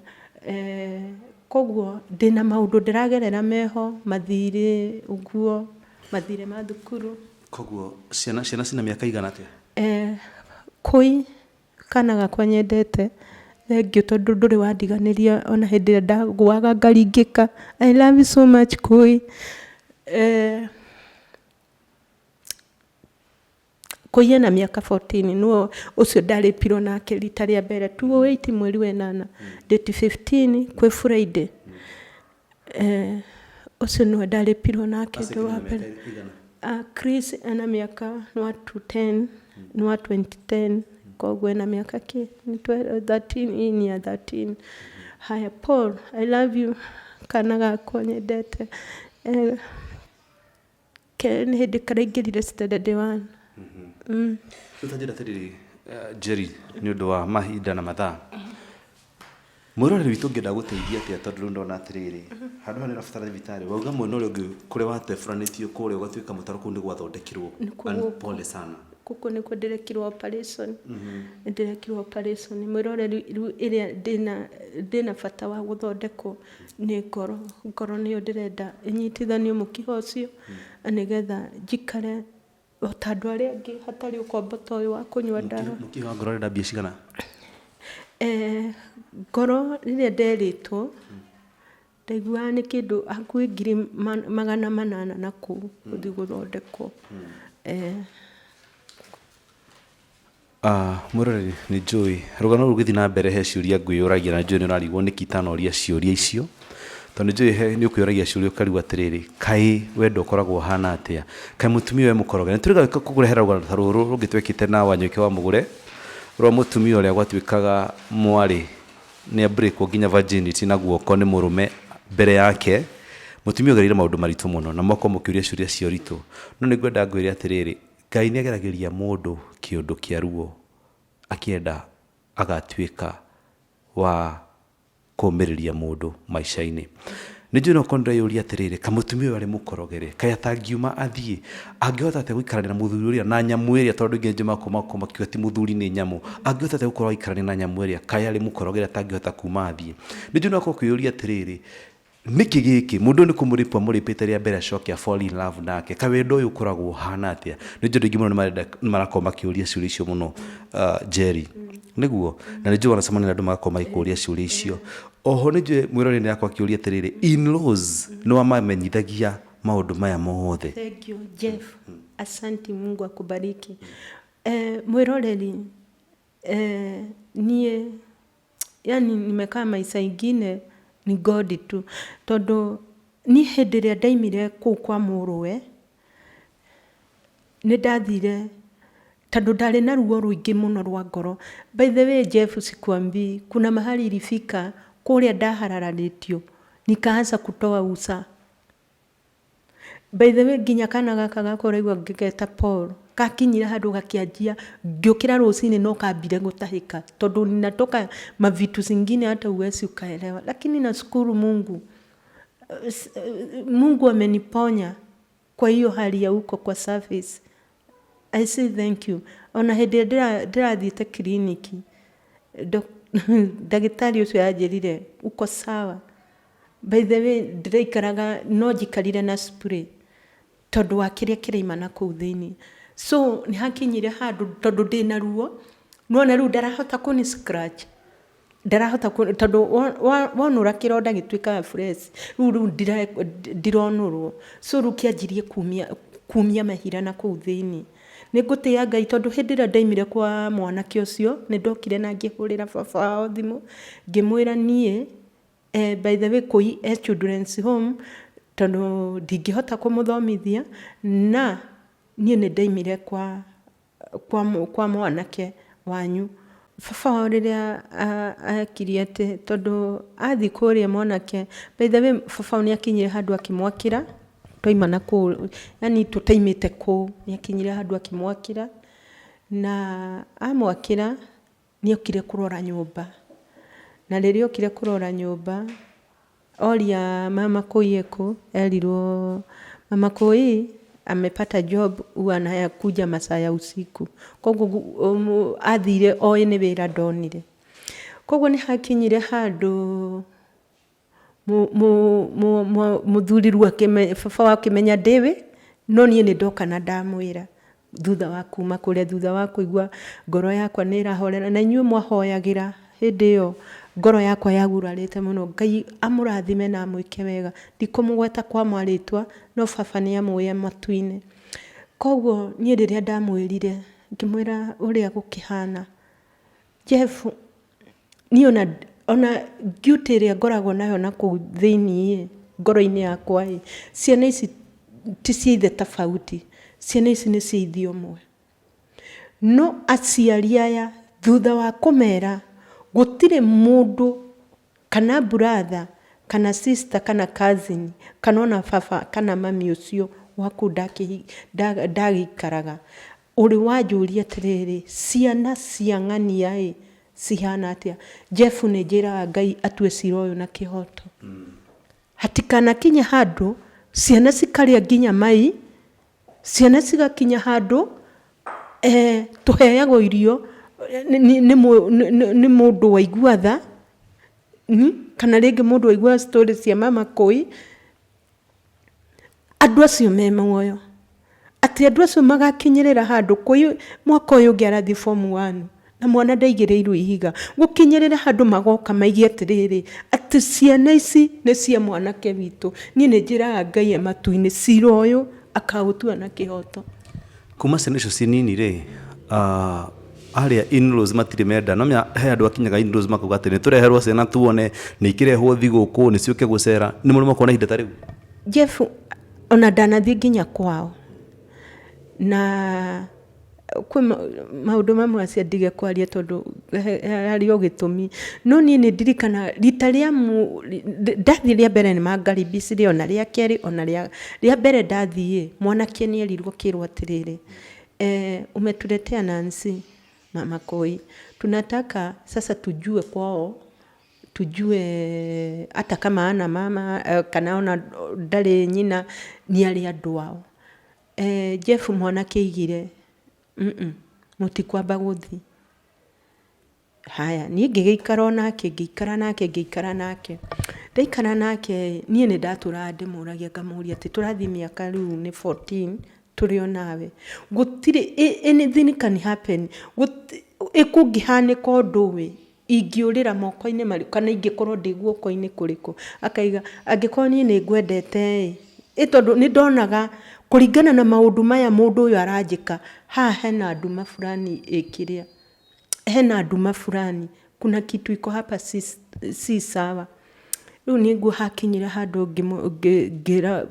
Koguo ndĩna maũndũ ndĩragerera meho, mathirĩ ũguo, mathirĩ ma thukuru. Koguo ciana cina mĩaka igana atĩa? Kũi kana gakwa nyendete, thengiũ tondũ ndũrĩ wandiganĩria ona hĩndĩ ĩrĩa ndagũaga ngaringĩka. I love you so much, Kũi. Kũi ena mĩaka 14, nĩwe ũcio ndarĩpirwo nake rita rĩa mbere 2008, mweri wa ĩnana, date 15, kwĩ Friday. Ũcio nĩwe ndarĩpirwo nake ũndũ wa mbere. Chris ena mĩaka nĩ wa 210, nĩ wa 2010, koguo ena mĩaka kĩ nĩ 13, hii ni ya 13. Haya, Paul, I love you, kana gakwa nyendete. Ke nĩ hĩndĩ karaingĩrire standard one. Rĩu ta njĩra atĩrĩrĩ, Jerry, nĩ ũndũ wa mahinda na mathaa, mwĩroreri witũ ũngĩenda gũteithia atĩa? Tondũ rĩu ndona atĩrĩrĩ, handũ haha nĩ ũrabatara thibitarĩ, wauga mwena ũrĩa ũngĩ kũrĩa wateburanĩtio kũrĩa ũgatuĩka mũtaro, kũu nĩ gwathondekirwo. Nĩkuo And gũkũ. Pole sana. Gũkũ nĩkuo ndĩrekirwo operation, nĩ ndĩrekirwo operation, mwĩroreri. Rĩu ĩrĩa ndĩna bata wa gũthondekwo nĩ ngoro. Ngoro nĩyo ndĩrenda ĩnyitithanio mũkiha ũcio, na nĩgetha njikare o ta andũ arĩa angĩ hatarĩ ũkombo ta ũyũ wa kũnyua ndawa. Mũkiha wa ngoro ũrenda mbia cigana? Ngoro rĩrĩa nderĩtwo, ndaiguaga nĩ kĩndũ hakuhĩ 800,000 na kũu gũthiĩ gũthondekwo. Mwĩroreri, nĩ njũĩ rũgano rũrũ rũgĩthiĩ na mbere he ciũria ngwĩyũragia, na njũĩ nĩ ũrarigwo nĩkĩ itanoria ciũria icio, tondũ nĩ njũĩ nĩ ũkwĩyũragia ciũria ũkarigwo atĩrĩrĩ, kaĩ wendo ũkoragwo ũhana atĩa? Kaĩ mũtumia ũyũ e mũkoroge? Nĩ tũrĩga kũkũrehera rũgano ta rũrũ rũngĩ twekĩte na Wanyoike wa Mũgũre, rwa mũtumia ũrĩa gwatuĩkaga mwarĩ nĩ abreakwo nginya virginity na guoko nĩ mũrũme mbere yake. Mũtumia ũgereire maũndũ maritũ mũno na mwakorwo mũkĩũria ciũria cia ũritũ. No nĩ ngwenda ngwĩre atĩrĩrĩ, Ngai nĩ ageragĩria mũndũ kĩũndũ kĩa ruo akĩenda agatuĩka wa kũmĩrĩria mũndũ maica-inĩ. Nĩ njũĩ no ũkorwo nĩũreyũria atĩrĩrĩ, kamũtumia ũyũ arĩ mũkorogere, kaĩ atangiuma athiĩ, angĩhota atĩa gũikarania na mũthuri ũrĩa na nyamũ ĩrĩa? Tondũ aingĩ nĩ makoragwo makiuga ti mũthuri, nĩ nyamũ. Angĩhota atĩa gũkorwo agĩikarania na nyamũ ĩrĩa? Kaĩ arĩ mũkorogere atangĩhota kuma athiĩ? Nĩ njũĩ no ũkorwo ũkĩyũria atĩrĩrĩ, nĩkĩ gĩkĩ mũndũ ũyũ nĩ kũmũrĩpwo amũrĩpĩte rĩa mbere acoke a fall in love nake? Kaĩ wendo ũyũ ũkoragwo ũhana atĩa? Nĩ njũĩ andũ aingĩ mũno nĩ marakorwo makĩũria ciũria icio mũno, Jerry, nĩguo na nĩ njũĩ wanacemania na andũ magakorwo magĩkũria ciũria icio. Oho nĩ njũĩ mwĩroreri nĩ akorwo akĩũria atĩrĩrĩ, in-laws nĩ wamamenyithagia maũndũ maya mothe? Thank you, Jeff. Asante, Mungu akubariki. Mwĩroreri, niĩ yani nimekaa maisha ingine ni God tu, tondũ niĩ hĩndĩ ĩrĩa ndaimire kũu kwa mũrũwe Nĩ ndathire tondũ ndarĩ na ruo rũingĩ mũno rwa ngoro. By the way, Jeff, sikuambii, kuna mahali ilifika kũrĩa ndahararanĩtio nikaanza kutoa usa. By the way, nginya kana gaka gakwa ũraigua ngĩgeta Paul, gakinyire handũ gakĩanjia, ngĩũkĩra rũcinĩ no kambire gũtahĩka tondũ ninatoka mavitu zingine hata huwezi ukaelewa. Lakini nashukuru Mungu, Mungu ameniponya kwa hiyo hali ya huko kwa service. I say thank you. Ona hĩndĩ ĩrĩa ndĩrathiĩte kiriniki, ndagĩtarĩ ũcio anjĩrire, "Uko sawa." By the way, ndĩraikaraga no njikarire na spray tondũ wa kĩrĩa kĩraima na kũu thĩinĩ. So nĩ hakinyire handũ tondũ ndĩna ruo, nĩwona rĩu ndarahota kũni scratch, ndarahota tondũ wonũra kĩronda gĩtuĩkaga fresh, rĩu ndironũrwo. So rĩu kĩanjirie kumia mahira na kũu thĩinĩ. Nĩ ngũtĩĩa Ngai tondũ hĩndĩ ĩrĩa ndaimire kwa mwanake ũcio, nĩ ndokire na ngĩhũrĩra baba wao thimũ, ngĩmwĩra niĩ, by the way, kũi e children's home tondũ ndingĩhota kũmũthomithia, na niĩ nĩ ndaimire kwa mwanake wanyu. Baba wao rĩrĩa ekirie atĩ tondũ athiĩ kũrĩa mwanake, by the way, baba wao nĩ akinyire handũ akĩmwakĩra, twaima na kũu, yani tũtaimĩte kũu, nĩ akinyire handũ akĩmwakĩra, na amwakĩra nĩ okire kũrora nyũmba. Na rĩrĩa okire kũrora nyũmba, oria mama Kũi ekũ, erirwo mama Kũi amepata job, huwa anakuja masaa ya usiku. Koguo athire oĩ nĩ wĩra ndonire. Koguo nĩ hakinyire handũ mũthuri rĩu, baba wao akĩmenya ndĩwĩ, no niĩ nĩ ndoka na ndamwĩra thutha wa kuma kũrĩa, thutha wa kũigua ngoro yakwa nĩ ĩrahorera, na inyuĩ mwahoyagĩra hĩndĩ ĩyo ngoro yakwa yagurarĩte mũno. Ngai amũrathime na amwĩke wega. Ndikũmũgweta kwa marĩtwa, no baba nĩ amũĩ e matu-inĩ. Koguo niĩ rĩrĩa ndamwĩrire, ngĩmwĩra ũrĩa gũkĩhana, Jeff, niĩ ona guilt ĩrĩa ngoragwo nayo na kũu thĩiniĩ ngoro-inĩ yakwa ĩ, ciana ici ti cia ithe tofauti, ciana ici nĩ cia ithe ũmwe. No aciari aya thutha wa kũmera gũtirĩ mũndũ kana brother kana sister kana cousin kana ona baba kana mami ũcio waku ndagĩikaraga ũrĩ wanjũria atĩrĩrĩ, ciana cia ng'ania ĩ cihana atĩa? Jeff, nĩ njĩraga Ngai atue cira ũyũ na kĩhoto, hatikanakinye handũ ciana cikarĩa nginya mai, ciana cigakinya handũ tũheagwo irio nĩ mũndũ waigua tha, kana rĩngĩ mũndũ waigua story cia mama Kũi, andũ acio me muoyo, atĩ andũ acio magakinyĩrĩra handũ Kũi mwaka ũyũ ũngĩ arathiĩ form one na mwana ndaigĩrĩirwo ihiga, gũkinyĩrĩra handũ magoka maige atĩrĩrĩ, atĩ ciana ici nĩ cia mwanake witũ. Niĩ nĩ njĩraga Ngai e matu-inĩ cira ũyũ akaũtua na kĩhoto. Kuma ciana icio ci nini rĩ, arĩa in-laws matirĩ menda no menya he andũ akinyaga in-laws makauga atĩ nĩ tũreherwo ciana tuone, nĩ ikĩrehwo thigũkũ, nĩ ciũke gũcera, nĩ mũrĩ mwakona ihinda ta rĩu? Jeff, ona ndanathiĩ nginya kwao, na kwĩ maũndũ mamwe acia ndige kwaria tondũ harĩ o gĩtũmi, no niĩ nĩ ndirikanaga rita rĩa ndathiĩ rĩa mbere nĩ mangaribicire, ona rĩa kerĩ, ona rĩa mbere ndathiĩ, mwanake nĩ erirwo akĩrwo atĩrĩrĩ, "Umetuletea Nancy mama Koi, tunataka sasa tujue kwao, tujue hata kama hana mama kana ona ndarĩ nyina, nĩ arĩ andũ ao." Jeff, mwanake aigire, "Mũtikwamba gũthiĩ." Haya, niĩ ngĩgĩikara o nake, ngĩikara nake, ngĩikara nake. Ndaikara nake, niĩ nĩ ndatũraga ndĩmũragia, ngamũria atĩ tũrathiĩ mĩaka rĩu nĩ 14 tũrĩ o nawe, gũtirĩ anything can happen, ĩ kũngĩhanĩka ũndũ ĩ, ingĩũrĩra moko-inĩ marĩkũ kana ingĩkorwo ndĩ guoko-inĩ kũrĩkũ? Akaiga angĩkorwo niĩ nĩ ngwendete ĩ, tondũ nĩ ndonaga kũringana na maũndũ maya mũndũ ũyũ aranjĩka, haha hena nduma fulani, ĩkĩrĩa hena nduma fulani, kuna kitu iko hapa si sawa. Rĩu nĩguo hakinyire handũ ngĩra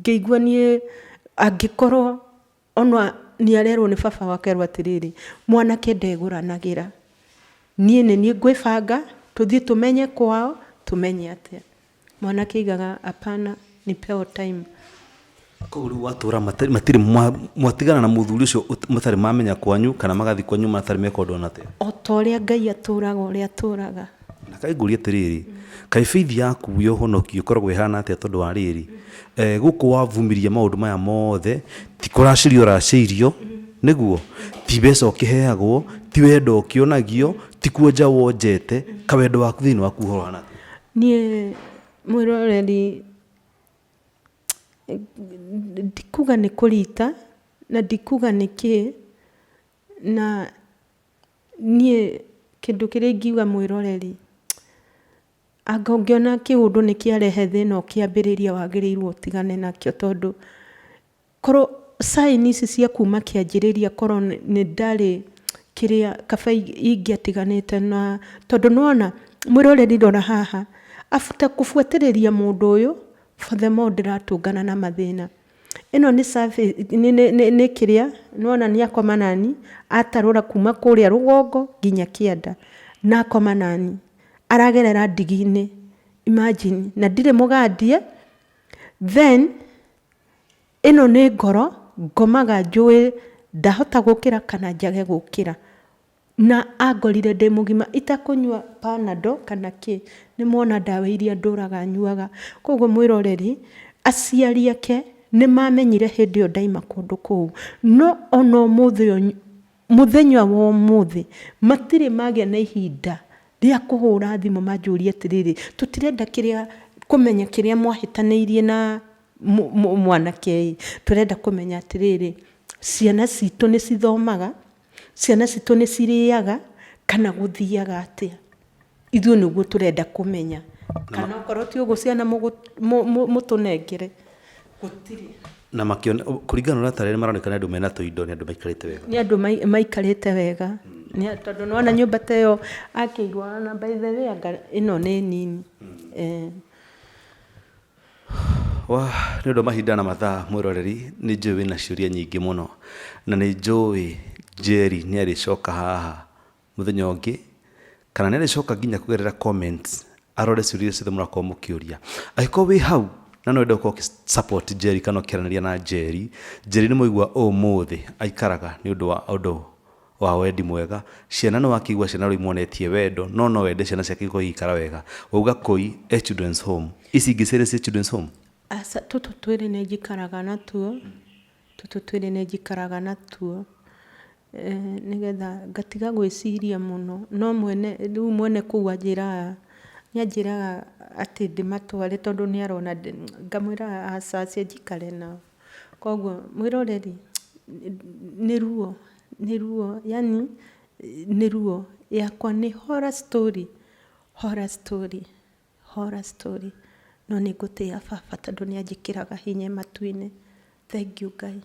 ngĩigua niĩ angĩkorwo Ona nĩ arerwo nĩ baba wake akerwo atĩrĩrĩ, mwanake ndegũranagĩra. Niĩ nĩ niĩ ngwĩbanga, tũthiĩ tũmenye kwao, tũmenye atĩa. Mwanake aigaga hapana, nipeo time. Koguo rĩu watũra matirĩ mwatigana na mũthuri ũcio matarĩ mamenya kwanyu kana magathiĩ kwanyu matarĩ meka ũndũ ona atĩa? O ta ũrĩa Ngai atũraga ũrĩa atũraga. Na kaĩ ngũrie atĩrĩrĩ, kaĩ faith yaku ya ũhonokio ĩkoragwo ĩhana atĩa tondũ wa rĩrĩ, gũkũ wavumiria maũndũ maya mothe, ti kũracĩrio ũracĩirio, nĩguo? Ti mbeca ũkĩheagwo, ti wendo ũkĩonagio, ti kuonja wonjete, kawendo waku thĩinĩ waku ũhoro ũhana atĩa? Niĩ mwĩroreri ndikuga nĩ kũrita na ndikuga nĩ kĩ, na niĩ kĩndũ kĩrĩa ingiuga mwĩroreri, anga ũngĩona kĩũndũ nĩ kĩarehe thĩna ũkĩambĩrĩria wagĩrĩirwo ũtigane nakĩo tondũ korwo sign ici cia kuma kĩanjĩrĩria korwo nĩ ndarĩ kĩrĩa kaba ingĩatiganĩte na tondũ nĩwona mwĩroreri rora haha after kũbuatĩrĩria mũndũ ũyũ for the more ndĩratũngana na mathĩna. Ĩno nĩ survey nĩ kĩrĩa nĩwona nĩ akoma nani atarũra kuma kũrĩa rũgongo nginya kĩanda na akoma nani aragerera ndigi-inĩ imagine na ndirĩ mũgandie then ĩno nĩ ngoro ngomaga njũĩ ndahota gũkĩra kana njage gũkĩra. Na angorire ndĩ mũgima itakũnyua Panadol kana kĩ, nĩ mona ndawa iria ndũraga nyuaga. Koguo mwĩroreri, aciari ake nĩ mamenyire hĩndĩ ĩyo ndaima kũndũ kũu. No ona ũmũthĩ ũyũ, mũthenya wa ũmũthĩ, matirĩ magĩa na ihinda rĩa kũhũra thimũ manjũrie atĩrĩrĩ, tũtirenda kĩrĩa kũmenya kĩrĩa mwahĩtanĩirie na mwanake ĩ, tũrenda kũmenya atĩrĩrĩ, ciana citũ nĩ cithomaga, ciana citũ nĩ cirĩaga, kana gũthiaga atĩa. Ithuĩ nĩguo tũrenda kũmenya. Kana okorwo ti ũguo ciana mũtũnengere. Gũtirĩ. Na makĩona kũringana na ũrĩa tarĩria maroneka nĩ andũ mena tũindo, nĩ andũ maikarĩte wega. Nĩ andũ maikarĩte wega. Nĩ tondũ nĩwona nyũmba ta ĩyo akĩirwo na by the way anga ĩno nĩ nini. Wa nĩ ũndũ wa mahinda na mathaa mwĩroreri, nĩ njũĩ wĩna ciũria nyingĩ mũno na nĩ njũĩ Njeri nĩ arĩcoka haha mũthenya ũngĩ kana nĩ arĩcoka nginya kũgerera comments arore ciũria ciothe mũrakorwo mũkĩũria. Angĩkorwo wĩ hau na no wende gũkorwo ũkĩ support Njeri kana ũkĩaranĩria na Njeri, Njeri nĩ mwaigua ũmũthĩ aikaraga nĩ ũndũ wa ũndũ wa wendi mwega. Ciana nĩ wakĩigua ciana rĩu imuonetie wendo no no wende ciana ciake ikorwo igĩikara wega. Wauga kũi e children's home. Ici ingĩ cierĩ ciĩ children's home? Aca, tũtũ twĩrĩ nĩ njikaraga natuo, tũtũ twĩrĩ nĩ njikaraga natuo nĩgetha ngatiga gwĩciria mũno. No mwene, rĩu mwene kũu anjĩraga, nĩ anjĩraga atĩ ndĩmatware tondũ nĩ arona ngamwĩra aca acio njikare nao. Koguo mwĩroreri nĩ ruo, nĩ ruo yani nĩ ruo yakwa nĩ horror story, horror story, horror story. No nĩ ngũtĩĩa baba tondũ nĩ anjĩkĩraga hinya matu-inĩ. Thank you Ngai.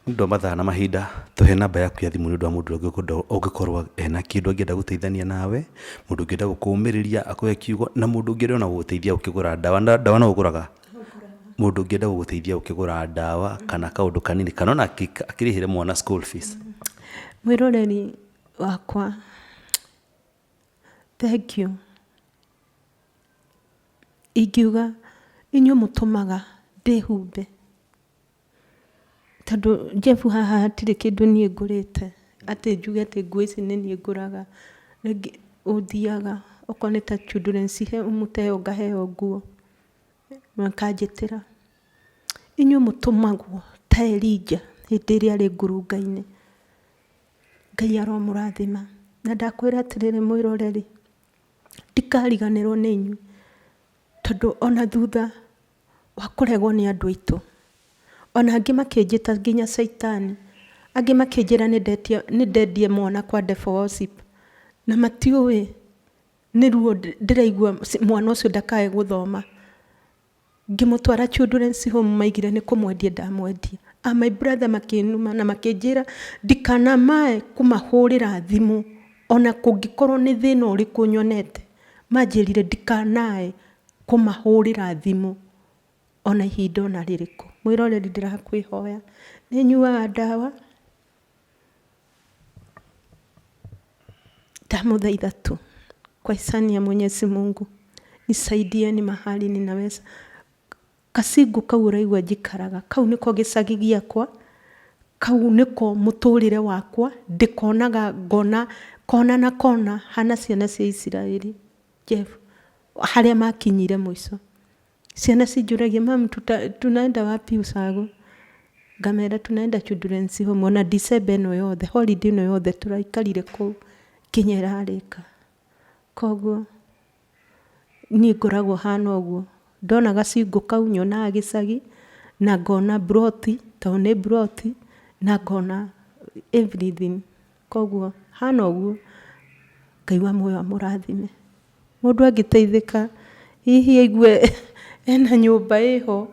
Nĩ ũndũ wa mathaa na mahinda, tũhe namba yaku ya thimũ nĩ ũndũ wa mũndũ ũrĩa ũngĩkorwo ena kĩndũ angĩenda gũteithania nawe, mũndũ ũngĩenda gũkũũmĩrĩria akũhe kiugo, na mũndũ ũngĩenda ona gũgũteithia ũkĩgũra ndawa. Na ndawa no ũgũraga? Mũndũ ũngĩenda gũgũteithia ũkĩgũra ndawa kana kaũndũ kanini kana ona akĩrĩhĩre mwana school fees. Mwĩroreri wakwa, thank you. Ingiuga inyuĩ mũtũmaga ndĩhumbe. Tondũ Jeff haha hatirĩ kĩndũ niĩ ngũrĩte atĩ njuge atĩ nguo ici nĩ niĩ ngũraga. Rĩngĩ ũthiaga okorwo nĩ ta children's home ta ĩyo ngaheo nguo makanjĩtĩra. Inyuĩ mũtũmagwo ta Elijah hĩndĩ ĩrĩa arĩ ngurunga-inĩ. Ngai aromũrathima. Na ndakwĩra atĩrĩrĩ mwĩroreri, ndikariganĩrwo nĩ inyuĩ tondũ ona thutha wa kũregwo nĩ andũ aitũ, ona angĩ makĩnjĩta nginya caitani, angĩ makĩnjĩra nĩ ndendia mwana kwa devil worship, na matiũĩ nĩ ruo ndĩraigua mwana ũcio ndakae gũthoma. Ngĩmũtwara children's home maigire nĩ kũmwendia ndamwendia. My brother makĩnuma na makĩnjĩra ndikanamae kũmahũrĩra thimũ ona kũngĩkorwo nĩ thĩna ũrĩkũ nyonete. Manjĩrire ndikanae kũmahũrĩra thimũ ona ihinda ona rĩrĩkũ. Mwĩroreri ndĩrakwĩhoya nĩ Nĩ nyuaga ndawa. Ndamũthaitha tu kwa hisani ya Mwenyezi Mungu nisaidieni mahali ninaweza. Kacingũ kau ũraigua njikaraga, kau nĩko gĩcagi gĩakwa, kau nĩko mũtũrĩre wakwa, ndĩkonaga ngona kona na kona hana ciana cia Isiraeli, Jeff, harĩa makinyire mũico. Ciana cinjũragia, mum, tunaenda wapi ushago? Ngamera tunaenda children's home. Ona December ĩno yothe, holiday ĩno yothe tũraikarire kũu nginya ĩrarĩka. Koguo niĩ ngoragwo hana ũguo. Ndona gacingũ kau nyonaga gĩcagi, na ngona mburoti, tondũ nĩ mburoti, na ngona everything. Koguo hana ũguo, Ngai wa muoyo amũrathime. Mũndũ angĩteithĩka, hihi aigue ena nyũmba ĩho,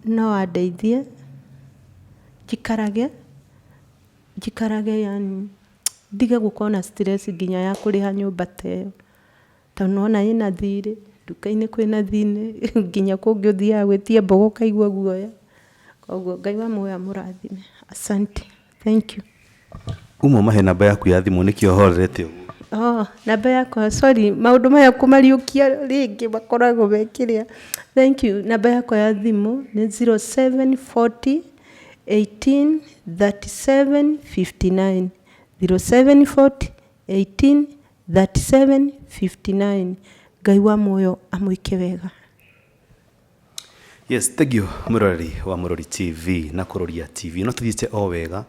no andeithie, njikarage, njikarage yani ndige gũkorwo na stress nginya ya kũrĩha nyũmba ta ĩyo. Tondũ nĩwona ĩna thirĩ, nduka-inĩ kwĩna thirĩ, nginya kũngĩ ũthiaga gwĩtia mboga ũkaigua guoya. Koguo Ngai wa muoyo amũrathime. Asante. Thank you. Uma mahe namba yaku ya thimũ nĩkĩo horerete ũguo. Oh, namba yakwa, sorry, maũndũ maya kũmariũkia rĩngĩ makoragwo me kĩrĩa. Thank you. Namba yakwa ya thimũ nĩ 0740 18 37 59. 0740 18 37 59. Ngai wa muoyo amwĩke wega. Yes, thank you mwĩroreri wa Mũrori TV na Kũrũria TV. No tũthiĩte o wega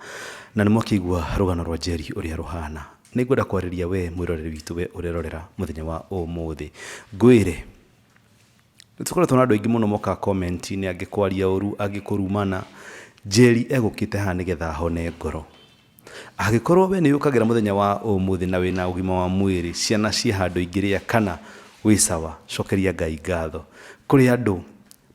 na nĩ mwakĩigua rũgano rwa Njeri ũrĩa rũhana. Nĩ ngwenda kwarĩria we mwĩroreri witũ we ũrerorera mũthenya wa ũmũthĩ. Ngwĩre nĩ tũkoretwo na andũ aingĩ mũno mokaga comment-inĩ, angĩ kwaria ũru, angĩ kũrumana. Njeri egũkĩte haha nĩgetha ahone ngoro. Angĩkorwo we nĩ ũkagĩra mũthenya wa ũmũthĩ na wĩna ũgima wa mwĩrĩ, ciana ciĩ handũ ingĩrĩa kana wĩ sawa, cokeria Ngai ngatho. Kũrĩ andũ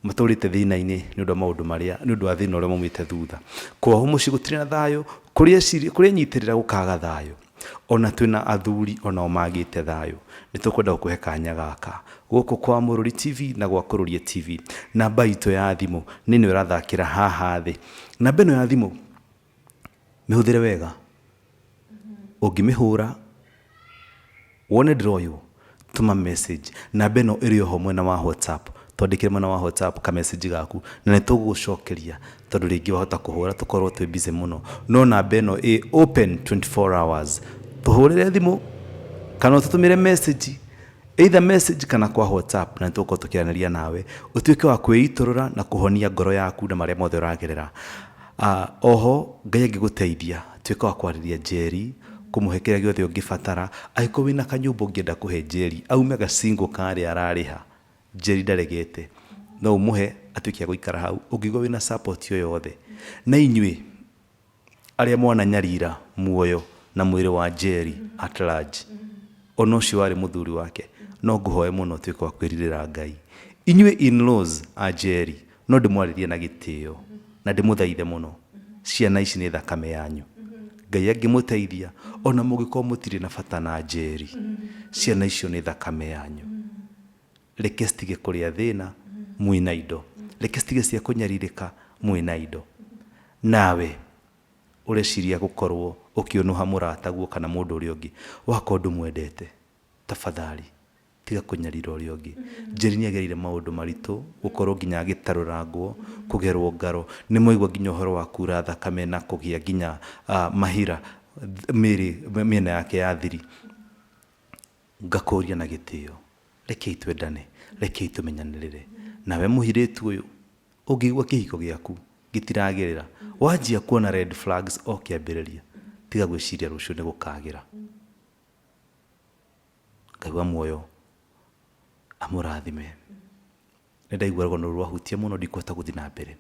matũrĩte thĩna-inĩ nĩ ũndũ wa maũndũ marĩa, nĩ ũndũ wa thĩna ũrĩa maumĩte thutha. Kwao mũciĩ gũtirĩ na thayũ, kũrĩa nyitĩrĩra gũkaga thayũ. Ona twĩna athuri onao magĩte thayũ. Nĩ tũkwenda gũkũhe kanya gaka gũkũ kwa Mũrũri TV na gwa Kũrũria TV. Namba itũ ya thimũ nĩ ĩno ĩrathakĩra haha thĩ. Namba ĩno ya thimũ mĩhũthĩre wega. Ũngĩmĩhũra wone ndĩroywo, tũma message. Namba ĩno ĩrĩ oho mwena wa WhatsApp. Twandĩkĩre mwena wa WhatsApp ka message gaku na nĩ tũgũgũcokeria tondũ rĩngĩ wahota kũhũra tũkorwo twĩ busy mũno. No namba ĩno ĩ open 24 hours. Tũhũrĩre thimũ kana ũtũtũmĩre message, either message kana kwa WhatsApp, na nĩ tũgũkorwo tũkĩaranĩria nawe ũtuĩke wa kwĩitũrũra na kũhonia ngoro yaku na marĩa mothe ũragerera. Oho Ngai angĩgũteithia, tuĩka wa kwarĩria Njeri, kũmũhe kĩrĩa gĩothe ũngĩbatara. Angĩkorwo wĩna kanyũmba ũngĩenda kũhe Njeri, aume gacingũ karĩa ararĩha, Njeri ndaregete, no ũmũhe atuĩke a gũikara hau, ũngĩigua wĩna support o yothe. Na inyuĩ arĩa mwananyarira muoyo na mwĩrĩ wa Njeri at large, ona ũcio warĩ mũthuri wake, no ngũhoe mũno ũtuĩke wa kwĩrirĩra Ngai. Inyuĩ in-laws a Njeri, no ndĩmwarĩrie na gĩtĩo na ndĩmũthaithe mũno, ciana ici nĩ thakame yanyu. Ngai angĩmũteithia, ona mũngĩkorwo mũtirĩ na bata na Njeri, ciana icio nĩ thakame yanyu. Reke citige kũrĩa thĩna mwĩna indo, reke citige cia kũnyarirĩka mwĩna indo. Nawe ũreciria gũkorwo ũkĩũnũha mũrataguo kana mũndũ ũrĩa ũngĩ, wakorwo ndũmwendete, tafadhali tiga kũnyarira ũrĩa ũngĩ. Njeri nĩ agereire maũndũ maritũ, gũkorwo nginya agĩtarũrangwo, kũgerwo ngaro, nĩ mwaigua nginya ũhoro wa kura thakame na kũgĩa nginya mahira mĩĩrĩ mĩena yake ya thiri. Ngakũria na gĩtĩo, rekei twendane, rekei tũmenyanĩrĩre. Nawe mũirĩtu ũyũ, ũngĩigua kĩhiko gĩaku gĩtiragĩrĩra, wanjia kuona red flags o kĩambĩrĩria, tiga gwĩciria rũciũ nĩ gũkagĩra. Ngai wa muoyo amũrathime. Nĩ ndaigua rũgano rũrũ rwahutia mũno ndikũhota gũthiĩ na mbere.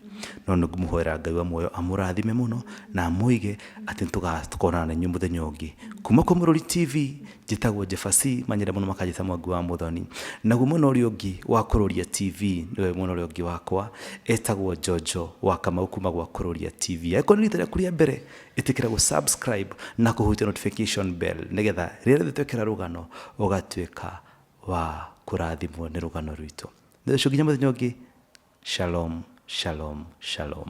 No nĩ ngũmũhoera Ngai wa muoyo amũrathime mũno na amũige atĩ nĩ tũkonana na inyuĩ mũthenya ũngĩ. Kuma kwa Mũrũri TV, njĩtagwo Jefasi, manyenda mũno makanjĩta Mwangi wa Mũthoni. Naguo mwena ũrĩa ũngĩ wa Kũrũria TV, nĩwe mwena ũrĩa ũngĩ wakwa, etagwo Njonjo wa Kamau kuma gwa Kũrũria TV. Angĩkorwo nĩ rita rĩaku rĩa mbere, ĩtĩkĩra gũ subscribe na kũhutia notification bell nĩgetha rĩrĩa rĩothe twekĩra rũgano ũgatuĩka wa kũrathimwo nĩ rũgano rwitũ. Nĩ ũcio nginya mũthenya ũngĩ, shalom. Shalom shalom.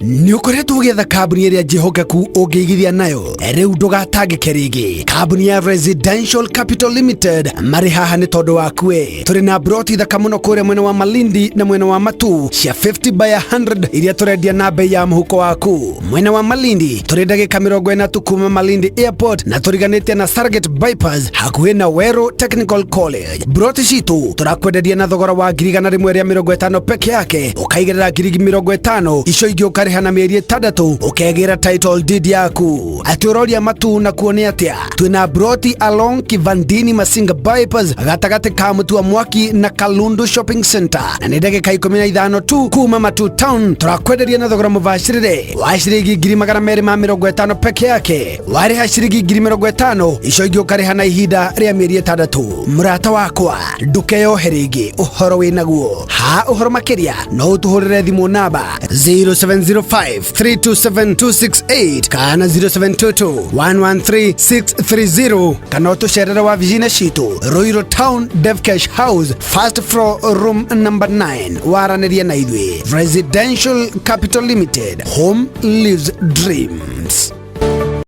Nĩ ũkoretwo ũgĩetha kambuni ĩrĩa njĩhokeku ũngĩigithia nayo. Rĩu ndũgatangĩke rĩngĩ. Kambuni ya Residential Capital Limited marĩ haha nĩ tondũ waku we. Tũrĩ na broti thaka mũno kũrĩa mwena wa Malindi na mwena wa Matu cia 50 by 100 iria tũrendia na bei ya mũhuko waku. Mwena wa Malindi tũrĩ ndagĩka 40 tu kuma Malindi Airport na tũriganĩtie na Stargate Bypass hakuhĩ na Weru Technical College. Broti citũ tũrakwenderia na thogora wa 150,000 peke yake, ũkaigĩrĩra 50,000 icio ingĩ ũkarĩha na mĩeri 6 ũkegĩra title deed yaku. Atĩ ũroria Matu na kuo nĩ atĩa? Twĩna broti along Kivandini Masinga Bypass gatagatĩ ka Mũtua Mwaki na Kalundu Shopping Center na nĩ ndagĩka 15 tu kuma Matu Town. Tũrakwenderia na thogora mũbacĩrĩre wa ciringi 250,000 peke yake. Warĩha ciringi 50,000 icio ingĩ ũkarĩha na ihinda rĩa mĩeri 6. Mũrata wakwa, ndũkeyohe rĩngĩ ũhoro wĩnaguo. Ha ũhoro makĩria no ũtũhũrĩre thimũ namba 0705 327 268 kana 0722 113 630 kana ũtũcerere wabici-inĩ citũ Ruiru Town, Devcash House, first floor, room number 9. Waranĩrie na ithuĩ. Residential Capital Limited, home lives dreams.